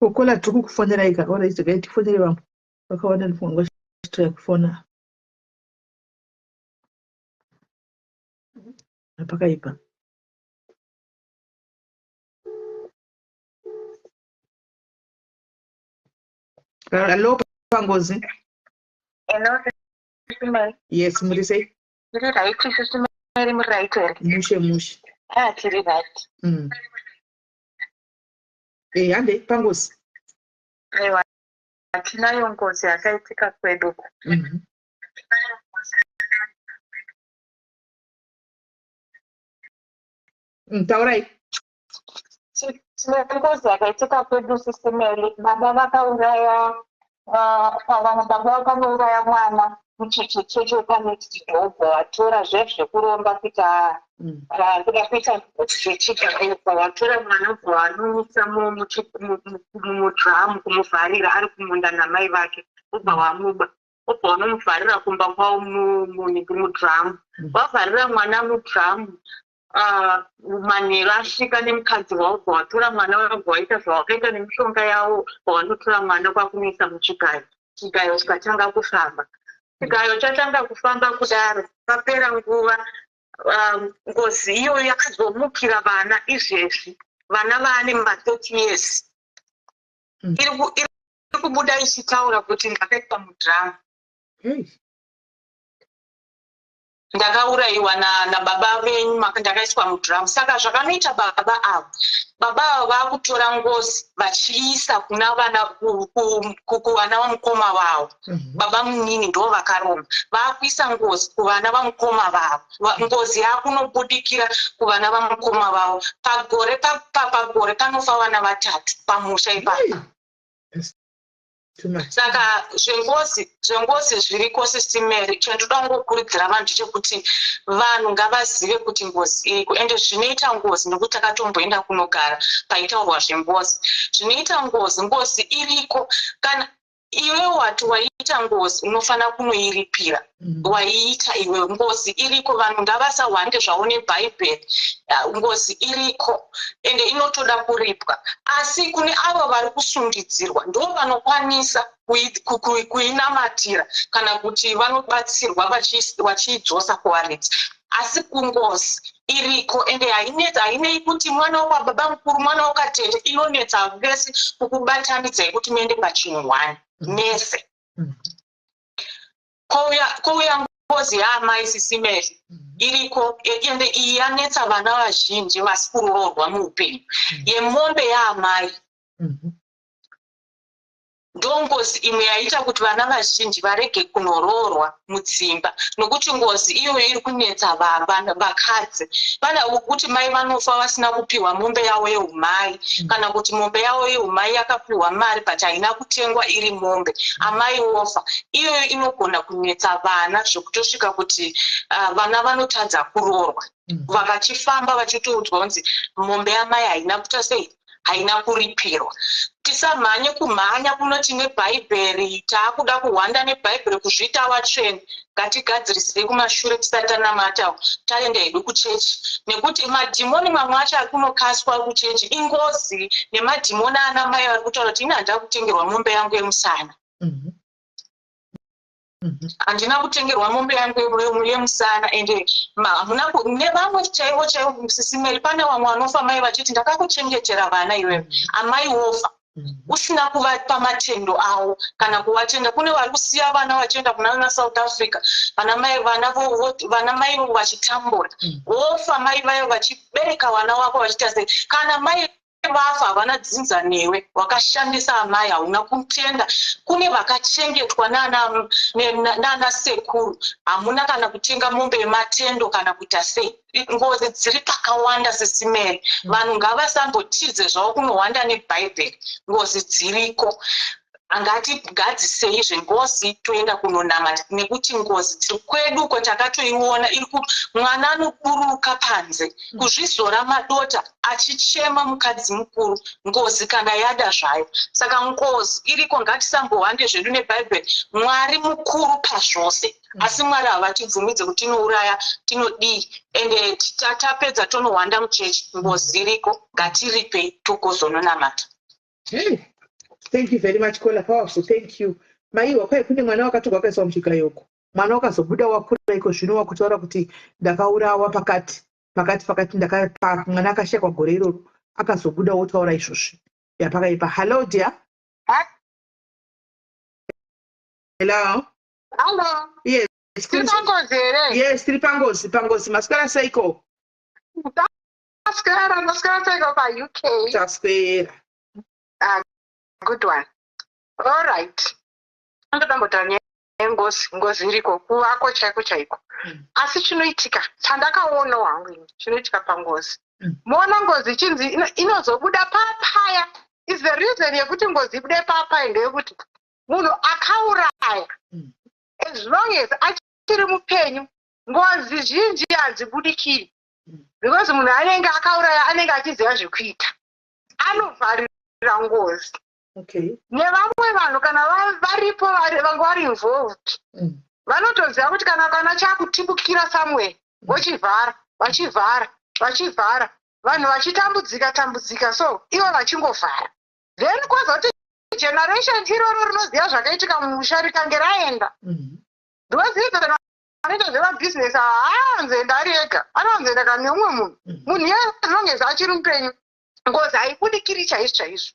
Speaker 1: Kokola, tiri kukufonerai ka. Alright, regai tifonere vamwe vakawanda, ndifunga vanga vachitry kufona. Pakaipa. Hello, pangozi.
Speaker 10: Hello, Sisimeri.
Speaker 1: Yes, muri sei?
Speaker 10: Tiri right, Sisimeri, muri right here?
Speaker 1: Mushe mushe.
Speaker 10: Ah, tiri right.
Speaker 1: Eh, hande pangozi.
Speaker 10: Aiwa, tinayo ngozi yakaitika kwedu.
Speaker 1: Taurai.
Speaker 10: Tine ngozi yakaitika kwedu, Sisimeli. Baba vakauraya, vamwe baba vakanouraya mwana muchechecheche wepanext door, vatora zvekuromba kuita kuda kuita zvechigayo. Vatora mwana, ubva vanomisa mudhiramu, kumuvharira ari kumunda namai vake, ubva wamuba, ubva vanomuvharira kumba kwavo mudhiramu. Vavharira mwana mudhiramu, manheru asvika nemukadzi wavo, bva watora mwana wavo, bva waita zvawakaita nemishonga yavo, bva wanotora mwana kwakunoisa muchigayo. Chigayo chikatanga kufamba. Chigayo chatanga kufamba kudaro, papera nguva, ngozi iyoyo yakazomukira vana. Izvezvi vana vaane ma30 years. Iri kubuda ichitaura kuti ndakaitwa mudhiramu, ndakaurayiwa nababa venyu, ndakaiswa mudhiramu. Saka zvakanoita baba ava, baba ava vakutora ngozi vachiisa kuna vana, kuvana vamukoma vavo. Baba munini ndo vakaromba, vakuisa ngozi kuvana vamukoma vavo. Ngozi yakunobudikira kuvana vamukoma vavo. Pagore pagore panofa vana vatatu pamusha ipapo.
Speaker 1: Too much.
Speaker 7: Saka zvengozi zviriko, Sisimeri. Chendoda kungokurudzira vanhu ndechekuti vanhu ngavazive kuti ngozi iriko, ende zvinoita ngozi, nekuti takatomboenda kunogara paitaurwa zvengozi. Zvinoita ngozi, ngozi iriko. Kana iwe wati waita ngozi, unofanira kunoiripira. Waiita iwe, ngozi iriko. Vanhu ngavasahwande zvavo nebhaibheri. Ngozi iriko, ende inotoda kuripwa. Asi kune avo vari kusundidzirwa, ndo vanokwanisa kuinamatira kana kuti vanobatsirwa vachiidzosa kuvaridzi. Asi kungozi iriko, ende hainetsa, hainei kuti mwana wakwababa mukuru, mwana wakatete, inonetsa vese kukubatanidzai kuti muende pachinhu one mese. Kouya ngozi yaamai, Sisimeri, iriko, ende iyi yanetsa vana vazhinji vasi kuroorwa muupenyu, yemombe yaamai. Ndongozi imwe yaita kuti vana vazhinji varege kunoroorwa mudzimba, nokuti ngozi iyoyo iri kunetsa vakadzi vana, kuti mai vanofa vasina kupiwa mombe yavo yeumai, kana kuti mombe yavo yeumai yakapiwa mari but haina kutengwa iri mombe, amai wofa. Iyoyo inogona kunetsa vana zvekutosvika kuti vana vanotadza kuroorwa, vakachifamba vachitoudzwa kunzi mombe yamai haina kuita sei, haina kuripirwa. Tisamhanye kumhanya kunoti nebhaibheri, taakuda kuhwanda nebhaibheri kuzviita vatsvene. Ngatigadzirisei kumashure tisati tanamata, taenda hedu kuchechi, nekuti madhimoni mamwe acho ari kunokaswa kuchechi ingozi nemadhimoni ana mai vari kutaura kuti ini handina kutengerwa mombe yangu yemusana, handina kutengerwa mombe yangu yemusana. Ende hamuna nevamwe chaivo chaivo, Sisimeri, pane vamwe vanofa mai vachiti ndakakuchengetera vana iwewe. Amai wofa usina kuvapa matendo avo kana kuvatenda. Kune vari kusiya vana vachienda kuna South Africa, vana mai, vana mai vachitambura. Wofa mai vayo vachibereka vana vako vachiita sei. Kana mai vafa, havana dzinza newe. Wakashandisa amai, hauna kutenda. Kune vakachengetwa nana sekuru, hamuna kana kutenga mombe yematendo kana kuita sei. Ngozi dziri pakawanda, Sisimeri. Vanhu ngavasambotize zvavo kunohwanda nebhaibheri. Ngozi dziriko, ngatigadzisei zvengozi, toenda kunonamata, nekuti ngozi dziri kwedu uko takatoiona iri. Mwana anoburuka panze kuzvizora madota achichema mukadzi mukuru, ngozi kana yada zvayo. Saka ngozi iriko, ngatisambohwande zvedu nebhaibheri. Mwari mukuru pazvose, asi Mwari havatibvumidze kuti tinouraya, tinodii, ende tapedza tonohwanda muchechi. Ngozi iriko, ngatiripei togozononamata.
Speaker 1: Hey, thank you very much, caller. Powerful, thank you. Maiwa, kwai kune mwana wakatorwa akaiswa muchigayoko. Mwana wakazobuda wakura iko zvino wakutaura kuti ndakaurawa pakati pakati pakati. Mwana akashayikwa gore iroro, akazobuda wotaura izvozvi. Yapakaipa. Hello, dear. Hello.
Speaker 12: Hello.
Speaker 1: Yes.
Speaker 12: Tiri pangozi here?
Speaker 1: Yes, tiri pangozi, pangozi. Maswera seiko?
Speaker 12: Taswera, maswera seiko paUK?
Speaker 1: Taswera.
Speaker 12: Ah, good one. All right. Ndoda nyaya yengozi, ngozi iriko kuvako chaiko chaiko. Asi chinoitika chandakaonawo hangu ini, chinoitika pangozi. Moona ngozi ichinzi inozobuda papaya. Is the reason yekuti ngozi ibude papaya ndeyekuti munhu akauraya, as long as achiri mupenyu, ngozi zhinji hadzibudikiri, because munhu anenge akauraya anenge achiziva zvekuita, anovharira ngozi. Nevamwe vanhu kana varipo vanga vari involved, vanotoziva kuti kana chakutibukira somewhere, vochivhara, vachivhara, vachivhara, vanhu vachitambudzika tambudzika, so ivo vachingovhara. Then kwozoti generation iroro rinoziva zvakaitika mumusha rikange raenda, because even vanoita zvemabhizinesi haanzoenda ari ega, anowanzoenda kana neumwe munhu. Munhu iye, as long as achiri mupenyu, ngozi haibudikiri chaizvo chaizvo.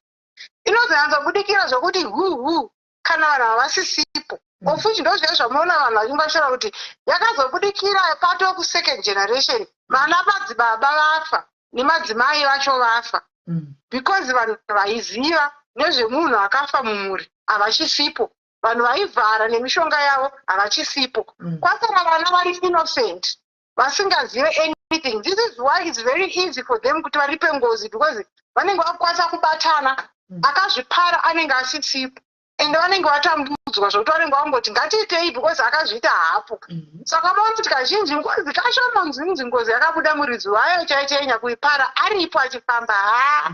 Speaker 12: Inozonyatsobudikira zvokuti hu hu kana vanhu havasisipo. Ofuchi ndozviya zvamunoona vanhu vachingashora kuti yakazobudikira pato kusecond generation, vana madzibaba vafa nemadzimai vacho vafa, because vanhu vaiziva nezvemunhu akafa mumhuri havachisipo, vanhu vaivhara nemishonga yavo havachisipo, kwasara vana vari innocent vasingazive anything. This is why it's very easy for them kuti varipe ngozi, because vanenge vakukwanisa kubatana. Akazvipara anenge asisipo, ende vanenge vatambudzwa zvokuti vanenge vangoti ngatiitei because akazviita hapo. Saka maona kuti kazhinji ngozi kashoma nzinzi ngozi yakabuda muridzi wayo chaichainya kuipara aripo achifamba. Ha,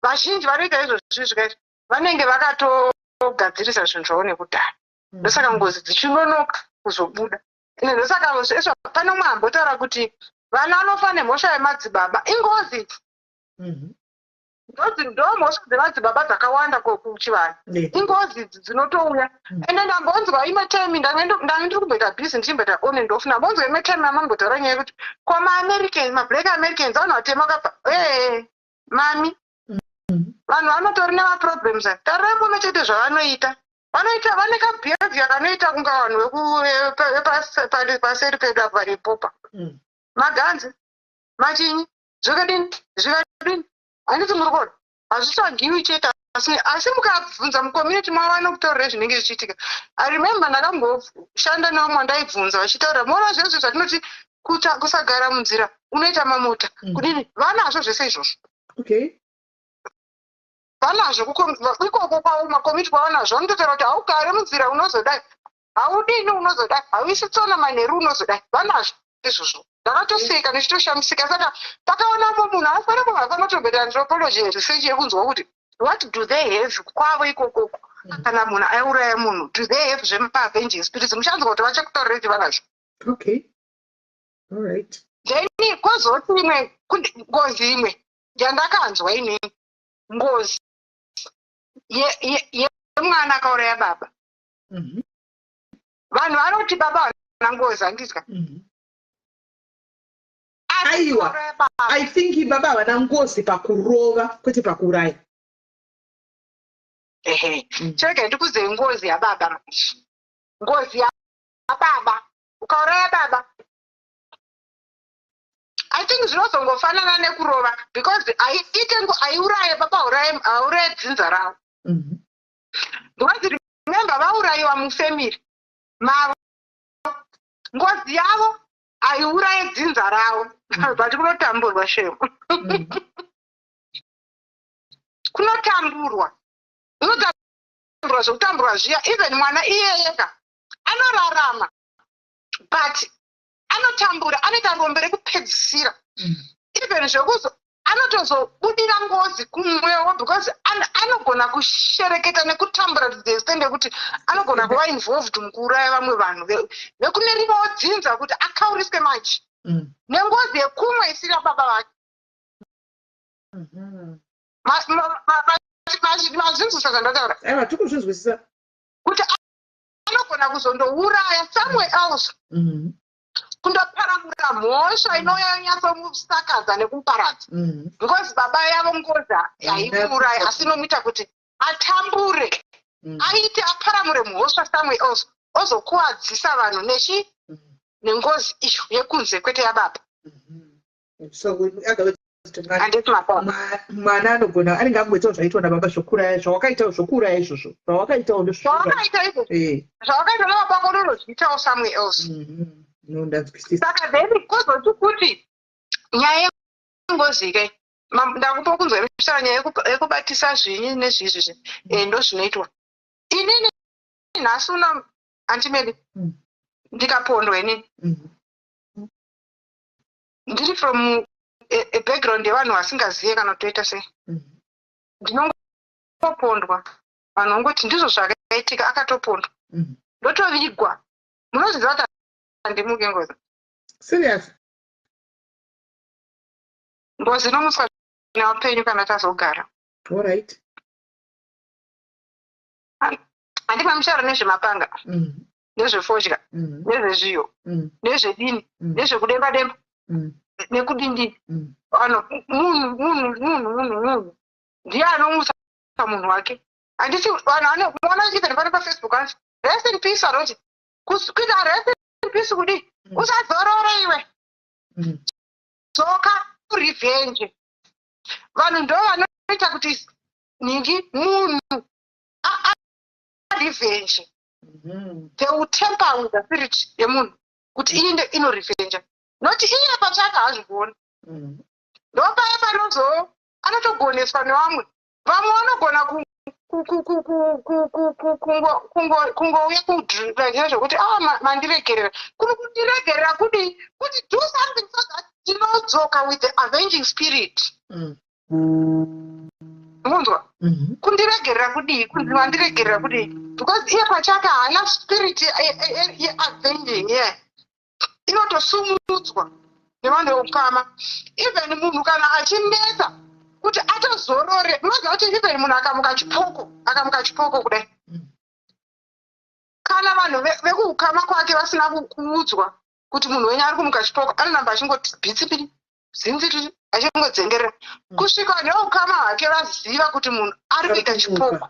Speaker 12: vazhinji vanoita izvozvi zvikaizvi vanenge vakatogadzirisa zvinhu zvavo nekudhara. Ndosaka ngozi dzichinonoka kuzobuda. Ende ndosaka zvesvo pane umwe ambotaura kuti vana vanofa nemhosva yemadzibaba. Ingozi idzi, ndo mhosva dzemadzibaba dzakawanda kuchivanhu. Ingozi idzi dzinotouya. Ende ndambonzwa imwe time, ndange ndiri kumboita busy, ndichimboita on and off, ndambonzwa imwe time yamambotaura nyaya yekuti kwamaAmerican, mablack Americans, vanhu vatema vakabva ee mami, vanhu vanotori nemaproblems. Tarirai muno chete zvavanoita, vanoita vane kabehaviour kanoita kunga vanhu vepaseri pedu apa varipopa maganzi machinyi zvikadini zvikadini. Handiti muri kuona hazvitsvagiwi chete, asi mukabvunza mucommunity mavo vanokutorere zvinenge zvichiitika. I remember ndakamboshanda nevamwe vandaibvunza vachitaura, moona zvezvo zvatinoti kusagara munzira unoita mamota kudini, vanazvo zvese izvozvo. Vanazvo ikoko kwavo, macommunity kwavanazvo, vanototaura kuti haugare munzira unozodai, haudini unozodai, hauisi tsona manheru unozodai. Vanazvo izvozvo. Ndakatoseka ndichitoshamisika. Saka pakaonamo munhu afana, munhu afanotomboita anthropology research yekunzwa kuti what do they have kwavo ikokoko. Kana munhu aiuraya munhu, do they have zvemaavenging spirits? Muchanzwa kuti vachakutaurira kuti vanazvo.
Speaker 1: Okay, all right.
Speaker 12: Then kwozoti imwe ngozi imwe yandakanzwa inini, ngozi yemwana akauraya baba. Vanhu vanoti baba havana ngozi, handitya.
Speaker 1: Aiwa, I think baba havana ngozi pakurova, kwete pakuuraya.
Speaker 12: Ehe, chirega ndikuzei ngozi yababa manje. Ngozi yababa, ukauraya baba, I think zvinozongofanana nekurova, because aiite aiuraye baba, auraye dzinza ravo, because remember vaurayiwa mufamily mavo. Ngozi yavo aiuraye dzinza ravo, but kunotamburwa shemo, kunotamburwa, unotamburwa zvekutamburwa zviya. Even mwana iyeyeka anorarama, but anotambura, anoita rombe rekupedzisira. Even zvekuzo anotozobudira ngozi kumwewo, because anogona kushereketa nekutambura to the extent yekuti anogona kuva involved mukuuraya vamwe vanhu vekune rimwewo dzinza kuti akauriswe manje nengozi yekumwe isiri yababa vake. Mazvinzwisa zvandataura?
Speaker 1: Aiwa, tiri kuzvinzwisisa.
Speaker 12: Kuti anogona kuzondouraya somewhere else, kundoparamura mhosva inouya yonyatsomusakadza nekumuparadza, because baba yavo ngozi haimuuraya, asi inomuita kuti atambure. Aite aparamure mhosva somewhere else, ozokuwadzisa vanhu nechi nengozi iyo yekunze, kwete yababa.
Speaker 1: So other words,
Speaker 12: Handiti mapona?
Speaker 1: Mwana anogona anenge angoitawo zvaitwa nababa zvokuraya, zvawakaitawo zvokuraya izvozvo, zvawakaitawo.
Speaker 12: Zvawakaita izvozvo, zvawakaita nababa vako, unonozviitawo somewhere else.
Speaker 1: No, ndanzwisisa.
Speaker 12: Saka then kozoti kuti nyaya yengozi ke, ndakupa kunzwa muchitaura nyaya yekubatisa zvinyi nezvizvi, ndo zvinoitwa. Inini nhasi uno, Aunty Meli, ndikapondwa inini, ndiri from a background yevanhu vasingazive kana kutoita sei, ndinongopondwa, vanhu vongoti ndizvo zvakaitika, akatopondwa, ndotovigwa. Munoziva kuti handimuke ngozi.
Speaker 1: Serious?
Speaker 12: Ngozi inomutswa neupenyu kana tazogara.
Speaker 1: All right.
Speaker 12: Handima muchaura nezvemapanga, nezvefodya, nezvezviyo, nezvedini, nezvekudemba demba, nekudindini. Vanhu, munhu, munhu, munhu, munhu, munhu ndiye anomutsa munhu wake. Handiti vanhu muona even pano paFacebook anzi "Rest in peace". Anoti kuita rest in peace kudii? Usazorore iwe, dzoka revenge. Vanhu ndo vanoita kuti nhingi munhu arevenge. They will tamper with the spirit yemunhu kuti iinde inorevenja, noti iye pachake haazvigoni. Ndopaya panozo anotogoneswa nevamwe. Vamwe vanogona kungouya kudhira zvokuti a mandiregerera. Kuri kundiregerera kudii? Kuti do something so that tinodzoka with the avenging spirit. Munzwa, kundiregerera kudii? Kunzi mandiregerera kudii? Because iye pachake haana spirit yeavenging. Ye inotosumudzwa nevanhu veukama. Even munhu kana achinetsa kuti atozorore, unoziva kuti even munhu akamuka chipoko, akamuka chipoko kudai, kana vanhu vekuukama kwake vasina kuudzwa kuti munhu wenyu ari kumuka chipoko, anoramba achingoti bhitsipiri zinziriri, achingodzengerera kusvika vanhu veukama hwake vaziva kuti munhu ari kuita chipoko.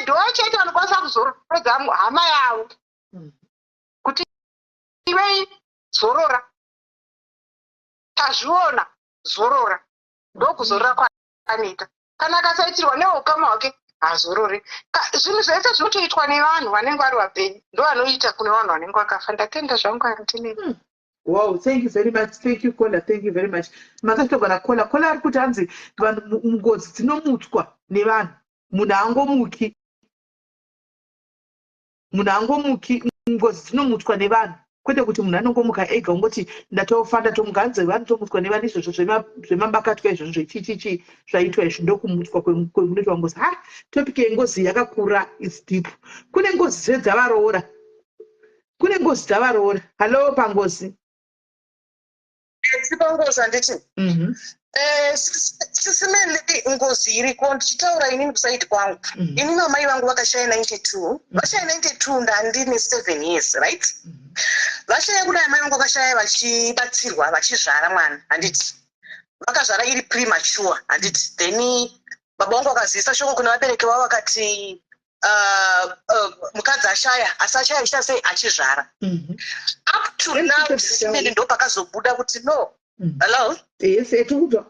Speaker 12: Ndo chete vanokwanisa kuzorodza hama yavo kuti iwei zorora, tazviona, zorora. Ndokuzorora kwaanoita. Kana akasaitirwa neukama hwake, hazorori. Zvinhu zvese zvinotoitwa nevanhu vanenge vari vapenyu, ndo vanoita kune vanhu vanenge vakafa. Ndatenda zvangu, Aunty Meli.
Speaker 1: Wow, thank you very much. Thank you, caller. Thank you very much. Makatogona caller. Caller ari kuti hanzi vanhu ngozi dzinomutswa nevanhu. Munhu haangomuki. Munhu haangomuki, ngozi dzinomutswa nevanhu. Kwete kuti munhu anongomuka ega ungoti ndatofa, ndatomuka. Hanzi vanotomutswa nevanhu izvozvo zvemabakatwa izvozvo, zvechichichi zvaitwa izvi, ndokumutswa kunoitwa ngozi. Ha, topic yengozi yakakura, is deep. Kune ngozi dzedZavaroora. Kune ngozi dzavaroora. Hallo, pangozi.
Speaker 13: Tiri pangozi, handiti? Sisi Meli, ngozi iriko. Ndichitaura inini kuside kwangu, inini amai vangu vakashaya 92. Vashaya 92, ndandine 7 years, right? Vashaya kudai, amai vangu vakashaya vachibatsirwa, vachizvara mwana, handiti? Vakazvara iri premature, handiti? Then baba vangu vakazivisa shoko kune vabereki vavo, vakati mukadzi ashaya, asi ashaya achiita sei? Achizvara. Up to now, Sisi Meli, ndo pakazobuda kuti no. Hello?
Speaker 1: Yes, tikudzwa.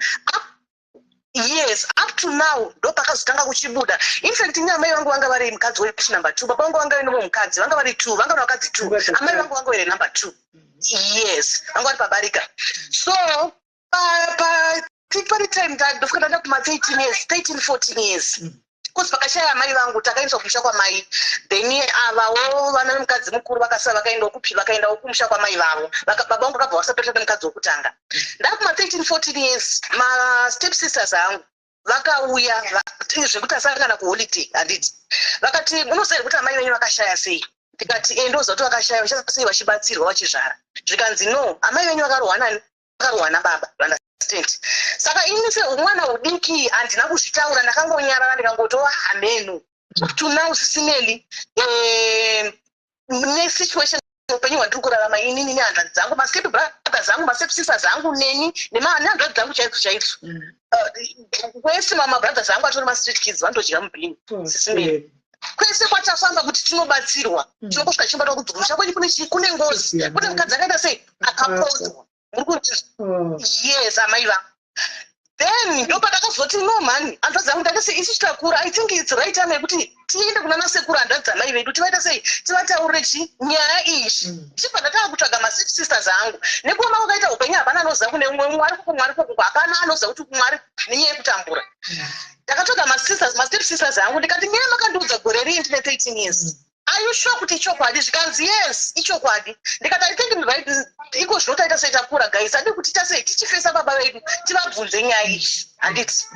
Speaker 13: Yes, up to now ndo pakazotanga kuchibuda. In fact, ini amai vangu vanga vari mukadzi wechinumber two. Baba vangu vanga vari mukadzi, vanga vari two, vanga vari vakadzi two. Amai vangu vanga vari number two. Yes, vanga vari pabarika. So pane time ndofika ndanda kuma 13 years, 13 14 years, 'cause pakashaya amai vangu, takaendeswa kumusha kwamai. Then avawo vana vemukadzi mukuru vakasara, vakaendawo kupi? Vakaendawo kumusha kwamai vavo. Baba vangu vakabva vasapetwa nemukadzi wokutanga. Ndakuma 13 14 years, mastep sisters angu vakauya zvekuti asangana kuholiday, handiti? Vakati, "Munoziva here kuti amai venyu vakashaya sei?" Ndikati, "E, ndoziva kuti vakashaya sei, vachibatsirwa, vachizvara." Zvikanzi, "No, amai venyu vakarohwa nani? Vakarohwa nababa." Understand? Saka ini seumwana udiki handina kuzvitaura, ndakangonyarara, ndikangotova hameno. Up to now, Sisi Meli, nesituation, upenyu hwandiri kurarama inini nehanzvadzi dzangu, mastep brothers angu, mastep sisters angu, neni nehanzvadzi dzangu chaidzo chaidzo, wese mabrothers angu atori mastreet kids, vanotodya mubhini, Sisi Meli. Kwese kwatafamba kuti tinobatsirwa, tinongosvika tichibatwa kunzi kumusha kwenyu kune chii, kune ngozi, kune mukadzi akaita sei, akapondwa. Muri kuti yes, amai vangu. Then ndopandakazoti, no mani, hanzvadzi yangu, ndakati isu takura, I think it's right time yekuti tiende kuna nasekuru, hanzvadzi dzamai vedu, tivaita sei, tivataurire chi nyaya iyi. Chibva ndatanga kutsvaga mastep sisters angu. Nekuoma kwakaita upenyu, hapana anoziva kune umwe mwari kuku, mwari kuku, hapana anoziva kuti mwari nenyaya yekutambura. Ndakatsvaga masisters, mastep sisters angu, ndikati, nyaya makandiudza gore rii ndine 13 years, are you sure kuti ichokwadi? Zvikanzi, yes, ichokwadi. Ndikati, I think right iko zvino taita sei, takura guys, adi kuti ita sei, tichifesa baba vedu, tivabvunze nyaya iyi, handiti?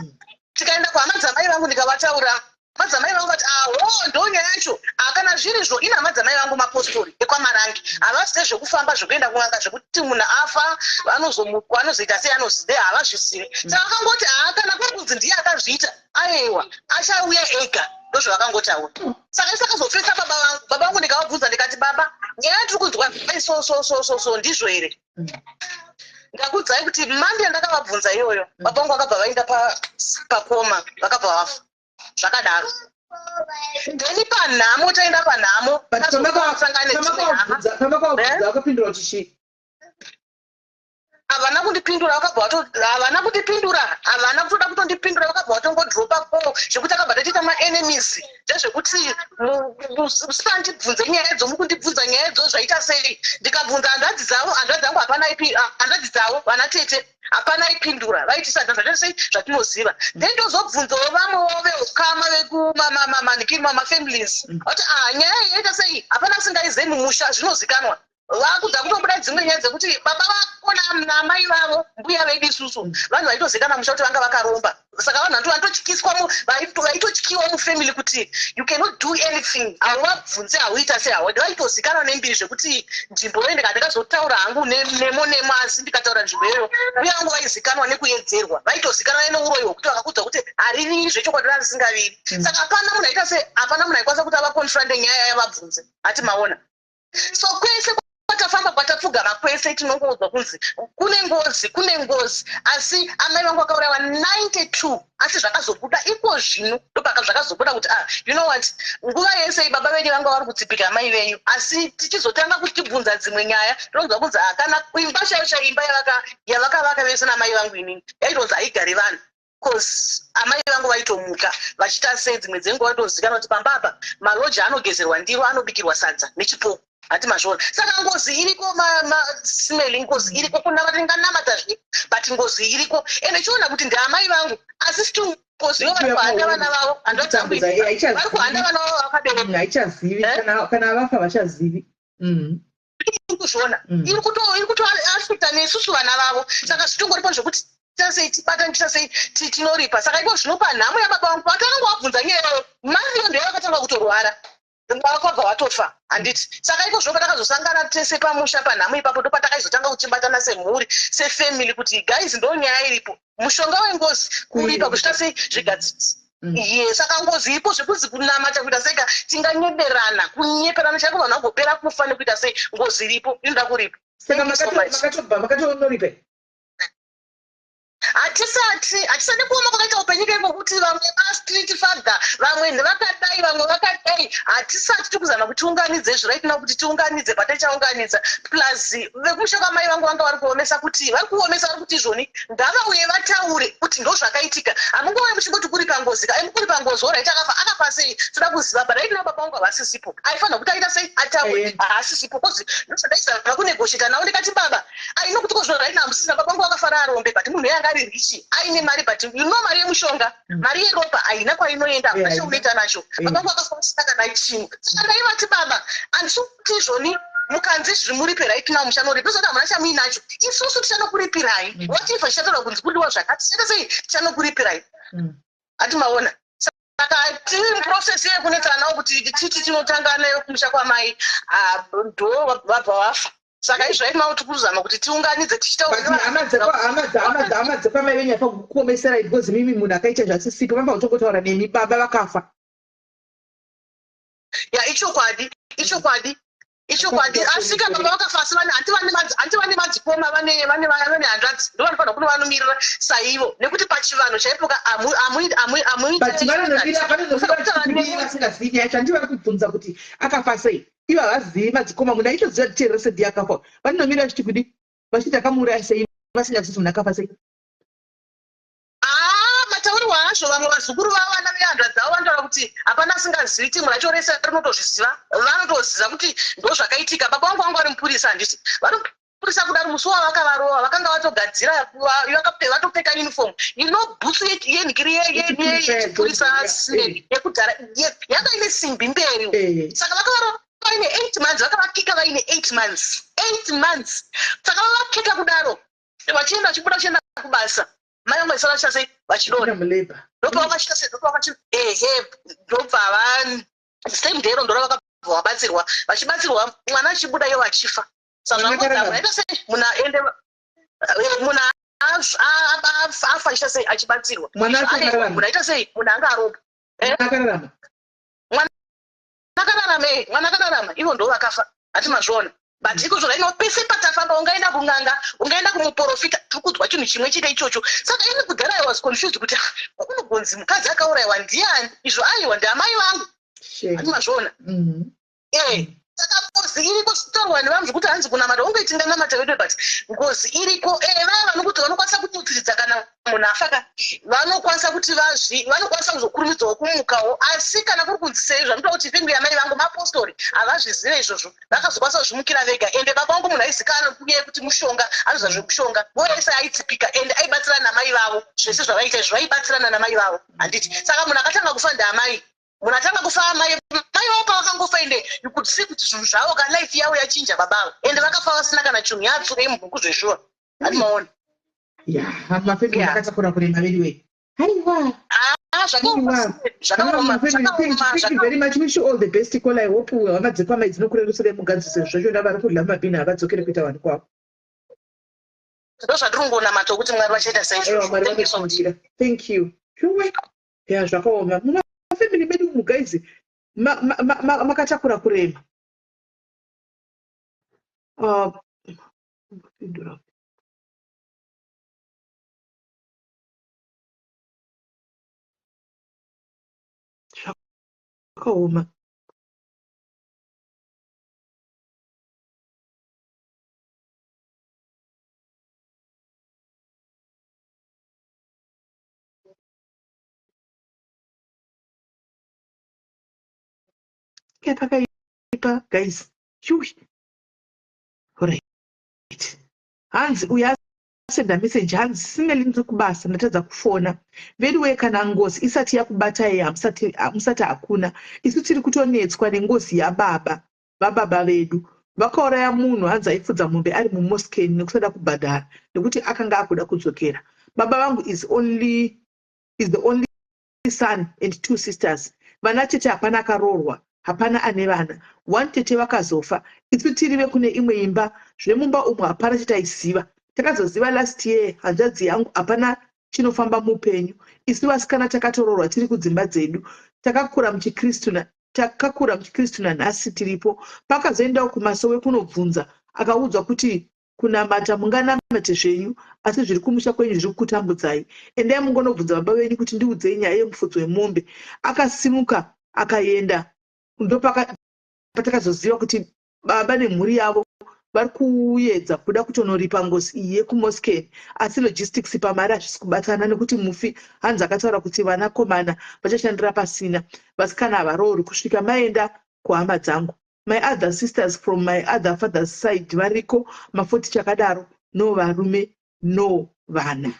Speaker 13: Tikaenda kuhama dzamai vangu, ndikavataura madzamai vangu, vati, aho, ndo nyaya yacho. Akana zvirizvo, ine hama dzamai vangu mapostori ekwaMarangi, havasi zvekufamba, zvekuenda kun'anga, zvekuti munhu afa anozomuka, anozoita sei, anozive, havazvizivi. Saka vakangoti, haa, kana kuri kunzi ndiye akazviita, aiwa, achauya ega. Ndozvavakangotaura. Saka isi akazofesa baba vangu. Baba vangu ndikavabvunza, ndikati, baba, nyaya yatiri kunzwa so so so so so, ndizvo here? Ndakudzai kuti mandi yandakavabvunza iyoyo, baba vangu vakabva vaenda pakoma, vakabva vafa zvakadaro. Then panhamo, taenda panhamo, tazosangana nedzimwe hama.
Speaker 1: Pamakavabvunza, vakapindura kuti chii?
Speaker 13: Havana kundipindura. Vakabva havana kundipindura, havana kutoda kutondipindura. Vakabva vatongodropa ko zvekuti akabva tatiita maenemies. Ndezvekuti musandibvunze nyaya idzo, mukundibvunza nyaya idzo zvaita sei? Ndikabvunza hanzvadzi dzavo, hanzvadzi dzangu, hapana ipi, hanzvadzi dzavo, vana tete, hapana ipindura. Vaitisa zvaita sei, zvatinoziva. Then tozobvunzawo vamwewo veukama vekumanikiri, mamafamilies, vati, ah, nyaya iyi yaita sei, hapana asingaizive mumusha, zvinozikanwa. Vakudza kutobuda dzimwe nyaya dzekuti baba vako namai vavo, mbuya vedu isusu, vanhu vaitozikanwa musha kuti vanga vakaromba. Saka vanhu vantu vatotyiswa, vaitotyiwa mufamily kuti you cannot do anything, hauvabvunze, hauita sei, hawadi. Vaitozikanwa nembiri zvekuti nzvimbo iyo ndikazotaura hangu nemo nemo, asi ndikataura nzvimbo iyoyo, mbuya vangu vaizikanwa nekuedzerwa, vaitozikanwa neuroyi hwekuti vakakudza kuti hariviri zvechokwadi, rarisingaviri. Saka hapana munhu aita sei, hapana munhu aikwanisa kuti avaconfronte nyaya yavabvunze hati maona. So kwese kwatafamba, kwatapfugama kwese, tinongoudzwa kunzi kune ngozi, kune ngozi. Asi amai vangu vakaurayiwa 92, asi zvakazobuda iko zvino, ndopaka zvakazobuda kuti, ah, you know what, nguva yese baba venyu vanga vari kutsipika amai venyu. Asi tichizotanga kutibvunza dzimwe nyaya, tinonzwa kunzi, ah, kana imba chaiyo chaiyo, imba yavakavaka vese namai vangu inini, yaitonzi haigari vanhu, cause amai vangu vaitomuka vachiita sei, dzimwe dzenguva vaitozikanwa kuti pamba apa maloja anogezerwa ndiro, anobikirwa sadza nechipoko, hati mazviona. Saka ngozi iriko, smeli, ngozi iriko. Kunamata tinganamata zve, but ngozi iriko. Ende chiona kuti ndeamai vangu, asi still ngozi yo vari kuhanda vana vavo, hanzvadzi dzangu
Speaker 1: Kutambudza,
Speaker 13: idzi, vari kuhanda vana vavo vakabereka.
Speaker 1: Haichazivi. Kana vafa vachazivi.
Speaker 13: Iri kuzviona, iri kutoafecta nesusu vana vavo. Saka zvitongoripo zvekuti tasei, tibatani sei, tinoripa. Saka iko zvino panhamo yababa vangu, patakanga wabvunza nyaya iyoyo, mariyo ndiyo vakatanga kutorwara, vakabva vatofa, handiti? Saka iko zvino patakazosangana tese pamusha panhamo ipapo, ndo patakaizotanga kuchibatana semhuri, sefamily, kuti guys, ndo nyaya iripo, mushonga wengozi kuripa kusvika sei zvigadzirisa. Ye, saka ngozi iripo. Zvekuzi kunamata kuita seka, tinganyeberana, kunyeperana chaiko, vanhu vagopera kufa nekuita sei. Ngozi iripo, inoda kuripa.
Speaker 1: Saka
Speaker 13: Thank you so much.
Speaker 1: Makatobva makatonoripe?
Speaker 13: Hatisati, hatisati. Kuoma kwakaita upenyu kengokuti vamwe mastreet father, vamwe ndevakadai, vamwe vakadai. Hatisati, tiri kuzama kuti tiunganidze izvo right now, kuti tiunganidze patichaunganidza. Plus vekumusha kwamai vangu vanga vari kuomesa, kuti vari kuomesa, vari kuti izvoni ngavauye vataure kuti ndo zvakaitika. Hamungouye muchingoti kuri pangozi ka, kuri pangozi, alright, akafa, akafa sei, toda kuziva. But right now baba vangu havasisipo, aifanira kuti aita sei, ataure, haasisipo. Cause ndozvandaizama kunegotiata navo, ndikati, baba, aino kuti kozvo right now musisina. Baba vangu vakafara arombe, but munhu yanga ari rich, aine mari, but you know, mari yemushonga, mari yeropa haina kwainoenda, hakuna chaunoita nacho. Baba vangu vakafa vasina kana chinhu. Saka ndaivati, baba, handisi kuti izvoni mukanzi zvimuripe right now, muchanoripa, zoti hamuna chamuinacho, isusu tichanokuripirai. Whatever chichataura kunzi kudiwa zvakati, tichaita sei, tichanokuripirai, hati maona? Saka tiri muprocess yekunetsana navo kuti titi tinotanga nayo kumusha kwamai. Ah, ndo vabva vafa. Saka izvo right now tiri kuzama kuti tiunganidze, tichitaura.
Speaker 1: But hama dzekwamai venyu haifa kukuomeserai, because mimi munhu akaita zvasisipo, vamba kutongotaura nemi, baba vakafa.
Speaker 13: Ya, ichokwadi, ichokwadi. Ichokwadi, asi ka baba vakafa asi vane hanti vane madzi hanti vane madzikoma vane vane vane hanzvadzi ndo vanofanira kunovanomirira saivo nekuti pachivanhu chaipo ka amu amu amu amu
Speaker 1: But vanonomira vanonomira vachimirira vasingazivi nyaya yacho hanti vari kubvunza kuti akafa sei ivo havazivi madzikoma munhu aitoziva kuti terese ndiye akafa vanonomira vachiti kudi vachiti akamuuraya sei vasingazivi kuti munhu akafa sei.
Speaker 13: Ah, mataurirwo azvo vamwe vazukuru vavo vana vehanzvadzi dzavo vanotaura kuti hapana asingazivi timu racho rese rinotozviziva vanotoziva kuti ndozvakaitika baba vangu vangu vari mupurisa handiti vari mupurisa kudaro musi wavakavarova vakanga vatogadzira vatopfeka uniform you know bhutsu yenhikiri yechipurisa yekudhara yanga ine simbi mberi saka vakavarova vaine eight months vakavakika vaine eight months eight months saka vavakika kudaro vachienda vachibuda vachienda kubasa mai vangu vaisara vachiita sei vachidonha ndobva vakachita sei ndobva vakachi ehe ndobva va same day rondo ravakabva vabatsirwa vachibatsirwa mwana achibuda ivo vachifa saka sei munhu aende eh, munhu afa achiita sei achibatsirwa munhu aita sei munhu anga aropa
Speaker 1: eh?
Speaker 13: mwana akararama eh, mwana akararama ivo ndo vakafa hati mazviona but iko zvona ino pese patafamba ungaenda kun'anga ungaenda kumuporofita tiri kudzwa chinhu chimwe chete ichocho saka ini kudhara i was confused kuti ah, kunogonzi mukadzi akaurayiwa ndiani izvo aiwa ndiamai vangu hati mazviona mm-hmm. Eh, saka ngozi iriko zvitaurwa nevanhu zvekuti hanzi kunamata unge tinganamata vedu but ngozi iriko eh vaya vanokuti vanokwanisa kumutsiridza kana munhu afa ka vanokwanisa kuti vazvi vanokwanisa kuzokurumidzawo kumukawo asi kana kuri kunzi sei zvanoita kuti family yamai vangu mapostori havazvizive izvozvo vakazokwanisa kuzvimukira vega ende baba vangu munhu aizikanwa kunyaya yekuti mushonga anoziva zvekushonga nguva yese aitsipika ende aibatsirana namai vavo zvese zvavaiita izvo vaibatsirana namai vavo handiti saka munhu akatanga kufa ndaamai munhu atanga kufa amai mai vavo pavakangofa ende you could see kuti zvinhu zvavo ka life yavo yachinja babavo ende vakafa vasina kana chinhu yatsvuka yemubhuku zveshuwa hati maona
Speaker 1: ya mafemili akatakura kurema veduwe haiwa
Speaker 13: ah, zvakaoma
Speaker 1: thank you very much wish you all the best call i hope hama dzekwamai dzinokurerusira mugadzise zvacho ndavari kudla mumabhini havadzokere kuita vanhu kwavo
Speaker 13: ndozvandiri kungonamata kuti mwari vachaita
Speaker 1: saizvozvo thank you shuwe ya zvakaoma mumafamily medu umu guys makatakura kurema ah, zvakaoma pakaipa guys shuwi right hanzi uyo asenda message hanzi simeli ndiri kubasa ndatadza kufona veduwee kana ngozi isati yakubatai hamusati hakuna isu tiri kutonetswa nengozi yababa vababa vedu vakauraya munhu hanzi aifudza mombe ari mumosken nekusada kubhadhara nekuti akanga akuda kudzokera baba vangu is only is the only son and two sisters vana tete hapana akaroorwa hapana ane vana one tete vakazofa isu tiri vekune imwe imba zvemumba umu hapana chataiziva takazoziva last year hanzvadzi yangu hapana chinofamba muupenyu isu vasikana takatoroorwa tiri kudzimba dzedu takakura muchikristu takakura muchikristu nanhasi tiripo pakazoendawo kumasowe kunobvunza akaudzwa kuti Kunamata munganamate zvenyu asi zviri kumusha kwenyu zviri kukutambudzai. Endai mungonobvunza baba venyu kuti ndiudzei nyaya yemufudzi wemombe. Akasimuka akaenda ndopatakazoziva kuti baba nemhuri yavo vari kuyedza kuda kutonoripa ngozi iyi yekuMosken asi logistics pamari hazvisi kubatana nekuti mufi hanzi akataura kuti vanakomana vachashandira pasina vasikana havaroorwi kusvika maenda kuhama dzangu. My other sisters from my other father's side variko mafoti chakadaro no varume no vana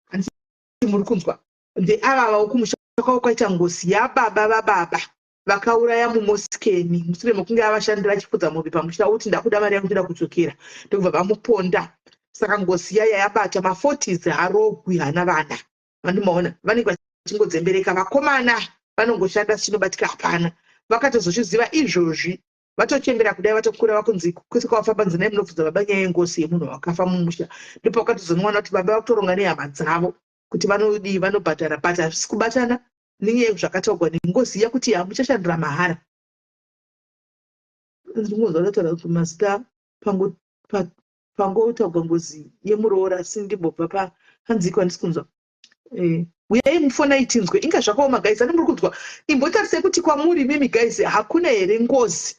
Speaker 1: handiti muri kunzwa ndeava vawo kumusha kwavo kwaita ngozi yababa vababa vakauraya mumoskeni mushure mekunge avashandira achifudza mombe pamusha oti ndakuda mari yangu ndoda kudzokera ndokubva vamuponda saka ngozi yaya yabata maforties harogwi hana vana vandimaona vanenge vachingodzembereka vakomana vanongoshanda chinobatika hapana vakatozozviziva izvozvi vatochembera kudai vatokura vakunzi kwese kwavafamba nzi nai munobvunza baba nyaya yengozi yemunhu wakafa mumusha ndipo vakatozonowana kuti baba vakutoronga nehama dzavo kuti vanodii vanobhadhara but hazvisi kubatana nenyaya yezvakataurwa nengozi iya kuti hamuchashandira mahara. Ndingonzwa vataura kuti mazita pangotaurwa ngozi yemuroora asi ndimbobva pa hanziko handisi kunzwa. Eh, uyai mufonai tinzwe. Inga zvakaoma guys, ani muri kunzwa. Imbotarisai kuti kwamuri mimi guys hakuna here ngozi.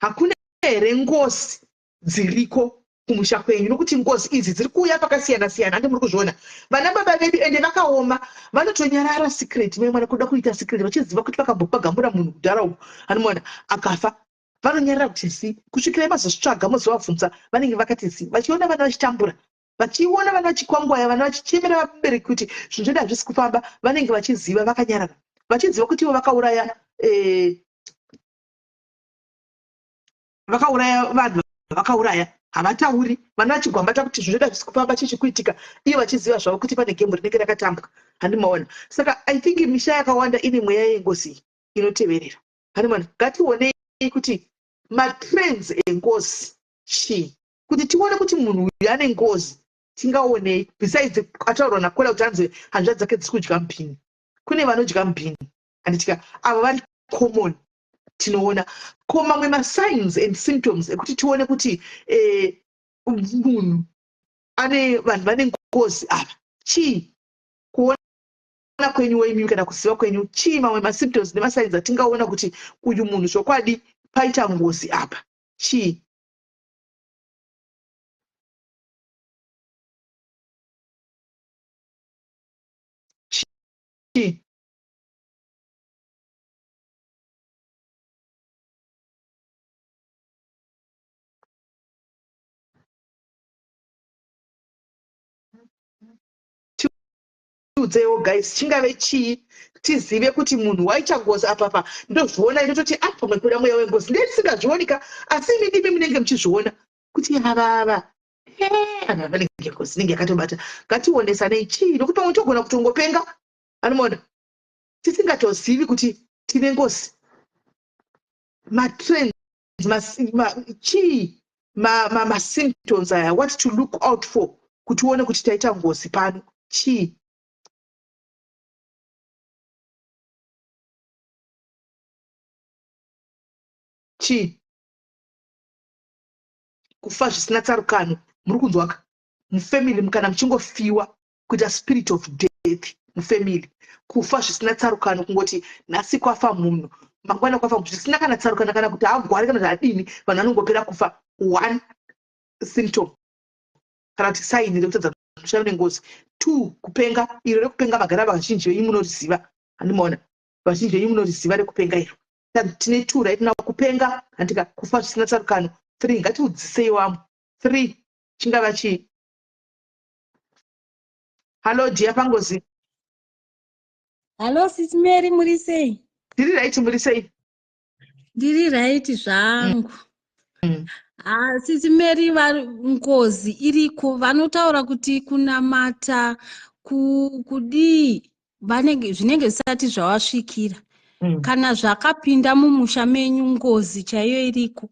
Speaker 1: Hakuna here ngozi dziriko kumusha kwenyu nokuti ngozi idzi dziri kuuya pakasiyana siyana handi muri kuzviona vana baba vedu ende vakaoma vanotonyarara secret mai mwana kuda kuita secret vachiziva kuti vakambopagamura munhu kudhara uku anomuona akafa vanonyarara kuti zi kusvikira mazozvitsvaga mozovabvunza vanenge vakati zi vachiona vana vachitambura vachiona vana vachikwangwaya vana vachichemera vabereki kuti zvinhu zvedu hazvisi kufamba vanenge vachiziva vakanyarara vachiziva kuti ivo vakauraya eh, vakauraya vanhu vakauraya havatauri vana vachigwambata kuti zvinhu zvedu hazvisi kufamba chii chikuitika ivo vachiziva zvavo kuti pane gemu rinenge rakatambwa handimaona saka i think misha yakawanda ine mweya yengozi inoteverera handimaona ngationei kuti matrends engozi chii kuti tione kuti munhu uyu ane ngozi tingaonei besides ataurwa nakola kuti anzi hanzvadzi dzake dziri kudya mupini kune vanodya mupini handitika ava vari common tinoona ko mamwe masigns and symptoms ekuti tione kuti eh, munhu ane vanhu vane ngozi ava chii kuona kwenyu weimi kana kuziva kwenyu chii mamwe masymptoms nemasigns atingaona kuti uyu munhu zvokwadi paita ngozi apa chii chii tiudzeiwo guys chingave chii tizive kuti munhu waita ngozi apapa ndozviona ndototi a ah, pamwe kuda mweya wengozi ndiye tisingazvionika asi imi ndimi munenge muchizviona kuti avava ava vanenge ngozi inenge yakatobata ngationesanei chii nokuti pamwe togona kutongopenga anomaona tisingatozivi kuti tine ngozi matrends chii masymptoms aya what to look out for kuti uone kuti taita ngozi pano chii chii kufa zvisina tsarukano muri kunzwaka mufamily kana muchingofiwa kuita spirit of death mufamily kufa zvisina tsarukano kungoti nhasi kwafa munhu mangwana kwafa zvisina kana tsarukano kana kuti agwari kana kuti adini vanhu vanongopera kufa one symptom kana kuti saini rekutadza kushanda nengozi two kupenga iro rekupenga magara vazhinji venyu munoriziva handimaona vazhinji venyu munoriziva rekupenga iro tine two right now kupenga handika kufa zvisina tsarukano three ngatiudzisei wamwe three chingava chii hallo dia pangozi
Speaker 14: hallo sis mary muri sei
Speaker 1: ndiri right muri sei
Speaker 14: ndiri right zvangu mm. Ah, sisi mary ngozi iriko vanotaura kuti kunamata kudii vanenge zvinenge zvisati zvavasvikira mm. kana zvakapinda mumusha menyu ngozi chaiyo iriko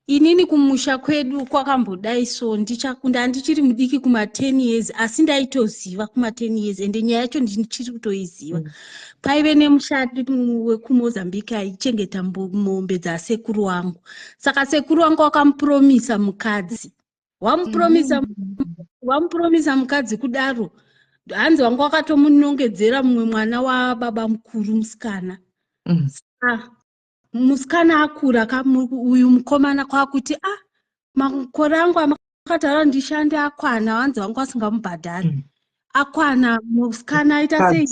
Speaker 14: inini kumusha kwedu kwakambodai so ndandichiri mudiki kuma 10 years asi ndaitoziva kuma 10 years ende nyaya yacho ndichiri kutoiziva mm. paive nemushandi wekumozambique aichengeta mombe dzasekuru wangu saka sekuru wangu wakamupromisa mukadzi wamupromisa mm. wamupromisa mukadzi kudaro hanzi wanga wakatomunongedzera mumwe mwana wababa mukuru musikana mm. musikana akura ka uyu mukomana kwakuti a ah, makore angu amakataura ndishande akwana wanzi wangu asingamubhadhari mm. akwana musikana aita sei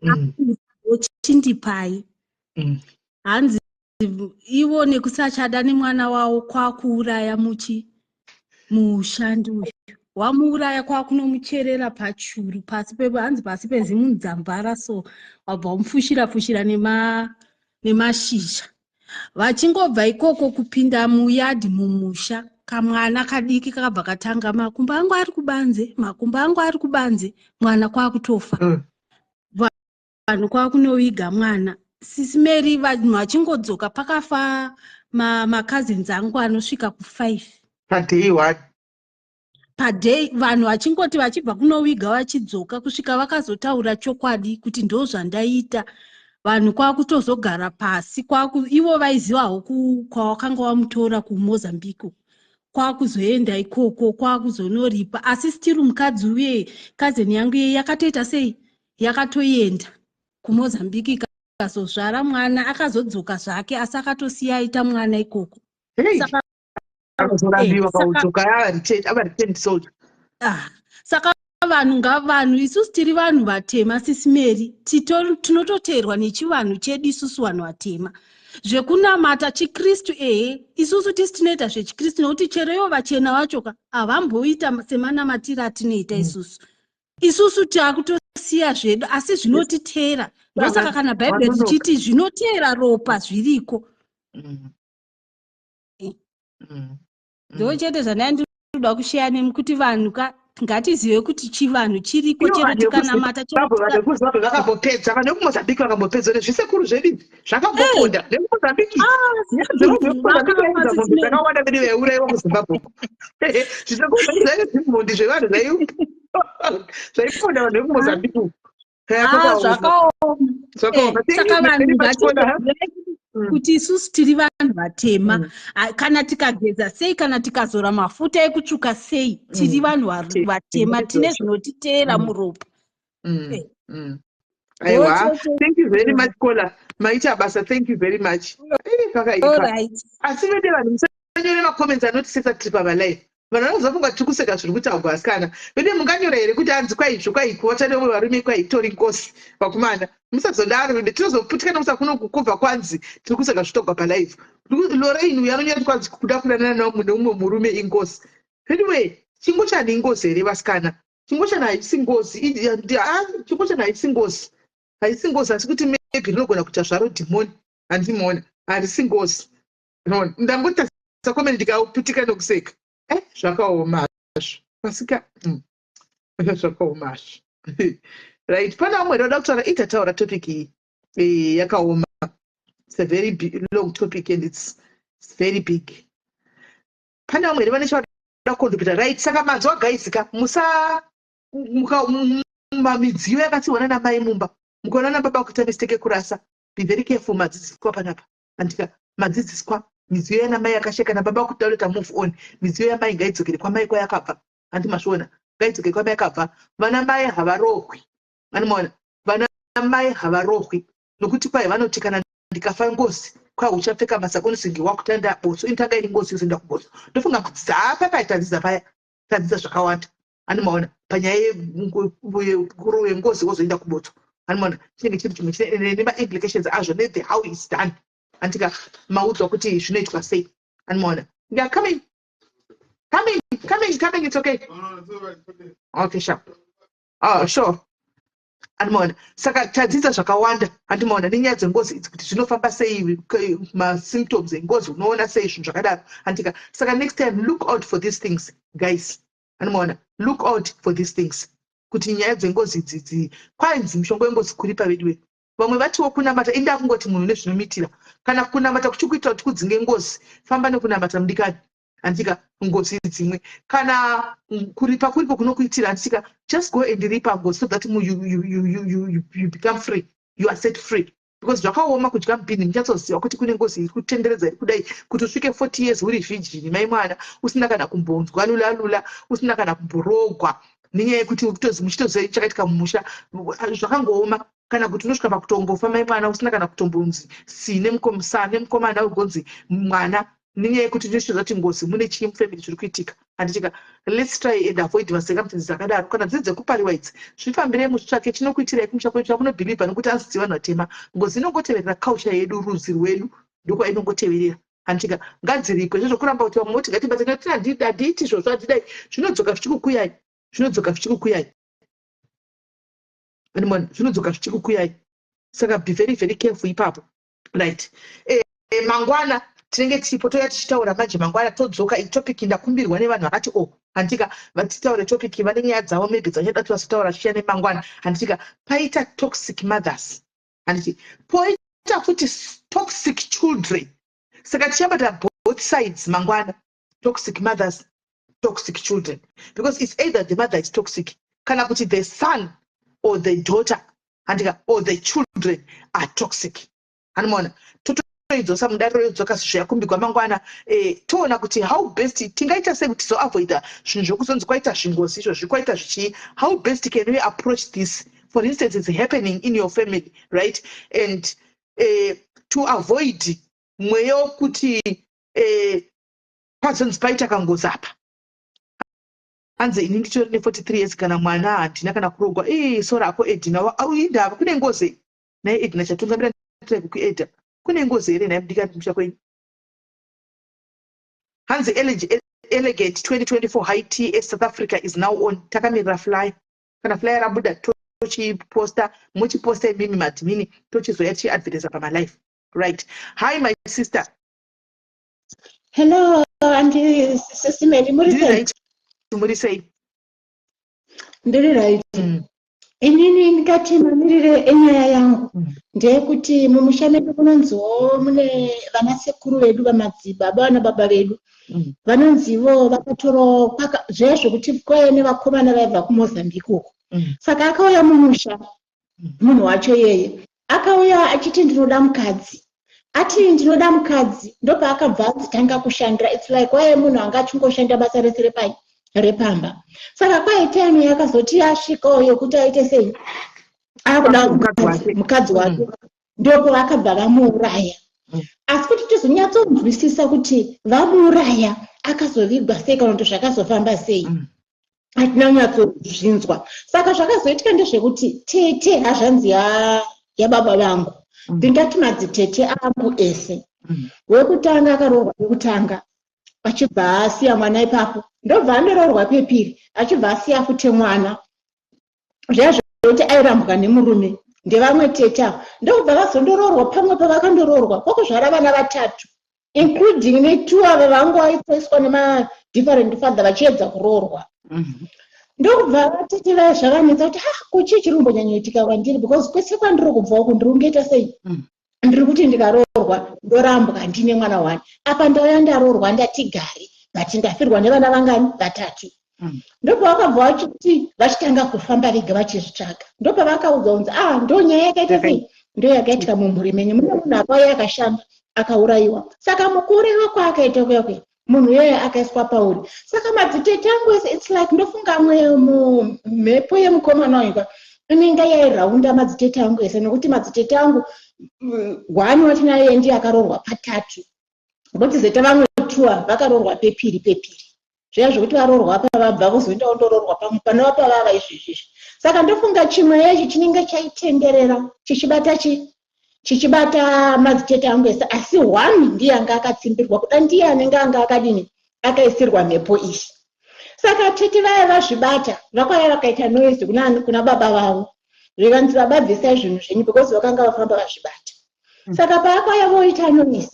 Speaker 14: mm. ochindipai mm. hanzi ivo nekusachada nemwana wavo kwakuuraya muchi mushandi uyu wamuuraya kwakunomucherera pachuru pasi pe hanzi pasi pezimunzambara so wabva wamufushira fushira nema nemashizha vachingobva ikoko kupinda muyadhi mumusha kamwana kadiki kakabva katanga makumbo angu ari kubanze makumbo angu ari kubanze mwana kwakutofa mm. Vanhu kwakunoviga mwana sisi Mary vanhu vachingodzoka pakafa macousins ma angu anosvika ku5
Speaker 1: paday one.
Speaker 14: Paday vanhu vachingoti vachibva kunoviga vachidzoka kusvika vakazotaura chokwadi kuti ndo zvandaita, vanhu kwakutozogara pasi kwaku ivo vaizivawo kwawakanga wamutora kuMozambique, kwakuzoenda ikoko kwakuzonoripa. Asi still mukadzi uye cousin yangu iye yakatoita sei, yakatoenda kuMozambique ikazozvara mwana, akazodzoka zvake, asi akatosiya aita mwana ikoko.
Speaker 1: Saka akazorambiwa kaudzoka ava returned soldier.
Speaker 14: Ah, saka vanhu ngavanhu isusu tiri vanhu vatema, Sisi Mary, tinototeerwa nechivanhu chedu isusu vanhu vatema. Zvekunamata chiKristu, ehe, isusu tisi tinoita zvechikristu, nekuti chero ivo vachena vacho ka havamboita semanamatiro atinoita isusu. Isusu taakutosiya zvedu, asi zvinotiteera. Ndosaka kana Bhaibheri richiti zvinoteera ropa zviriko. Ndo chete zvandai ndinoda kusheya nemi, kuti vanhu ka ngatizive kuti chivanhu chiriko chero tikanamata.
Speaker 1: VekuZimbabwe vakambopedza, vanhu vekuMozambique vakambopedza nezvisekuru zvedu izvi zvakamboponda nekuMozambique. VekuMozambique vaidza mombe dzakawanda vedu vaiurayiwa kuZimbabwe. Zvisekuru zvedu zvaive zvimhondi zvevanhu zvaiponda vanhu vekuMozambique.
Speaker 14: Zvakaoma. Saka vanhu ngatizive kuti isusu tiri vanhu vatema. Kana tikageza sei, kana tikazora mafuta ekutsvuka sei, tiri vanhu vatema, tine zvinotiteera muropa.
Speaker 1: Aiwa, thank you very much, caller. Maita basa, thank you very much. Pakaipa, asi vede vanhu musanyore macomments anotisesa tiri pavalive. Vanhu vanozofunga tiri kuseka zviri kutaurwa. Asikana vede, munganyora here kuti anzi kwaizvo kwaikuwata nevamwe varume, kwaitori ngosi? Vakomana, musazodaro vede, tinozoputika nokusa kuno kubva kwanzi tiri kuseka zvitogwa palive. Lorraine uyo anonyora kuti kwanzi kuda kudanana neumwe murume ingosi. Anyway, chingochani ingosi here, vasikana? Chingochani haisi ngozi. Chingochani haisi ngozi, haisi ngozi, asi kuti maybe rinogona kuita zvaro dhimoni, handimuona, harisi ngozi. Ndangoti sakomene ndikauputika nokuseka. Zvakaoma hazvo pasika. Zvakaoma hazvo. Right, pane vamwe vanoda kutaura? Ita taura topic iyi. Yakaoma. It's a very big, long topic and it's very big. Pane vamwe here vane chavada kucontributa? Right, saka manzwa, guys ka, musa midziyo yakasiwana namai mumba, mukaona nababa kuita mistake yekurasa, be very careful. Madzidziswa panapa, andika? Madzidziswa midziyo yanamai yakasheka nababa kuti daunoita move on, midziyo yamai ngaidzokere kwamai kwayakabva, handi mazviona? Ngaidzokere kwamai yakabva. Vana mai havarohwi, anomaona? Vana mai havarohwi, nokuti kwai vanoti kana ndikafa ngozi, kwai uchapfeka masakonisi wakutanda botso, inotanga iri ngozi yozoenda kubotso. Ndofunga kudzidza apa pai tadzidza paya, tadzidza zvakawanda, anomaona? Panyaya yengozi wozoenda kubotso, anomaona? Chinenge chiri chimwe nemaimplications azvo nethe how it's done, andika? Maudzwa kuti zvinoitwa sei, anomaona? Yeah, coming, coming, coming, coming. It's okay. Okay, sure. Oh, sure. Andimaona? Saka tadzidza zvakawanda, andimaona, nenyaya dzengozi idzi, kuti zvinofamba sei, masymptoms engozi unoona sei, zvinhu zvakadaro, andika? Saka next time look out for these things, guys, andimaona? Look out for these things, kuti nyaya dzengozi idzi kwainzi mishongo yengozi kuripa vedu. Vamwe vatiwo kunamata. Inda kungoti munhu nezvinomitira, kana kunamata kuchikuitira kuti kudzinge ngozi, famba nekunamata, mudikani, handika? Ngozi dzimwe, kana kuripa kuripo kunokuitira, handika? Just go and ripa ngozi so that you become free, you are set free, because zvakaoma kudya mupini muchatsoziva kuti kune ngozi iri kutenderedza iri kudai, kuti usvike 40 years uri virgin, mai mwana, usina kana kumbonzwa lula lula, usina kana kumborogwa, nenyaya yekuti muchitoziva chakaitika mumusha. Zvakangooma. Kana kuti unosvika pakutongofa, mai mwana, usina kana kutombonzi si sa nemukomana ugonzi mwana, nenyaya yekuti ndinochitoziva kuti ngozi mune chii mufamily zviri kuitika, handitika? Let's try and avoid macircumstances akadaro. Kana dziri dzekupariwa idzi, zvifambirei muzvitsvake chinokuitirai kumusha kwedu chamunobhilivha, nokuti anzidziva vanhu vatema, ngozi inongoteverera culture yedu, rudzi rwedu, ndokwainongoteverera, handitika? Ngadziripwe. Zvezvokuramba kuti vamwe voti ngatibatsire, handiiti izvozvo, handidai, zvinodzoka zvichikukuyai, zvinodzoka zvichikukuyai, zvinodzoka zvichikukuyai. Saka be very, very careful ipapo. Right, mangwana tinenge tiripo, toya tichitaura manje. Mangwana todzoka itopic ndakumbirwa nevanhu vakati o, handitika, vatitaure topic, vane nyaya dzavo maybe dzachada kuti vazotaura chiya nemangwana, handitika? Paita toxic mothers, handiti? Poita futi toxic children. Saka tichabata both sides mangwana, toxic mothers. Toxic children, because it's either the mother is toxic kana kuti the son or the daughter, handika, or the children are toxic. Handimaona totoidzosa mudariro, yodzoka zvayakumbigwa mangwana. Toona kuti how best tingaita sei kuti tizoavoida zvinhu zvokuzonzi kwaita zvingozi izvozvi, kwaita zvichii. How best can we approach this? For instance, it's happening in your family, right? And to avoid mweya wokuti pazonzi paita kangozi apa. Hanzi ini nditori ne43 years, kana mwana handina, kana kurogwa. Ii, sora ako Edina, indava kune ngozi naye Edina chatungamira kukuedha. Kune ngozi here nhaye mudikani kumusha kwenyu? Hanzi Elegant 2024 high tea South Africa is now on. Takamirira flyer. Kana flyer rabuda, tochiposta, muchiposta imimi maadmin, tochizoya tichiadvertisa pamalive, right? Hi, my sister.
Speaker 15: Hello, Auntie Sisi Meli, muri sei?
Speaker 1: Muri sei?
Speaker 15: Ndiri right. Inini ndingati mamirire enyaya yangu ndeyekuti mumusha medu munonziwo mune vanasekuru vedu, vamadzibaba, vana baba vedu vanonzivo vakatorawo zviya zvokuti kwaive nevakomana vaibva kuMozambique uko. Saka akauya mumusha munhu wacho iyeye, akauya achiti, "Ndinoda mukadzi." Ati, "Ndinoda mukadzi," ndopaakabva adzitanga kushandira. It's like waive munhu anga achingoshanda basa rese repai repamba. Saka kwai time yakazoti yasvikawo yekuti aite sei, akuda mukadzi wake, ndopo vakabva vamuuraya. Asi kuti tizonyatsonzwisisa kuti vamuuraya, akazovigwa sei, kana kuti zvakazofamba sei, hatina kunyatsozvinzwa. Saka zvakazoitika ndezvekuti tete, hazvanzi yababa vangu, ndingati madzitete angu ese, wekutanga akaroorwa wekutanga, achibva asiya mwana ipapo, ndobva andoroorwa pepiri, achibva asiya futi mwana. Zviya zvekuti airambwa nemurume ndevamwe tete ava. Ndokubva vazondoroorwa pamwe. Pavakandoroorwa, kwakuzvara vana vatatu, including netu ava vanga vaitoiswa nemadifferent father vachiedza kuroorwa. Ndokubva vatete vaya zvavanetsa kuti, "Ha, kuchii chiri kumbonyanyoitika kwandiri? Because kwese kwandiri kubva uku, ndiri kungoita sei? Ndiri kuti ndikaroorwa ndorambwa, ndine mwana wani. Apa ndauya ndaroorwa, ndatigari, but ndafirwa nevana vangani? Vatatu." Ndopavakabva vachiti vachitanga kufamba vega vachizvitsvaga. Ndopavakaudzwa kunzi, "Ah, ndo nyaya yakaita sei, ndo yakaitika mumhuri menyu. Mune munhu akauya akashanda, akaurayiwa." Saka mukuurayiwa kwaakaita kuya kuya, munhu iyeye akaiswa pauri. Saka madzitete angu ese, it's like ndofunga mhepo yemukomana uyu inenge yairaunda madzitete angu ese, nekuti madzitete angu one watinaye ndiye akaroorwa patatu, votizoita vamwe two vakaroorwa pepiri pepiri. Zviya zvokuti varoorwa pavabva, vozoenda ondoroorwa pamwe panova pavava izvezvizvi. Saka ndofunga chimwe ichi chinenge chaitenderera chichibata chi chichibata madzitete angu ese. Asi one ndiye anga akatsimbirwa kuda, ndiye anenge anga akadini, akaisirwa mhepo iyi. Saka tete vaya vazvibata, vakauya vakaita noise kuna baba vavo, zvikanzi, "Baba, bvisai zvinhu zvenyu," because vakanga vafamba vazvibata. Saka paakauya voita noise,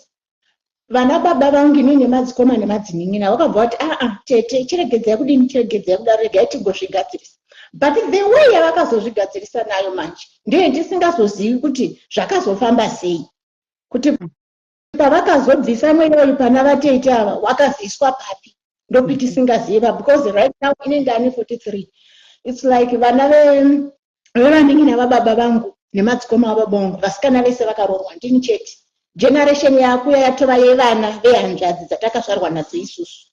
Speaker 15: vana baba vangu, inini nemadzikoma nemadzinin'ina, vakabva vati, "Aa, tete, chiregedzai kudini, chiregedzai kudaro, regai tigozvigadzirisa." But the way yavakazozvigadzirisa nayo manje ndeye ndisingazozivi kuti zvakazofamba sei, kuti pavakazobvisa mweya uyu pana vatete ava, wakazoiswa papi, ndopi tisingaziva. Because right now ine ndane 43. It's like vana vevanin'ina vababa vangu nemadzikoma vababa vangu, vasikana vese vakaroorwa, ndini chete. Generation yakuya yatova yevana vehanzvadzi dzatakazvarwa nadzo isusu.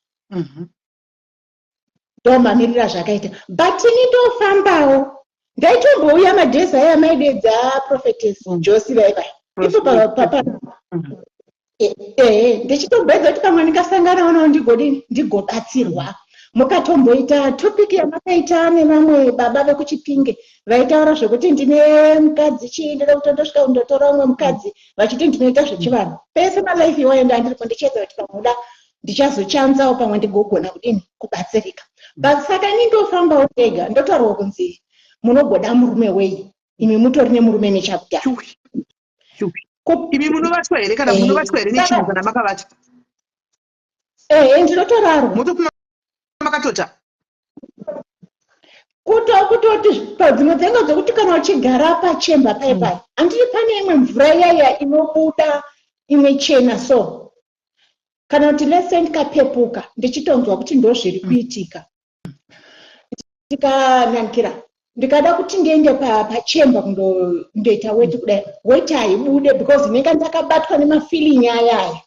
Speaker 15: Ndomamirira zvakaita. But ini ndofambawo, ndaitombouya madhezi aya maidedza Prophetess Josi vaivai ipo papa. Ehe, ndichitombedza kuti pamwe ndingasanganawo nawo, ndigodini, ndigobatsirwa. Mukatomboita topic yamakaita nevamwe baba vekuChipinge vaitaura zvekuti, "Ndine mukadzi chii, ndoda kuti ndosvika kundotora umwe mukadzi," vachiti, "Ndinoita zvechivanhu." Pese malive iwayo ndandiripo, ndichiedza kuti pamwe ndichazochanzawo, pamwe ndigogona kudini, kubatsirika. But saka ini ndofambawo ndega, ndotaurwa kunzi, "Munogoda murume wei imi mutori nemurume nechakudhara?"
Speaker 1: Imi munovatwa here? Kana munovatwa here nechinhu kana makavata?
Speaker 15: Ehe, ndinotorarwa.
Speaker 1: Motopima makatota?
Speaker 15: Kutoti padzimwe dzenga dzekuti kana uchigara pachemba pai pai, handii, pane imwe mvura iyaya inobuda, imwe chena so. Kana kuti lese ndikapepuka ndichitonzwa kuti ndozviri kuitika. Ndikananikira ndikada kuti ndiende pachemba kundoita weti kudai, weti haibude because ndinenge ndakabatwa nemafeeling ayaya.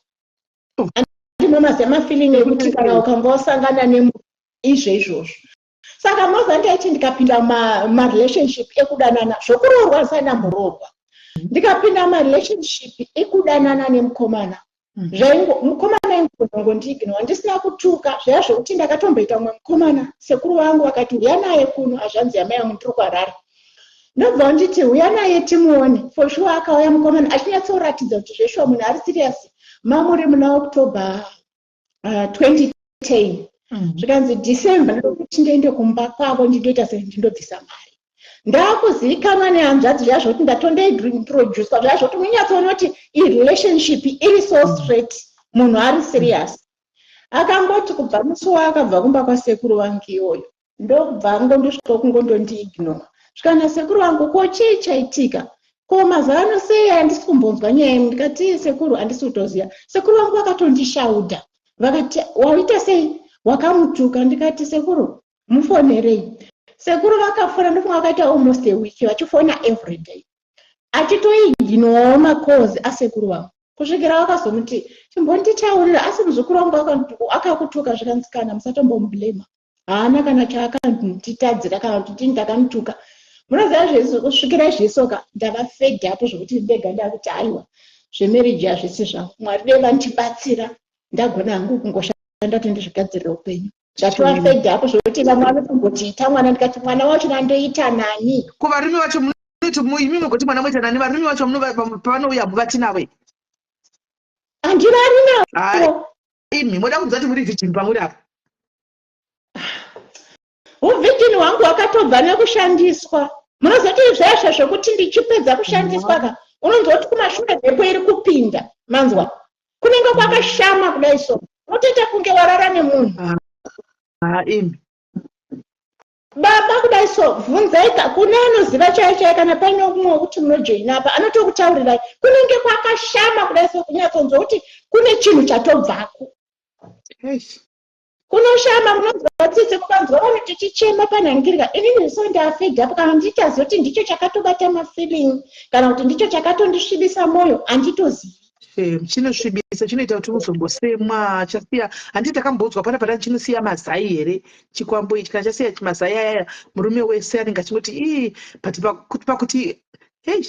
Speaker 15: Andinomaziva mafeeling ekuti kana ukanga wasangana nemunhu izvo izvozvo. Saka moza ndaiti ndikapinda marelationship ekudanana, zvokuroorwa ndisati ndamboroorwa, ndikapinda marelationship ekudanana nemukomana, zvaingo mukomana aingongondiignora ndisina kutuka. Zvaya zvokuti ndakatomboita mumwe mukomana, sekuru vangu vakati, "Uya naye kuno." Hazvanzi yamai vangu, ndiri kuHarare, ndobva nditi, "Uya naye timuone." For sure akauya mukomana achinyatsoratidza kuti zveshuwa munhu ari serious. Mamuri muna October 2010, zvikanzi December ndokuti ndiende kumba kwavo ndindoita se ndindobvisa mari. Ndaakuzivikanwa nehanzvadzi, zviya zvokuti ndatondointroducwa, zviya zvokuti munyatsoona kuti irelationship iri so straight, munhu ari serious. Akangoti kubva musi waakabva kumba kwasekuru vangu iyoyo, ndokubva angondosvika kungondondiignora. Svikana sekuru vangu, "Ko chii chaitika? Ko mazuva ano sei handisi kumbonzwa nyaya yemu?" Ndikati, "Sekuru, handisi kutoziva." Sekuru vangu vakatondishaudha, vakati, "Waita sei? Wakamutuka?" Ndikati, "Sekuru, mufonerei." Sekuru vakafona, ndofunga vakaita almost a week vachifona every day, achitoignorawo macalls asekuru vangu, kusvikira vakazomuti, "Chimbonditaurira, asi muzukuru wangu akakutuka?" Zvikanzi, "Kana musatombomublema, haana kana chaakanditadzira kana kuti ndini ndakamutuka." Munoziva, kusvikira izvisoka ndava fed up, zvokuti ndega ndakuti, "Aiwa, zvemarriage hazvisi zvangu. Mwari dei vandibatsira, ndagona hangu kungoshanda kuti ndizvigadzirire upenyu." Zvatova fed up zvokuti vamwe vanotomboti, "Ita mwana." Ndikati, "Mwana wacho nandoita nani?"
Speaker 1: Ko varume vacho munoti imi mugoti mwana moita nani? Varume vacho pavanouya muvati navo?
Speaker 15: Handivari navo.
Speaker 1: Imi moda kunzwa kuti muri virgin pamuri apa?
Speaker 15: Uvirgin hwangu hwakatobva nekushandiswa. Munozoti zveshe zvokuti ndichipedza kushandiswa ka, unonzwa kuti kumashure mhepo iri kupinda. Manzwa, kunenge kwakashama kudai, so unotoita kunge warara nemunhu.
Speaker 1: Imi.
Speaker 15: Baba, kudai so, bvunzai kune anoziva chaiyo chaiyo. Kana paine umwe wekuti munojoina apa, anotokutaurirai. Kunenge kwakashama kudai so, kunyatsonzwa kuti kune chinhu chatobvako. Kunoshama, munonzwa tsitsi kukanzwa vanhu tichichema panhangirika. Inini so ndafed up. Kana ndichaziva kuti ndicho chakatobata mafeeling kana kuti ndicho chakatondisvibisa mwoyo, handitozivi.
Speaker 1: Chinosvibisa, chinoita kuti uzombosemwa. Chasiya, handiti takambodzwa pana padani, chinosiya mazai here chikwambo ichi? Kana chasiya mazai ayaya, murume wese anenge achingoti ii, but pakuti hei,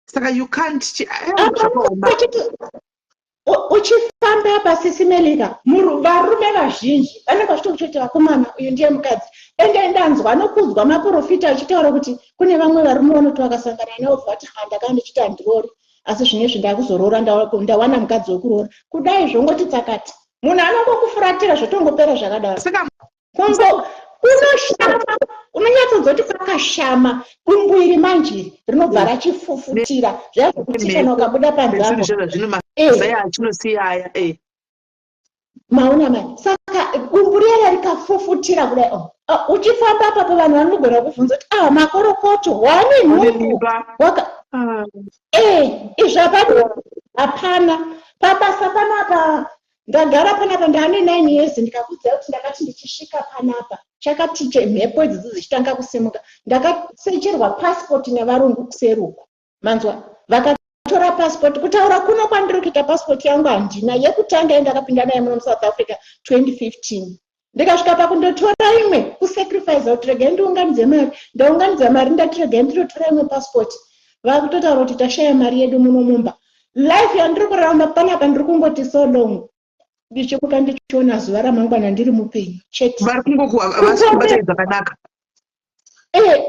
Speaker 1: saka you can't zvakaoma.
Speaker 15: Uchifamba pasisi Melika, varume vazhinji vanenge vachitokuchoti, "Vakomana, uyu ndiye mukadzi." Ende ndanzwa nokunzwa maprofita achitaura kuti kune vamwe varume vanoti vakasangana nevo vati, "Ha, ndakanga ndichiti handirori, asi zvinezvi ndakuzoroora, ndawana mukadzi wekuroora." Kudai zvongoti tsakati, munhu anongokufuratira, zvotongopera zvakadaro. Kungo kunoshama, unonyatsonzwa kuti kwakashama. Dumbu iri manje iri rinobva rachifufutira, zviya zvokuti kana ukabuda panze apo
Speaker 1: Zvino mazai achinosiya aya.
Speaker 15: Maona mani, saka dumbu riyana rikafufutira kudai, oh, ah, uchifamba apapo vanhu vanogona kuvhunza kuti, "Ah, makorokoto, wane nhumbu?" Waka izvi hapana, hapana. Pabasa panapa, ndagara panapa ndaane 9 years. Ndikakudzai kuti ndakati ndichisvika panapa, chakati mhepo idzodzo dzichitanga kusimuka, ndakasecherwa passport nevarungu kuseruku. Manzwa, vakatora passport. Kutaura kuno kwandiri kuita, passport yangu handina. Yekutanga yandakapinda nayo muno muSouth Africa 2015, ndikasvika pakundotora imwe, kusacrifice kuti regai ndiunganidze mari. Ndaunganidza mari, ndati regai ndinotora imwe passport, vakutotaura kuti tashaya mari yedu muno mumba. Life yandiri kurarama panapa, ndiri kungoti so long ndichimuka ndichiona zuva ramangwana ndiri mupenyu chete.
Speaker 1: Vari kungokuvabatai zvakanaka.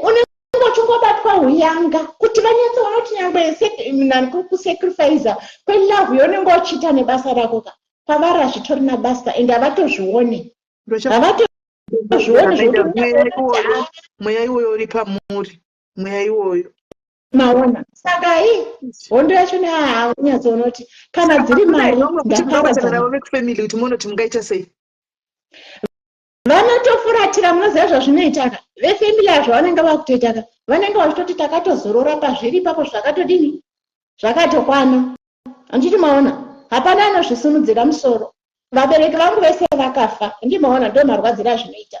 Speaker 15: Unenge uchingobatwa uyanga kuti vanyatsoona kuti nyangwe nani kusacrifica kwelove yaunenge uchiita nebasa rako ka, kwavari hazvitorina basa, ende havatozvioni, havatozvioni zvokuti
Speaker 1: Mweya iwoyo uri pamuri, mweya iwoyo.
Speaker 15: Maona, saka i hondo yacho nehaaunyatsoona kuti kana dziri mari
Speaker 1: Ndaparadza navo vekufamily kuti muone kuti mungaita sei.
Speaker 15: Vanotofuratira. Munoziva zvazvinoitaka, vefamily azvo vanenge vakutoitaka, vanenge vachitoti takatozorora pazviri ipapo, zvakatodini, zvakatokwana. Handiti maona, hapana anozvisimudzira musoro. Vabereki vangu vese vakafa, ndimaona ndo marwadziro azvinoita.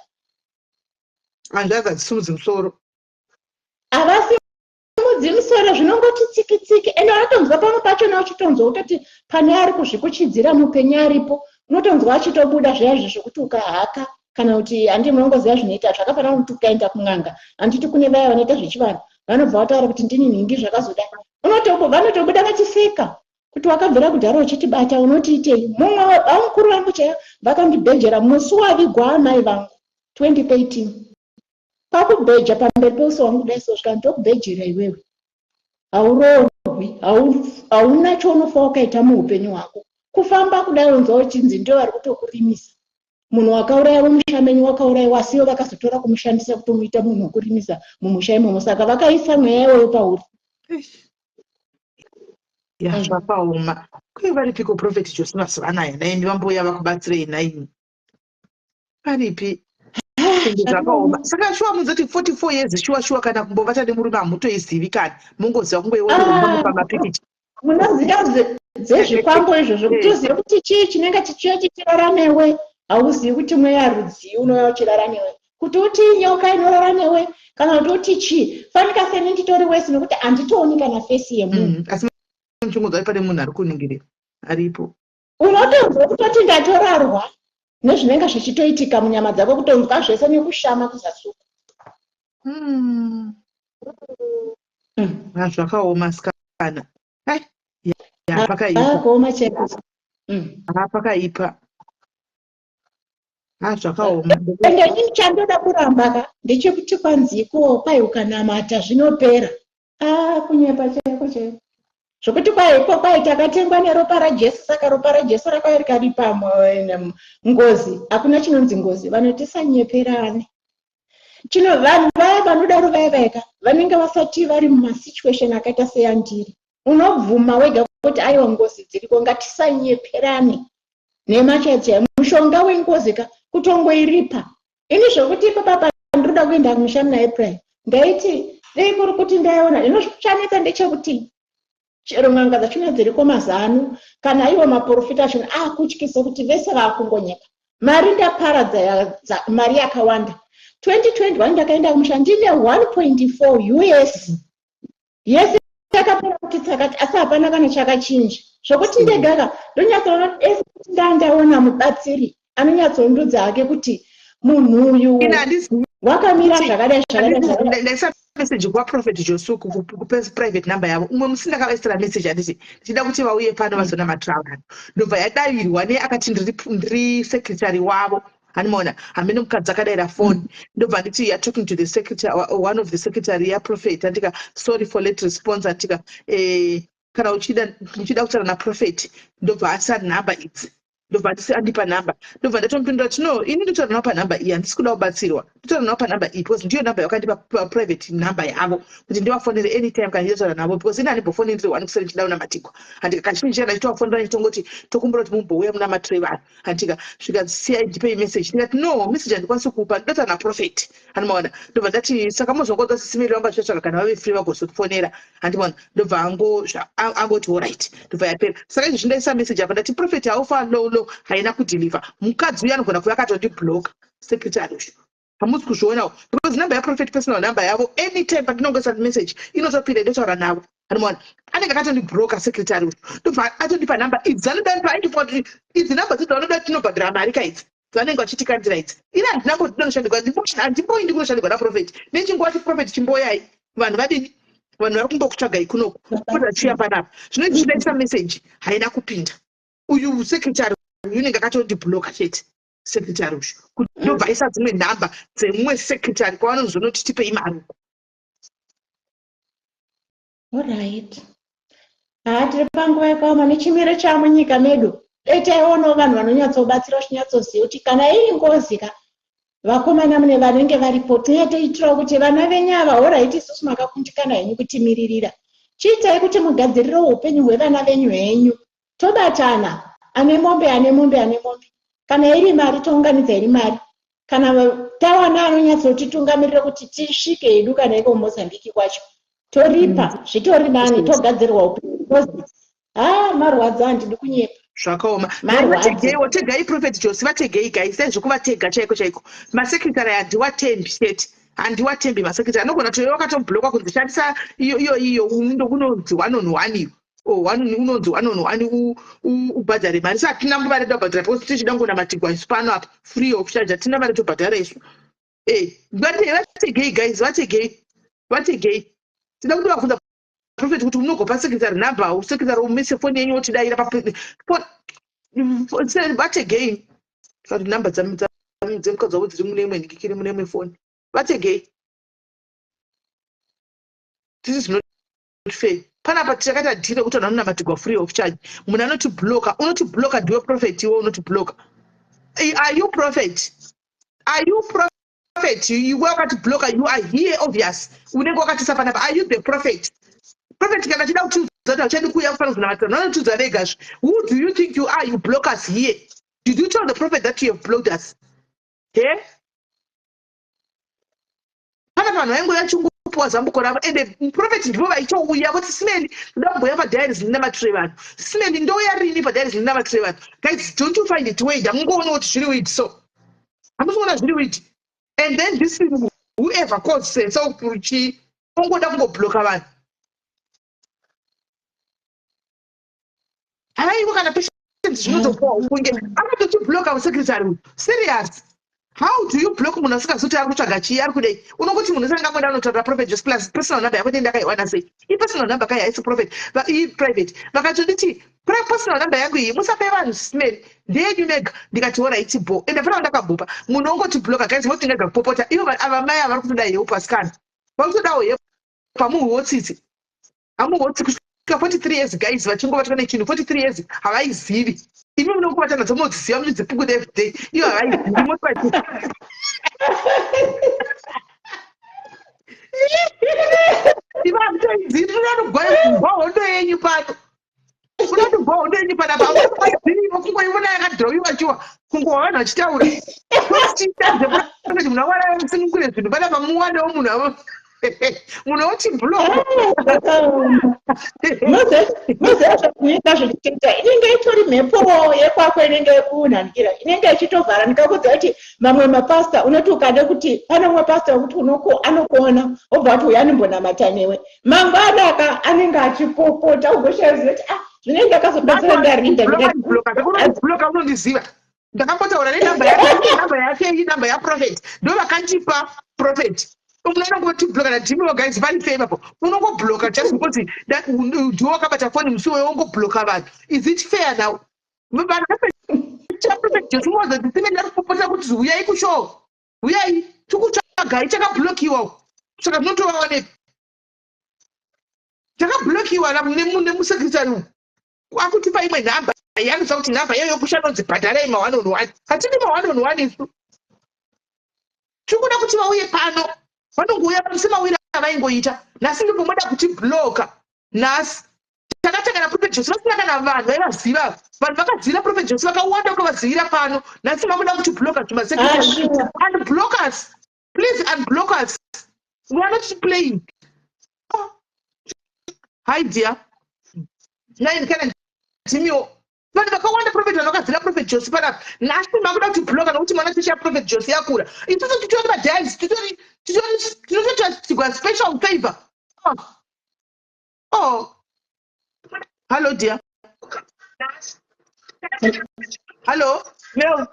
Speaker 1: Hanzvadzi hadzisimudzi musoro.
Speaker 15: Havasimudzi musoro, zvinongoti tsiki tsiki. Ende unotonzwa pamwe pachona uchitonzwa kutoti pane ari kuzvikuchidzira mupenyu aripo, unotonzwa achitobuda zviya izvi zvokuti ukahaka kana kuti handi munongoziva zvinoita zvakafanana kuti ukaenda kun'anga, handiti kune vaya vanoita zvechivanhu vanobva vataura kuti ndini nhingi zvakazoda, vanotobuda vachiseka kuti wakabvira kudhara uchitibata unotiitei. Mumwe vamukuru vangu chaivo vakandibhejera musi wavigwa amai vangu 2013, kwakubheja pamberi peuso wangu kudai so, svika ndokubhejera iwewe, hauroorwi, hauna chaunofa wakaita muupenyu hwako. Kufamba kudai unzwa uchinzi ndo vari kutokurimisa. Munhu wakauraya mumusha menyu wakaurayiwa, asiwo vakazotora kumushandisa kutomuita munhu wekurimisa mumusha imomo, saka vakaisa mweya iwoyo pauri.
Speaker 1: Ya, zvakaoma. Kuye varipiko Prophet Josi mazuva anaya? Naimi vambouya vakubatsirei naimi, varipi? Ende zvakaoma. Saka shuwa munzoti 44 years, shuwa shuwa, kana kumbovata nemurume hamutoizivi kani, mungoziva kungoiona pamapikicha?
Speaker 15: Munoziva dzezvikwambo izvozvo, kuti uzive kuti chii chinenge chichiuya chichirara newe. Hauzivi kuti mweya rudzii unouya uchirara newe, kuti uti nyoka inorara newe kana kuti uti chii. Fanika seni nditori wesi nekuti handitooni kana face yemunhu.
Speaker 1: Asi muchingonzwa pane munhu ari kuningirira aripo.
Speaker 15: Unotonzwa kutoti ndatorarwa nezvinenge zvichitoitika munyama dzako, kutonzwa zvese nekushama kuzasi uku.
Speaker 1: Ah, zvakaoma sikana. Ai, ya, pakaipa.
Speaker 15: Kuoma chaiko.
Speaker 1: Ah, pakaipa. Ah, zvakaoma.
Speaker 15: Ende inini chandoda kuramba ka ndechekuti kwanziko kwai ukanamata zvinopera. A, kunyepa chaiko chaiko, zvokuti kwaiko kwai takatengwa neropa raJesu, saka ropa raJesu rakauya rikaripa ngozi. Hakuna chinonzi ngozi. Vanhu tisanyeperane. Chino vanhu vaya vanodaro vaya vayaka vanenge vasati vari mumasituation akaita seyandiri. Unobvuma wega kuti aiwa, ngozi dziriko. Ngatisanyeperane nhema chaidzo. Mushonga wengozi ka kutongoiripa. Ini zvokuti ipapa ndinoda kuenda kumusha muna April, ndaiti dei kuri kuti ndaiona ino. Chanetsa ndechekuti chero n'anga dzachona dziriko mazano kana iwo maprofita achona akutyisa kuti vese vaakungonyeka. Mari ndaparadza mari yakawanda. 2021 ndakaenda kumusha ndine 1.4 US yese yakapera kuti tsakati, asi hapana kana chakachinja. Zvokuti ndegaka ndonyatsoona ese kuti ndandaona mubatsiri anonyatsondudza hake kuti munhu uyu wakamira zvakadai zvakadai zvakadai.
Speaker 1: Ndaisa message kwaProphet Josuku kuprivate number yavo umwe musi. Ndakavaisira message, handiti, ndichida kuti vauye pano vazonamatira vanhu. Ndobva yadavirwa neakati ndiri secretary wavo. Handimaona hamene mukadzi akadaira phone. Ndobva nditi, "You are talking to the secretary, one of the secretary yaprophet." Andika, "Sorry for late response." Andika, "Kana uchida, muchida kutaura naprophet." Ndobva asa nhamba idzi, ndobva andisi andipa nhamba. Ndobva ndatomupindura kuti, "No, ini ndotaura navo panhamba iyi, handisi kuda kubatsirwa. Ndotaura navo panhamba iyi because ndiyo nhamba yakandipa, private number yavo, kuti ndivafonere anytime kana ndichitaura navo, because ini handimbofoneri ndiri one kuseri ndichida kunamatirwa." Handika kazhinji kana ndichitovafonera ndichitongoti, "Tokumbura kuti mumbouya munamatire vanhu." Handika zvikanzi, "Siyai, ndipei message." Ndikati, "No, message handikwanisi kupa, ndotaura naprophet." Handimaona. Ndobva ndati, "Saka mozongodza Sisi Meri vangu vachivatsvaga, kana vave free vagozotifonera." Handimaona. Ndobva angoti, "Alright." Ndobva yapera. Saka izvo zvindaisa message apa, ndati, "Prophet, haufa low low." Haina kudeliver. Mukadzi uyu anogona kuva akatondibloka, secretary uyu. Hamusi kuzvionawo, because number yaprophet, personal number yavo, anytime pandinongoisa message inotopinda, ndotaura navo. Handimaona. Anenge akatondibloka secretary uyu. Ndobva atondipa nhamba idzi dzanoda paindipa kuti idzi nhamba dzidzi vanoda tinobhadhira mari ka idzi dzavanenge vachitikandira idzi. Ini handina mbondinonoshandirwa, handimboindi kunoshandirwa naprophet. Nechinguva ti, "Prophet, chimboyai, vanhu vadini, vanhu vari kumbokutsvagai kunoku." Achiuya panapa zvino izvi, zvindaisa message haina kupinda. Uyu secretary uyu unenge akatondibloka chete, secretary uyu, kuti ndobva aisa dzimwe nhamba dzemumwe secretary kwavanozonoti tipei mari uko.
Speaker 15: Alright, haa, tiri panguva yakaoma nechimiro chamunyika medu. Dai taionawo vanhu vanonyatsobatsira, vachinyatsoziva kuti kana iri ngozi ka, vakomana mune vanenge varipo, tinyatoitirawo kuti vana venyu ava. Alright, isusu makakundikana henyu kutimiririra, chiitai kuti mugadzirirewo upenyu hwevana venyu henyu. Tobatana, ane mombe ane mombe, ane mombe, kana iri mari tounganidza iri mari. Kana tawana anonyatsotitungamirira kuti tisvike hedu kana iko Mozambiki kwacho, toripa. Zvitori nani, togadzirwa upenyu. Ha, marwadzo, handidi kunyepa.
Speaker 1: Zvakaoma.
Speaker 15: Marwadzo.
Speaker 1: Vategeiwo, tegai Prophet Josi, vategei guys, dai zvekuvatega chaiko chaiko. Masecretary handiwatembi chete, handiwatembi masecretary. Anogona kuti wakatoblockwa kunzi shandisa iyo iyo iyo, unonzi one on one iyo. Oh, one unonzi one on one, ubhadhare mari. Saka hatina mari tobhadhara because tichida kungonamatirwa isu pano apa free of charge, hatina mari tobhadhara isu. Vategei guys, vategei, vategei. Tida kuti vabvunza prophet kuti unogopa secretary number, secretary umise foni yenyu wotidayira vategei. Saka namba dzemukadzi wavo dziri mune imwe nhikikiri, mune imwe foni. Vategei. This is not fair. Panapa takaita deal rekuti vanhu vanonamatirwa free of charge. Munhu anotibloka, unotibloka ndiwe prophet, iwe unotibloka. Are you prophet? Are you prophet? Iwe wakatibloka, you are here obvious. Unenge wakatisa panapa. Are you the prophet? Prophet kana achida kutiudza kuti hauchadi kuuya kufanira kuzonamatira, vanotiudza vegazve. Who do you think you are? You block us here. Did you tell the prophet that you have blocked us? He? Pana vanhu vaingouya chingopuwa zambuko ravo, ende prophet ndivo vaitouya voti, "Simeni, ndoda kumboya padiaries ndinamatire vanhu. Simeni, ndouya rini padiaries ndinamatire vanhu?" Guys, don't you find it weird? Hamungoona kuti zviri weird? So hamusi kuona zviri weird? And then this whoever calls himself chi ongoda kungobloka vanhu. Haiwa, kana patience zvinotopuwa kunge akatotibloka musecretary uyu. Serious, how do you block munhu asingazi kuti ari kutsvaga chii, ari kudei? Unongoti munhu usangangoenda anotaura prophet just plus personal number yako ndakaiwana sei? Ipersonal number kai, haisi prophet, iprivate. Vakatonditi personal number yangu iyi musape vanhu, smell ndeyenyu mega. Ndikati alright bo, ende pana ndakabhupa munhu ongotibloka. Guys, moti ndega kupopota ivo ava mai ava vari kutoda help, asikana vari kutodawo help. Hamuhwo tsitsi, hamuhwo tsitsi. Kusvika 43 years guys, vachingobatwa nechinhu 43 years, havaizivi. Imi munongobata nadzo, munodziziva, muchidzipukuta everyday. Iyo havaizivi, moti ivo hamutoizivi. Tinoda kugwa hondo yenyu pano, kuda kugwa hondo yenyu panapa. Hamutoizivivo, kungoiona yakadhirowiwa chiwa, kungova vanhu vachitaura kuti munhu awara sunungure zvinhu panapa. Muwanewo munhu avo, munhu wotiblock.
Speaker 15: Moziva zvakuita zvichiita, inenge itori mhepo yekwako, inenge yekunhanikira, inenge ichitovhara. Ndikakudza kuti mamwe mapasta, unoti ukade kuti pane umwe pasta wekuti anokuona wobva wati, "Uya ndimbonamata newe mangwana," aka anenge achipopota, ugoshaziva kuti, "Ah, zvinenge ndakazopedzera ndarinda."
Speaker 1: Bloka, unondiziva, ndakambotaura nenamba yake, namba yake iyi, namba yaprophet, ndo vakandipa prophet. Unongotibloka nadhimiwo guys, pari fair ipapo? Unongobloka just because ndiwo wakabata foni musi iwoyo, wongobloka vanhu. Is it fair now? Vanhu prophet Jesu mozoti sime ndari kupopota kuti huyai kushow, huyai tikutsvagai, takablokiwa. Saka zvinotovawanepi? Takablokiwa nemusecretary uyu, akutipa imwe nhamba yanoziva kuti nhamba iyoyo kushanonzi bhadharai ma1 on 1. Hatidi ma1 on 1 isu, tiri kuda kuti vauye pano. Vanongouya pano semawiri avaingoita. Nhasi ndipo moda kutibloka. Nhasi takatanga naprophet Jesu vasina kana vanhu vaivaziva. Vanhu vakazivira prophet Jesu vakawanda, vakavazivira pano. Nhasi makuda kutibloka zvimasecretary. Unblock us please, unblock us, we are not playing. Oh. Hi dear, nine kana ndimiwo vanhu vakawanda prophet, vanhu vakazivira prophet Josi panapa. Nhasi makuda kutibloka nokuti mwana chechi yaprophet Josi yakura. Isusu titori madiaries, titori tinototatigwa special favor. Oh. Hello dear, hello Mel,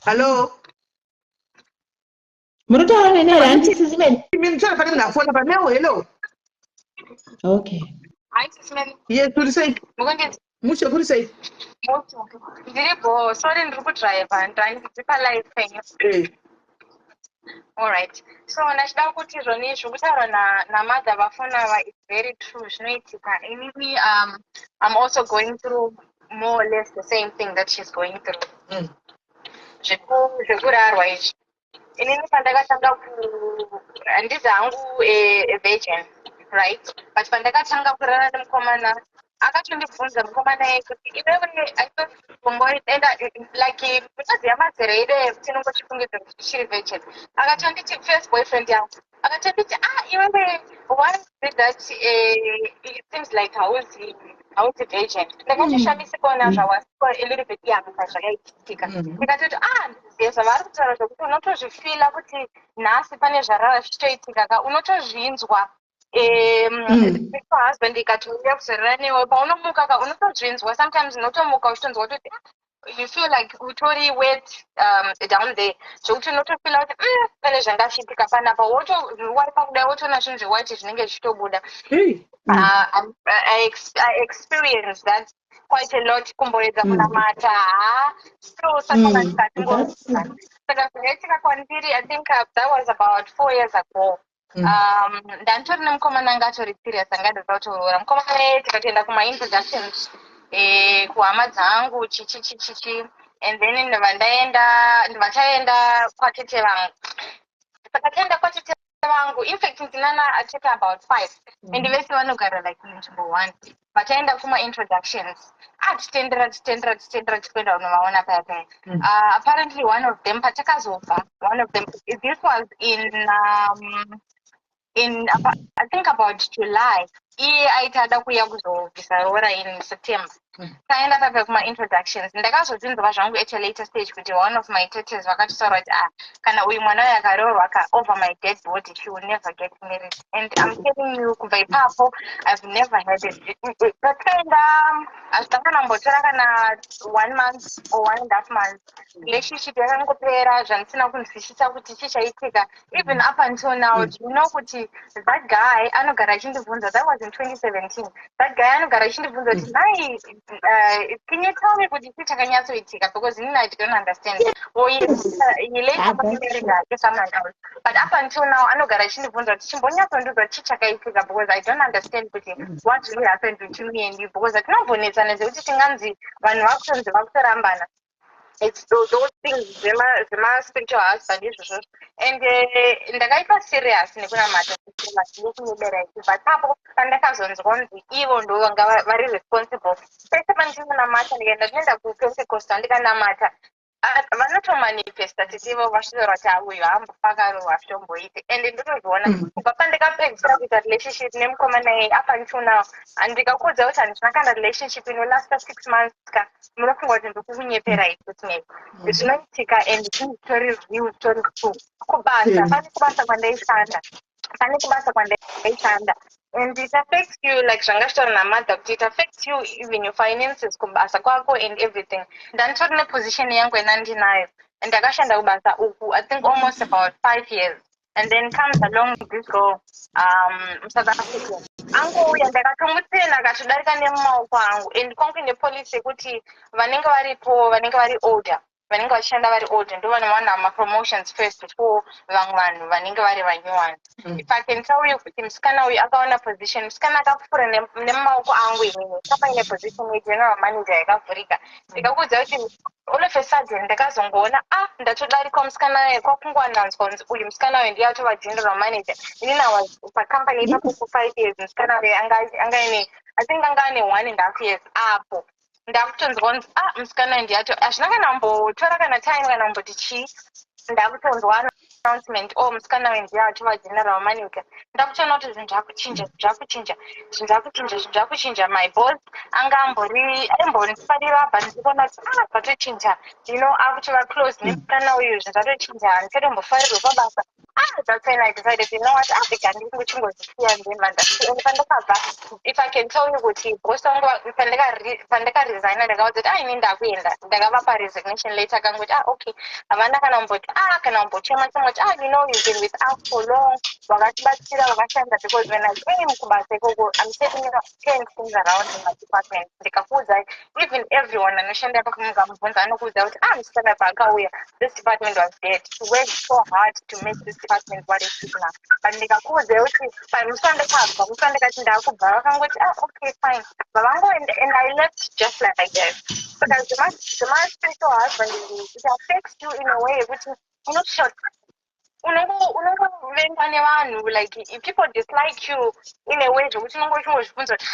Speaker 1: hello.
Speaker 15: Muri kutaura neni here, handisi Simeni?
Speaker 1: Mimi pane munhu afona pa Mel, hello.
Speaker 15: Okay.
Speaker 12: Hi, Simeni.
Speaker 1: Yes, kuri sei?
Speaker 12: Mukundinzwa?
Speaker 1: Mushe, kuri sei?
Speaker 12: Ndiripo. Sorry, ndiri kudriver. Ndiri palive penyu.
Speaker 1: Eh.
Speaker 12: Alright. So ndachida kuti zvoni zviri kutaurwa namadha vafona ava, it's very true, zvinoitika. Inini I'm also going through more or less the same thing that she's going through. Zvekurarwa izvi. Inini pandakatanga ku handizi hangu a virgin, right? But pandakatanga kurara nemukomana
Speaker 9: Akatondibvunza mukomana iye kuti, "Iwewe, I thought enda like unoziva mazera edu tinongochifungidza kuti tichiri virgin." Akatonditi, first boyfriend yangu akatonditi, "Ah, iwewe, why is it that it seems like hauzi virgin?" Ndakatoshamisikawo zvawasiko a little bit young pazvakaitika. Ndikatoti, "Ah, ndizive zvavari kutaura zvokuti unotozvifeela kuti nhasi pane zvarara zvichitoitika ka, unotozvinzwa." Husband ikatouya kuzorara newe, paunomuka ka, unotozvinzwa. Sometimes unotomuka uchitonzwa kutoti, ah, you feel like utori wet down there, zvokuti unotofeela kuti pane zvanga zvichiitika panapa. Wotowipa kudai, wotoona zvinhu zvewhite zvinenge zvichitobuda. I experienced that quite a lot. Kumboedza kunamata, ha, still saka saka zvakaitika kwandiri, I think that was about 4 years ago. Ndanditori nemukomana anga atori serious, anga ndoda kutoroora mukomana iye. Tikatoenda kumaintroductions kuhama dzangu, chichi chichichi, and then ndobva ndaenda, ndobva taenda kwatete vangu. Saka taenda kwatete vangu, in fact ndinana atete about five and vese vanogara like munzvimbo one. Vataenda kuma-introductions, ah, tichitendera, tichitendera, tichitendera, tichikuenda kunovaona paya paya. Apparently one of them, patakazobva, one of them, this was in I think about July, iye aiti ada kuuya kuzobvisa roora in September. Taenda papa kuma-introductions, ndakazodzinzwa zvangu at a later stage kuti one of my tetes vakatotaura kuti, "Ah, kana uyu mwana uyu akaroorwa ka, over my dead body, she will never get married." And I'm telling you, kubva ipapo I've never had it. Patikaenda, hazvina kana kumbotora kana one month or one and half month, relationship yakangopera zvandisina kunzwisisa kuti chii chaitika. Even up until now, do you know kuti that guy anogara achindibvunza? That was in 2017. That guy anogara achindibvunza kuti, "Nai, can you tell me kuti chii chakanyatsoitika? Because inini I don't understand." Or he later married hake someone else, but up until now anogara achindibvunza kuti, "Chimbonyatsondiudza chii chakaitika, because I don't understand kuti what really happened between me and you," because hatinombonetsana zvekuti tinganzi vanhu vakutonzi vakutorambana. It's those things zvema-spiritual husband izvozvo. And ndakaita serious nekunamata nekunyebera ichi, but papo pandakazonzwa kunzi ivo ndo vanga vari responsible, pese pandinonamata, ndikaenda, ndinoenda kuPentecostal, ndikanamata, vanotomanifesta titivo vasvitaura kuti uyu haambofakarohwa, zvitomboiti. And ndotozviona kubva pandakapedzisira kuita relationship nemukomana iyeye up until now, ndikakuudza kuti handina kana relationship inolasta 6 months ka, munofunga kuti ndikukunyeperai. Kuti maybe zvinoitika and zvinhu zvitori real, zvitori true. Kubasa, pane kubasa kwandaishanda, pane kubasa kwandaishanda, and it affects you, like zvanga zvitaura namadha kuti it affects you, even your finances kubasa kwako and everything. Ndanditori neposition yangu yandandinayo, and ndakashanda kubasa uku I think almost about 5 years, and then comes along this girl, South African, angouya, ndakatomutsena akatodarika nemumaoko angu. And kwangu ine policy yekuti vanenge varipo, vanenge vari older, vanenge vachishanda vari older, ndo vanowana mapromotions first before vamwe vanhu vanenge vari vanyowani. If I can tell you kuti musikana uyu akaona position, musikana akapfuura nemumaoko angu inini, kapaine position yegeneral manager yakavhurika. Ndikakuudza kuti all of a sudden ndakazongoona, ah, ndatodarikwa musikana, kwakungoananzwa kunzi uyu musikana uyu ndiye atova general manager. Inini I was pacompany ipapo for 5 years, musikana uyu anga ine, I think anga ane one and half years apo. Ndakutonzwa kunzi, ah, musikana uyu ndiye ato. Hazvina kana kumbotora kana time kana kumboti chii, ndakutonzwa announcement, oh, musikana uyu ndiye atova general manager. Ndakutoona kuti zvinhu zvakuchinja, zvinhu zvakuchinja, zvinhu zvakuchinja, zvinhu zvakuchinja. My boss anga ambori aimbondifarira, but ndikuona kuti, ah, zvatochinja, akutova close nemusikana uyu, zvinhu zvatochinja, handichatombofarirwa pabasa. Ah, that's when I decided, you know what, Africa, ndingochingozisiya ndemba. And pandakabva, if I can tell you kuti boss wangu, pandakaresigna, ndakaudza kuti, ah, ini ndakuenda. Ndakavapa resignation letter, akangoti, "Ah, okay." Havana kana kumboti, ah, kana kumbochema chema kuti, "Ah, you've been with us for long, wakatibatsira, wakashanda." Because when I came kubasa ikoko, I'm telling you, turn things around in my department. Ndikakuudza, even everyone anoshanda ipapo mukamubvunza anokuudza kuti, ah, musikana paakauya, this department was dead. She worked so hard to make this department what it is now. But ndikakuudza kuti pamusi wandakabva, musi wandakati ndakubva, vakangoti, "Ah, okay, fine." Vavangoenda and I left just like that. Saka zvema-spiritual husband, it affects you in a way yekuti unotoshota, unongovengwa nevanhu, like if people dislike you in a way zvokuti unonge uchingozvibvunza kuti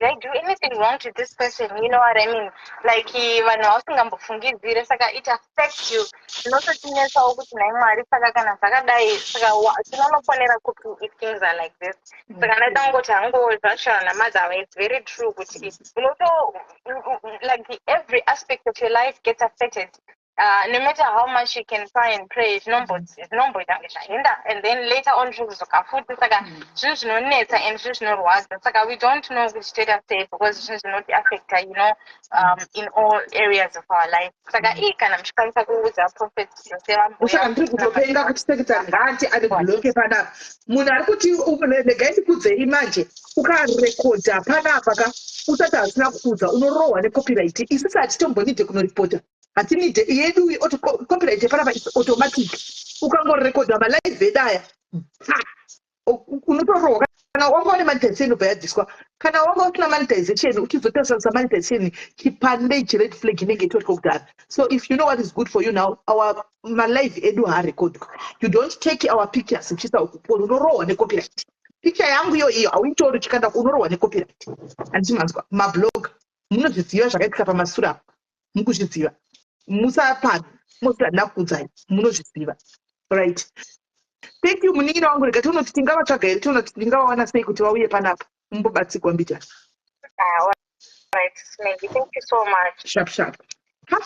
Speaker 9: Did I do anything wrong to this person? You know what I mean? Like vanhu vausingambofungidzire, saka it affects you. Zvinototinetsawo kuti nhai Mwari, saka kana zvakadai, saka tinonoponera kupi if things are like this? Saka ndaida kungoti hangu zvachana namadzi, it's very true kuti unoto like every aspect of your life gets affected. No matter how much you can try and pray, zvinomboita kunge zvaenda and then later on zvinodzoka futi. Saka zvinhu zvinonetsa and zvinhu zvinorwadza, saka we don't know kuti toita sei because zvinhu zvinotiaffecta in all areas of our life. Saka ii kana muchikwanisa kuudza Prophet Jose
Speaker 1: Usaka ndiri kutopenga kuti secretary ngaati andiblocke panapa. Munhu ari kuti regai ndikudzei manje, ukarekodha panapa ka usati hasina kuudza, unorohwa necopyright. Isusu hatitombonidhe kunoripota, hatinidhe yedu copyright panapa is automatic. Ukangorekodha malive edu aya, unotorohwa. Kana wanga une monetization, ubva yabviswa. Kana wanga usina monetization, uchizotashandisa monetization, chipande chired flag inenge itoriko kudhara. So if you know what is good for you now, our malive edu haarekodwa. You don't take our pictures uchiisa ukupona, unorohwa necopyright. Picture yangu iyo iyo hauitori uchikanda, unorohwa necopyright. Handiti manzwa? Mablog munozviziva zvakaitika pamasura apo, mukuzviziva. Musapano mosati handina kukudzai, munozviziva. Right, thank you munin'ina wangu. Rega tione kuti tingavatsvaga here, tione kuti tingavawana sei kuti vauye panapa mumbobatsigwa mbijana.
Speaker 9: Ah, right, Maggie, thank you so much.
Speaker 1: Sharp sharp. Ha,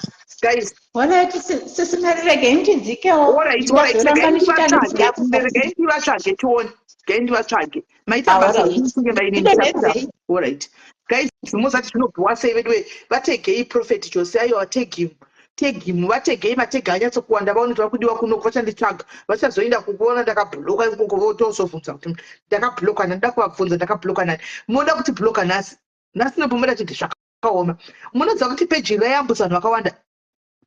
Speaker 1: guys.
Speaker 15: Alright, sisi Mary, regai ndidzikewo.
Speaker 1: Alright,
Speaker 15: Ndazoramba
Speaker 1: regai
Speaker 15: ndichita
Speaker 1: ndivatsvage, regai ndivatsvage tione, regai ndivatsvage. Maita
Speaker 15: Ah,
Speaker 1: basa.
Speaker 15: Alright.
Speaker 1: Musunge maini.
Speaker 15: Ndidonhedzei.
Speaker 1: Alright guys, mozati zvinobhuwa sei vedu. Vategei Prophet Jose, aiwa, tag him, tag him, vategei. Matega anyatsokuwanda, vaone kuti vakudiwa kunoku. Vachanditsvaga, vachazoenda kukuona ndakabloka ikoko, votozobvunza kuti ndakabloka nani. Nda kuvabvunza ndakabloka nani. Munoda kuti bloka nhasi, nhasi nopomera chiti zvakaoma. Munoziva kuti peji rayambutsa vanhu vakawanda.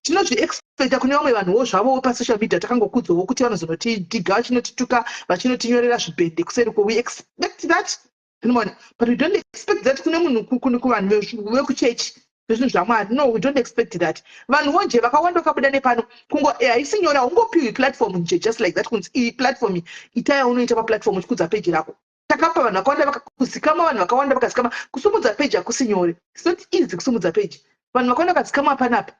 Speaker 1: Tinozviexpecta kune vamwe vanhuwo zvavowo pasocial media, takangokudzawo kuti vanozonotidhiga, vachinotituka, vachinotinyorera zvibhende kuseri kwo. We expect that, unoona, but we don't expect that kune munhu kuvanhu vekuchechi vezvinhu zvaMwari. No, we don't expect that. Vanhuwo nje vakawanda vakabuda nepano kungo haisi nyore. Haungopiwi platform nje just like that kunzi iyi platform iyi, itai yaunoita paplatform uchikudza peji rako. Takapa vanhu vakawanda vakazikama, vanhu vakawanda vakazikama. Kusumudza peji hakusi nyore. It's not easy kusumudza peji. Vanhu vakawanda vakazikama panapa,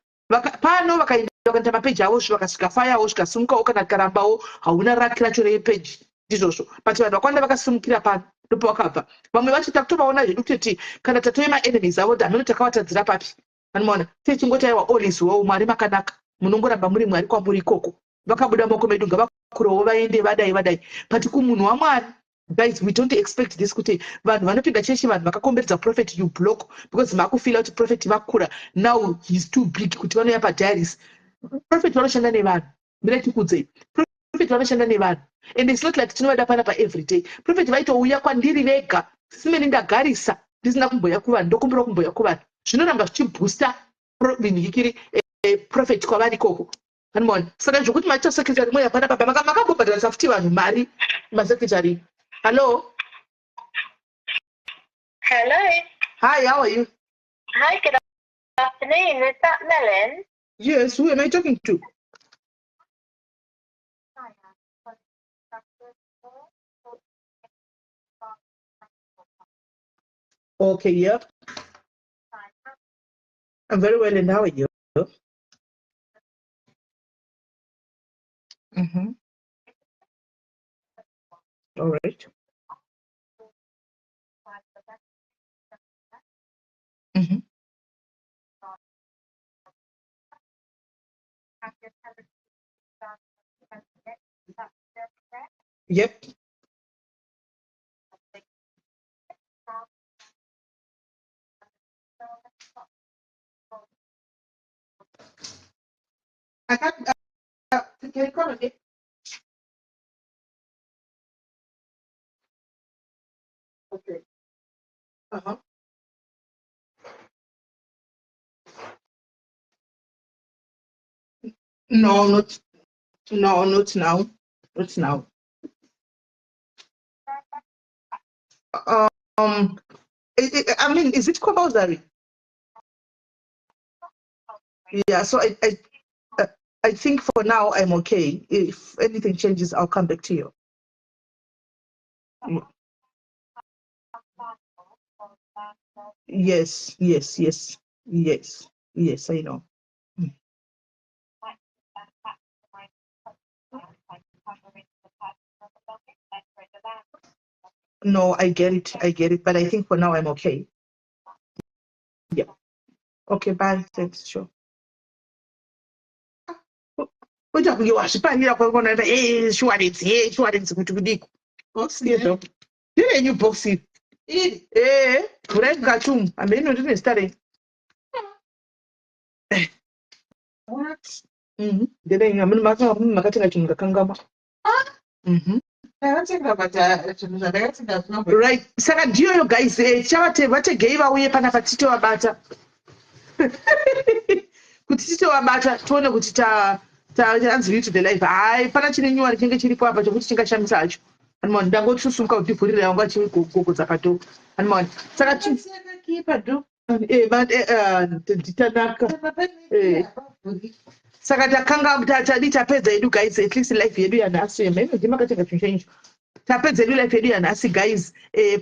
Speaker 1: pano vakaenda vakaita mapeji avo, vakasvika fayawo, zvikasumukawo. Kana tikarambawo, hauna raki racho repeji, ndizvozvo. But vanhu vakawanda vakasumukira pano, ndopavakabva. Vamwe vacho takutovaona zvedu kutoti kana tatove maenemies avo, hameno takavatadzira papi. Anomaona tichingoti aiwa, all is well, Mwari makanaka, munongoramba muri Mwari kwamuri ikoko. Vakabuda maoko medu, ngavakurewo vaende, vadai vadai. But kumunhu waMwari, guys, we don't expect this kuti vanhu vanopinda chechi, vanhu vakakomberedza prophet, you block because makufeela kuti prophet vakura. Now he's too big kuti vanouya padiaries. Prophet vanoshanda nevanhu. Mirai tikudzei, prophet vanoshanda nevanhu and it's not like tinovada panapa every day. Prophet vaitouya kwandiri vega simeni, ndagarisa ndisina kumboya kuvanhu, ndokumbira kumboya kuvanhu. Zvinoramba zvichiboosta nhikiri prophet kwavari ikoko, anomaona. Saka zvokuti maita secretary moya pana baba, makambobhadharisa futi vanhu mari, masecretary. Hello?
Speaker 16: Hello.
Speaker 1: Hi, how are you?
Speaker 16: Hi, good afternoon. Is that Melon?
Speaker 1: Yes, who am I talking to? Okay, yep. I'm very well, and how are you? All right. Yep. I can't. Can you come again? Okay. No, not now. Not now. I mean, is it compulsory? Yeah. So I think for now I'm okay. If anything changes, I'll come back to you. Yes, I know. No, I get it. I get it. But I think for now I'm okay. Yeah. Okay, bye. Thanks. Sure. Kuita kunge wazviparira kwakuona insurance, insurance kuti kudiko.
Speaker 5: Box.
Speaker 1: Ndizvo. Ndire new box iri.
Speaker 5: Iri.
Speaker 1: Vhurai mukati umu. Hameno ndine zita rei.
Speaker 5: What?
Speaker 1: Ndere hamuna makatenga chinhu ngakangamwa.
Speaker 5: Ndakatenga, but zvinhu zvandakatenga zvino.
Speaker 1: Right. Saka ndiyoyo, guys. Tichavate vategei vauye panapa titovabata. Kuti titovabata tione kuti ta ta anzi to the live. Hayi, pana chine nyuwani chinenge chiripo apa chokuti chingashamisa hacho. Animaona ndangotsusumuka kuti ndivhurire yangu achigogodza padoor. Animaona. Saka
Speaker 5: Kipa door.
Speaker 1: Nditanaka. Saka takanga tadi tapedza yedu, guys, at least life yedu yanhasi. Mheno ndimakatenga chinhu chenyu. Tapedza yedu life yedu yanhasi, guys.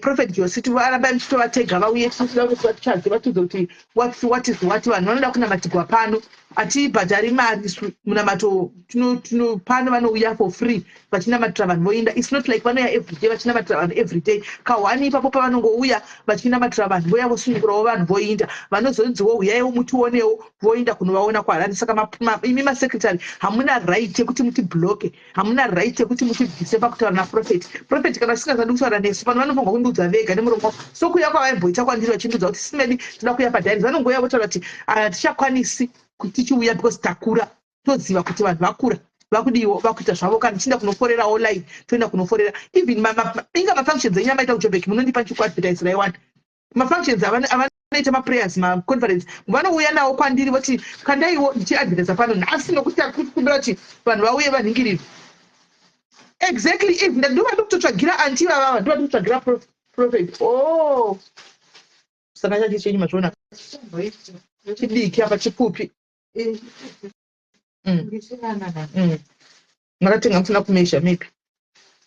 Speaker 1: Prophet Josi, tivarambai muchitovatega vauye, tinoda kuti vatsvage vatiudze kuti what is what. Vanhu vanoda kunamatirwa pano, hatibhadhari mari isu munamato tino pano vanouya for free vachinamatira vanhu voinda. It's not like vanouya everyday vachinamatira vanhu everyday. Kahwani ipapo pavanongouya vachinamatira vanhu, voya vosunungurawo vanhu voinda. Vanozonziwo uyaiwo mutionewo, voinda kunovaona kuHarare. Saka imi masecretary hamuna right yekuti mutibloke, hamuna right yekuti mutibvise pakutaura naprophet. Prophet kana vasingazadi kutaura nesu pano, vanofanirwa kundiudza vega nemuromo wavo, sokuuya kwavaimboita kwandiri vachindiudza kuti, "Simedi, toda kuuya padiaries." Vanongouya votaura kuti hatichakwanisi kuti tichiuya because takura, toziva kuti vanhu vakura vakudiwo vakuita zvavo. Kana tichienda kunoforerawo live, toenda kunoforera. Even inga mafunctions enyu amaita kuJobek, munondipa chikuadvertisira iwani mafunctions avanoita, maprayers, maconference, vanouya nawo kwandiri voti kandaiwo ndichiadvertisa pano nhasi, nokuti takukumbira kuti vanhu vauye vanhingirire. Exactly, even ndova ndikutotsvagira anti vavava, ndova ndikutsvagira prophet. Oh, saka chachi chenyu mazviona chidiki apa chipfupi. Makatenga musina kumezha maybe.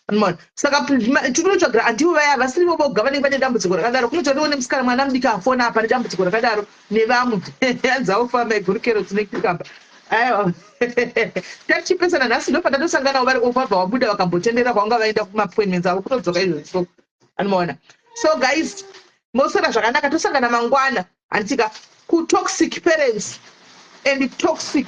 Speaker 1: Anomaona. Saka tinotsvagira andivo vaya vasirivo voga vanenge vane dambudziko rakadaro. Kunototiwo nemusikana mwana mudiki afona apa nedambudziko rakadaro nevamwe anzi aufamba igurukero dzine cucumber. Aiwa, tachipesana nhasi, ndo pandatosanganawo vari off, vabva vabuda vakambotendera kwavanga vaenda kumaappointments avo, kutodzoka izvozvo. Anomaona. So guys, moswera zvakanaka, tosangana mangwana, handitika, kutoxic parents and toxic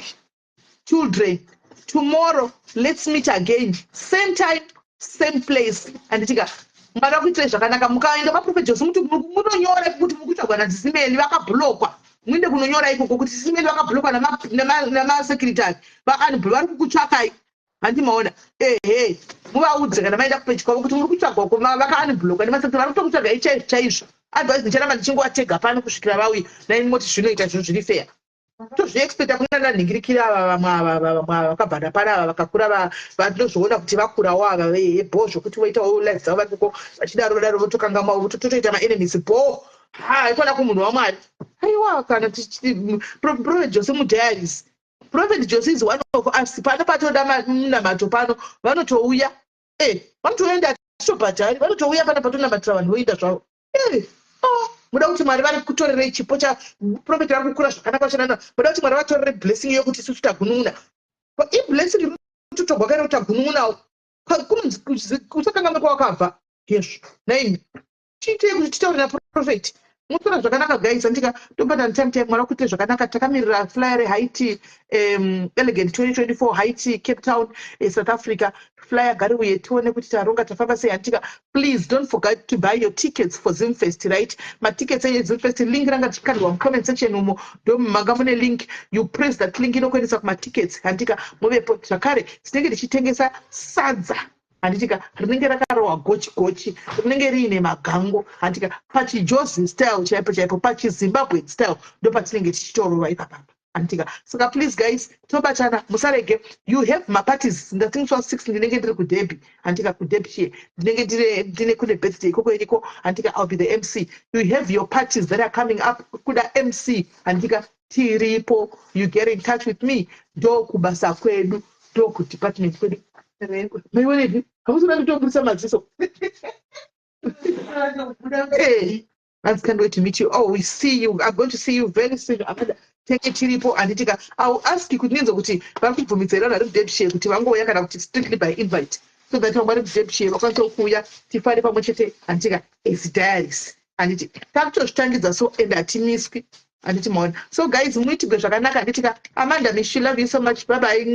Speaker 1: children. Tomorrow let's meet again, same time, same place, handitika. Mwari vakuitirai zvakanaka. Mukaenda kwaProphet Jose, muti munonyora kuti muri kutsvagwa naDzisimeli, vakablockwa. Muende kunonyora ikoko kuti Sisimeli vakablockwa namasecretary, vari kukutsvakai, handimaona. Ehe, muvaudze kana maenda kupeji kwavo kuti muri kutsvagwa ko vakaunblocka nemasecretary, vari kutokutsvagai chaizvo chaizvo. Otherwise ndicharamba ndichingovatega pano kusvikira vauya. Nai moti zvinoita zvinhu zviri fair, tozviexpecta kuna nanhingirikiri ava vamwe ava, vamwe ava vakabva napana ava vakakura, vatozviona kuti vakurawo ava bho zvokuti voitawo life dzavo varikoko vachidaro vadaro, votokangamwawo, totoita maenemies bho. Ha, haikona kumunhu waMwari, aiwa. Kana Prophet Jose mudiaries, Prophet Jose is one of us pano. Patoda munamato pano, vanotouya, vanotouya, hatitobhadhari, vanotouya pano patonamatira vanhu voenda zvavo. Oh, muda kuti Mwari vari kutorerei chipo chaprophet? Vari kukura zvakanaka vachanana. Muda kuti Mwari vatorere blessing yokuti isusu tagunun'una? Iblessing iri kutotogwa kana kuti tagunun'unawo. Kunonzi usakangamwe kwawakabva. Yezvo naimi, chiitei kuti titaure naprophet. Muswera zvakanaka, guys, andika tobatana time time. Mwari vakuitire zvakanaka. Takamirira flyer reHaiti Elegant 2024, Haiti, Cape Town, South Africa. Flyer gariuye tione kuti taronga tafamba sei, andika. Please don't forget to buy your tickets for Zimfest, right? Matickets eZimfest, link ranga richikandwa mucomment section umo, ndo manga mune link. You press that link, inokuendesa kumatickets, handika. Muvepo zvakare. Tinenge tichitengesa sadza, handitika, rinenge rakarohwa gochi gochi, rinenge riine magango, handitika, pachijozi style chaipo chaipo, pachiZimbabwe style, ndo patinenge tichitorova ipapapa, handitika. Saka please, guys, tobatana, musarege. You have maparties. Ndatingiswa 6 ndinenge ndiri kuDerby, handika, kuDerbyshire ndinenge ndine kune birthday ikoko iriko, handika. I'll be the MC. You have your parties that are coming up, kuda MC, handika, tiripo. You get in touch with me. Ndo kubasa kwedu, ndo kudepartment kwedu. Maionepi? Hamusina kutobudisa maziso. Vance, can't wait to meet you. Oh, we see you. I'm going to see you very soon, Amanda. Tenge tiripo, handiti ka? I will ask you kuti ninzwe kuti vari kubvumidza here vanhu vari kuDerbyshire kuti vangouya, kana kuti strictly by invite, so that vamwe vari kuDerbyshire vakwanise kuuya, tifare pamwe chete, handiti ka? As diaries, handiti takutozvitangidza so, and hatimiswi, handiti maona? So guys, muitigwe zvakanaka, handiti ka? Amanda Mishi, love you so much. Bye bye.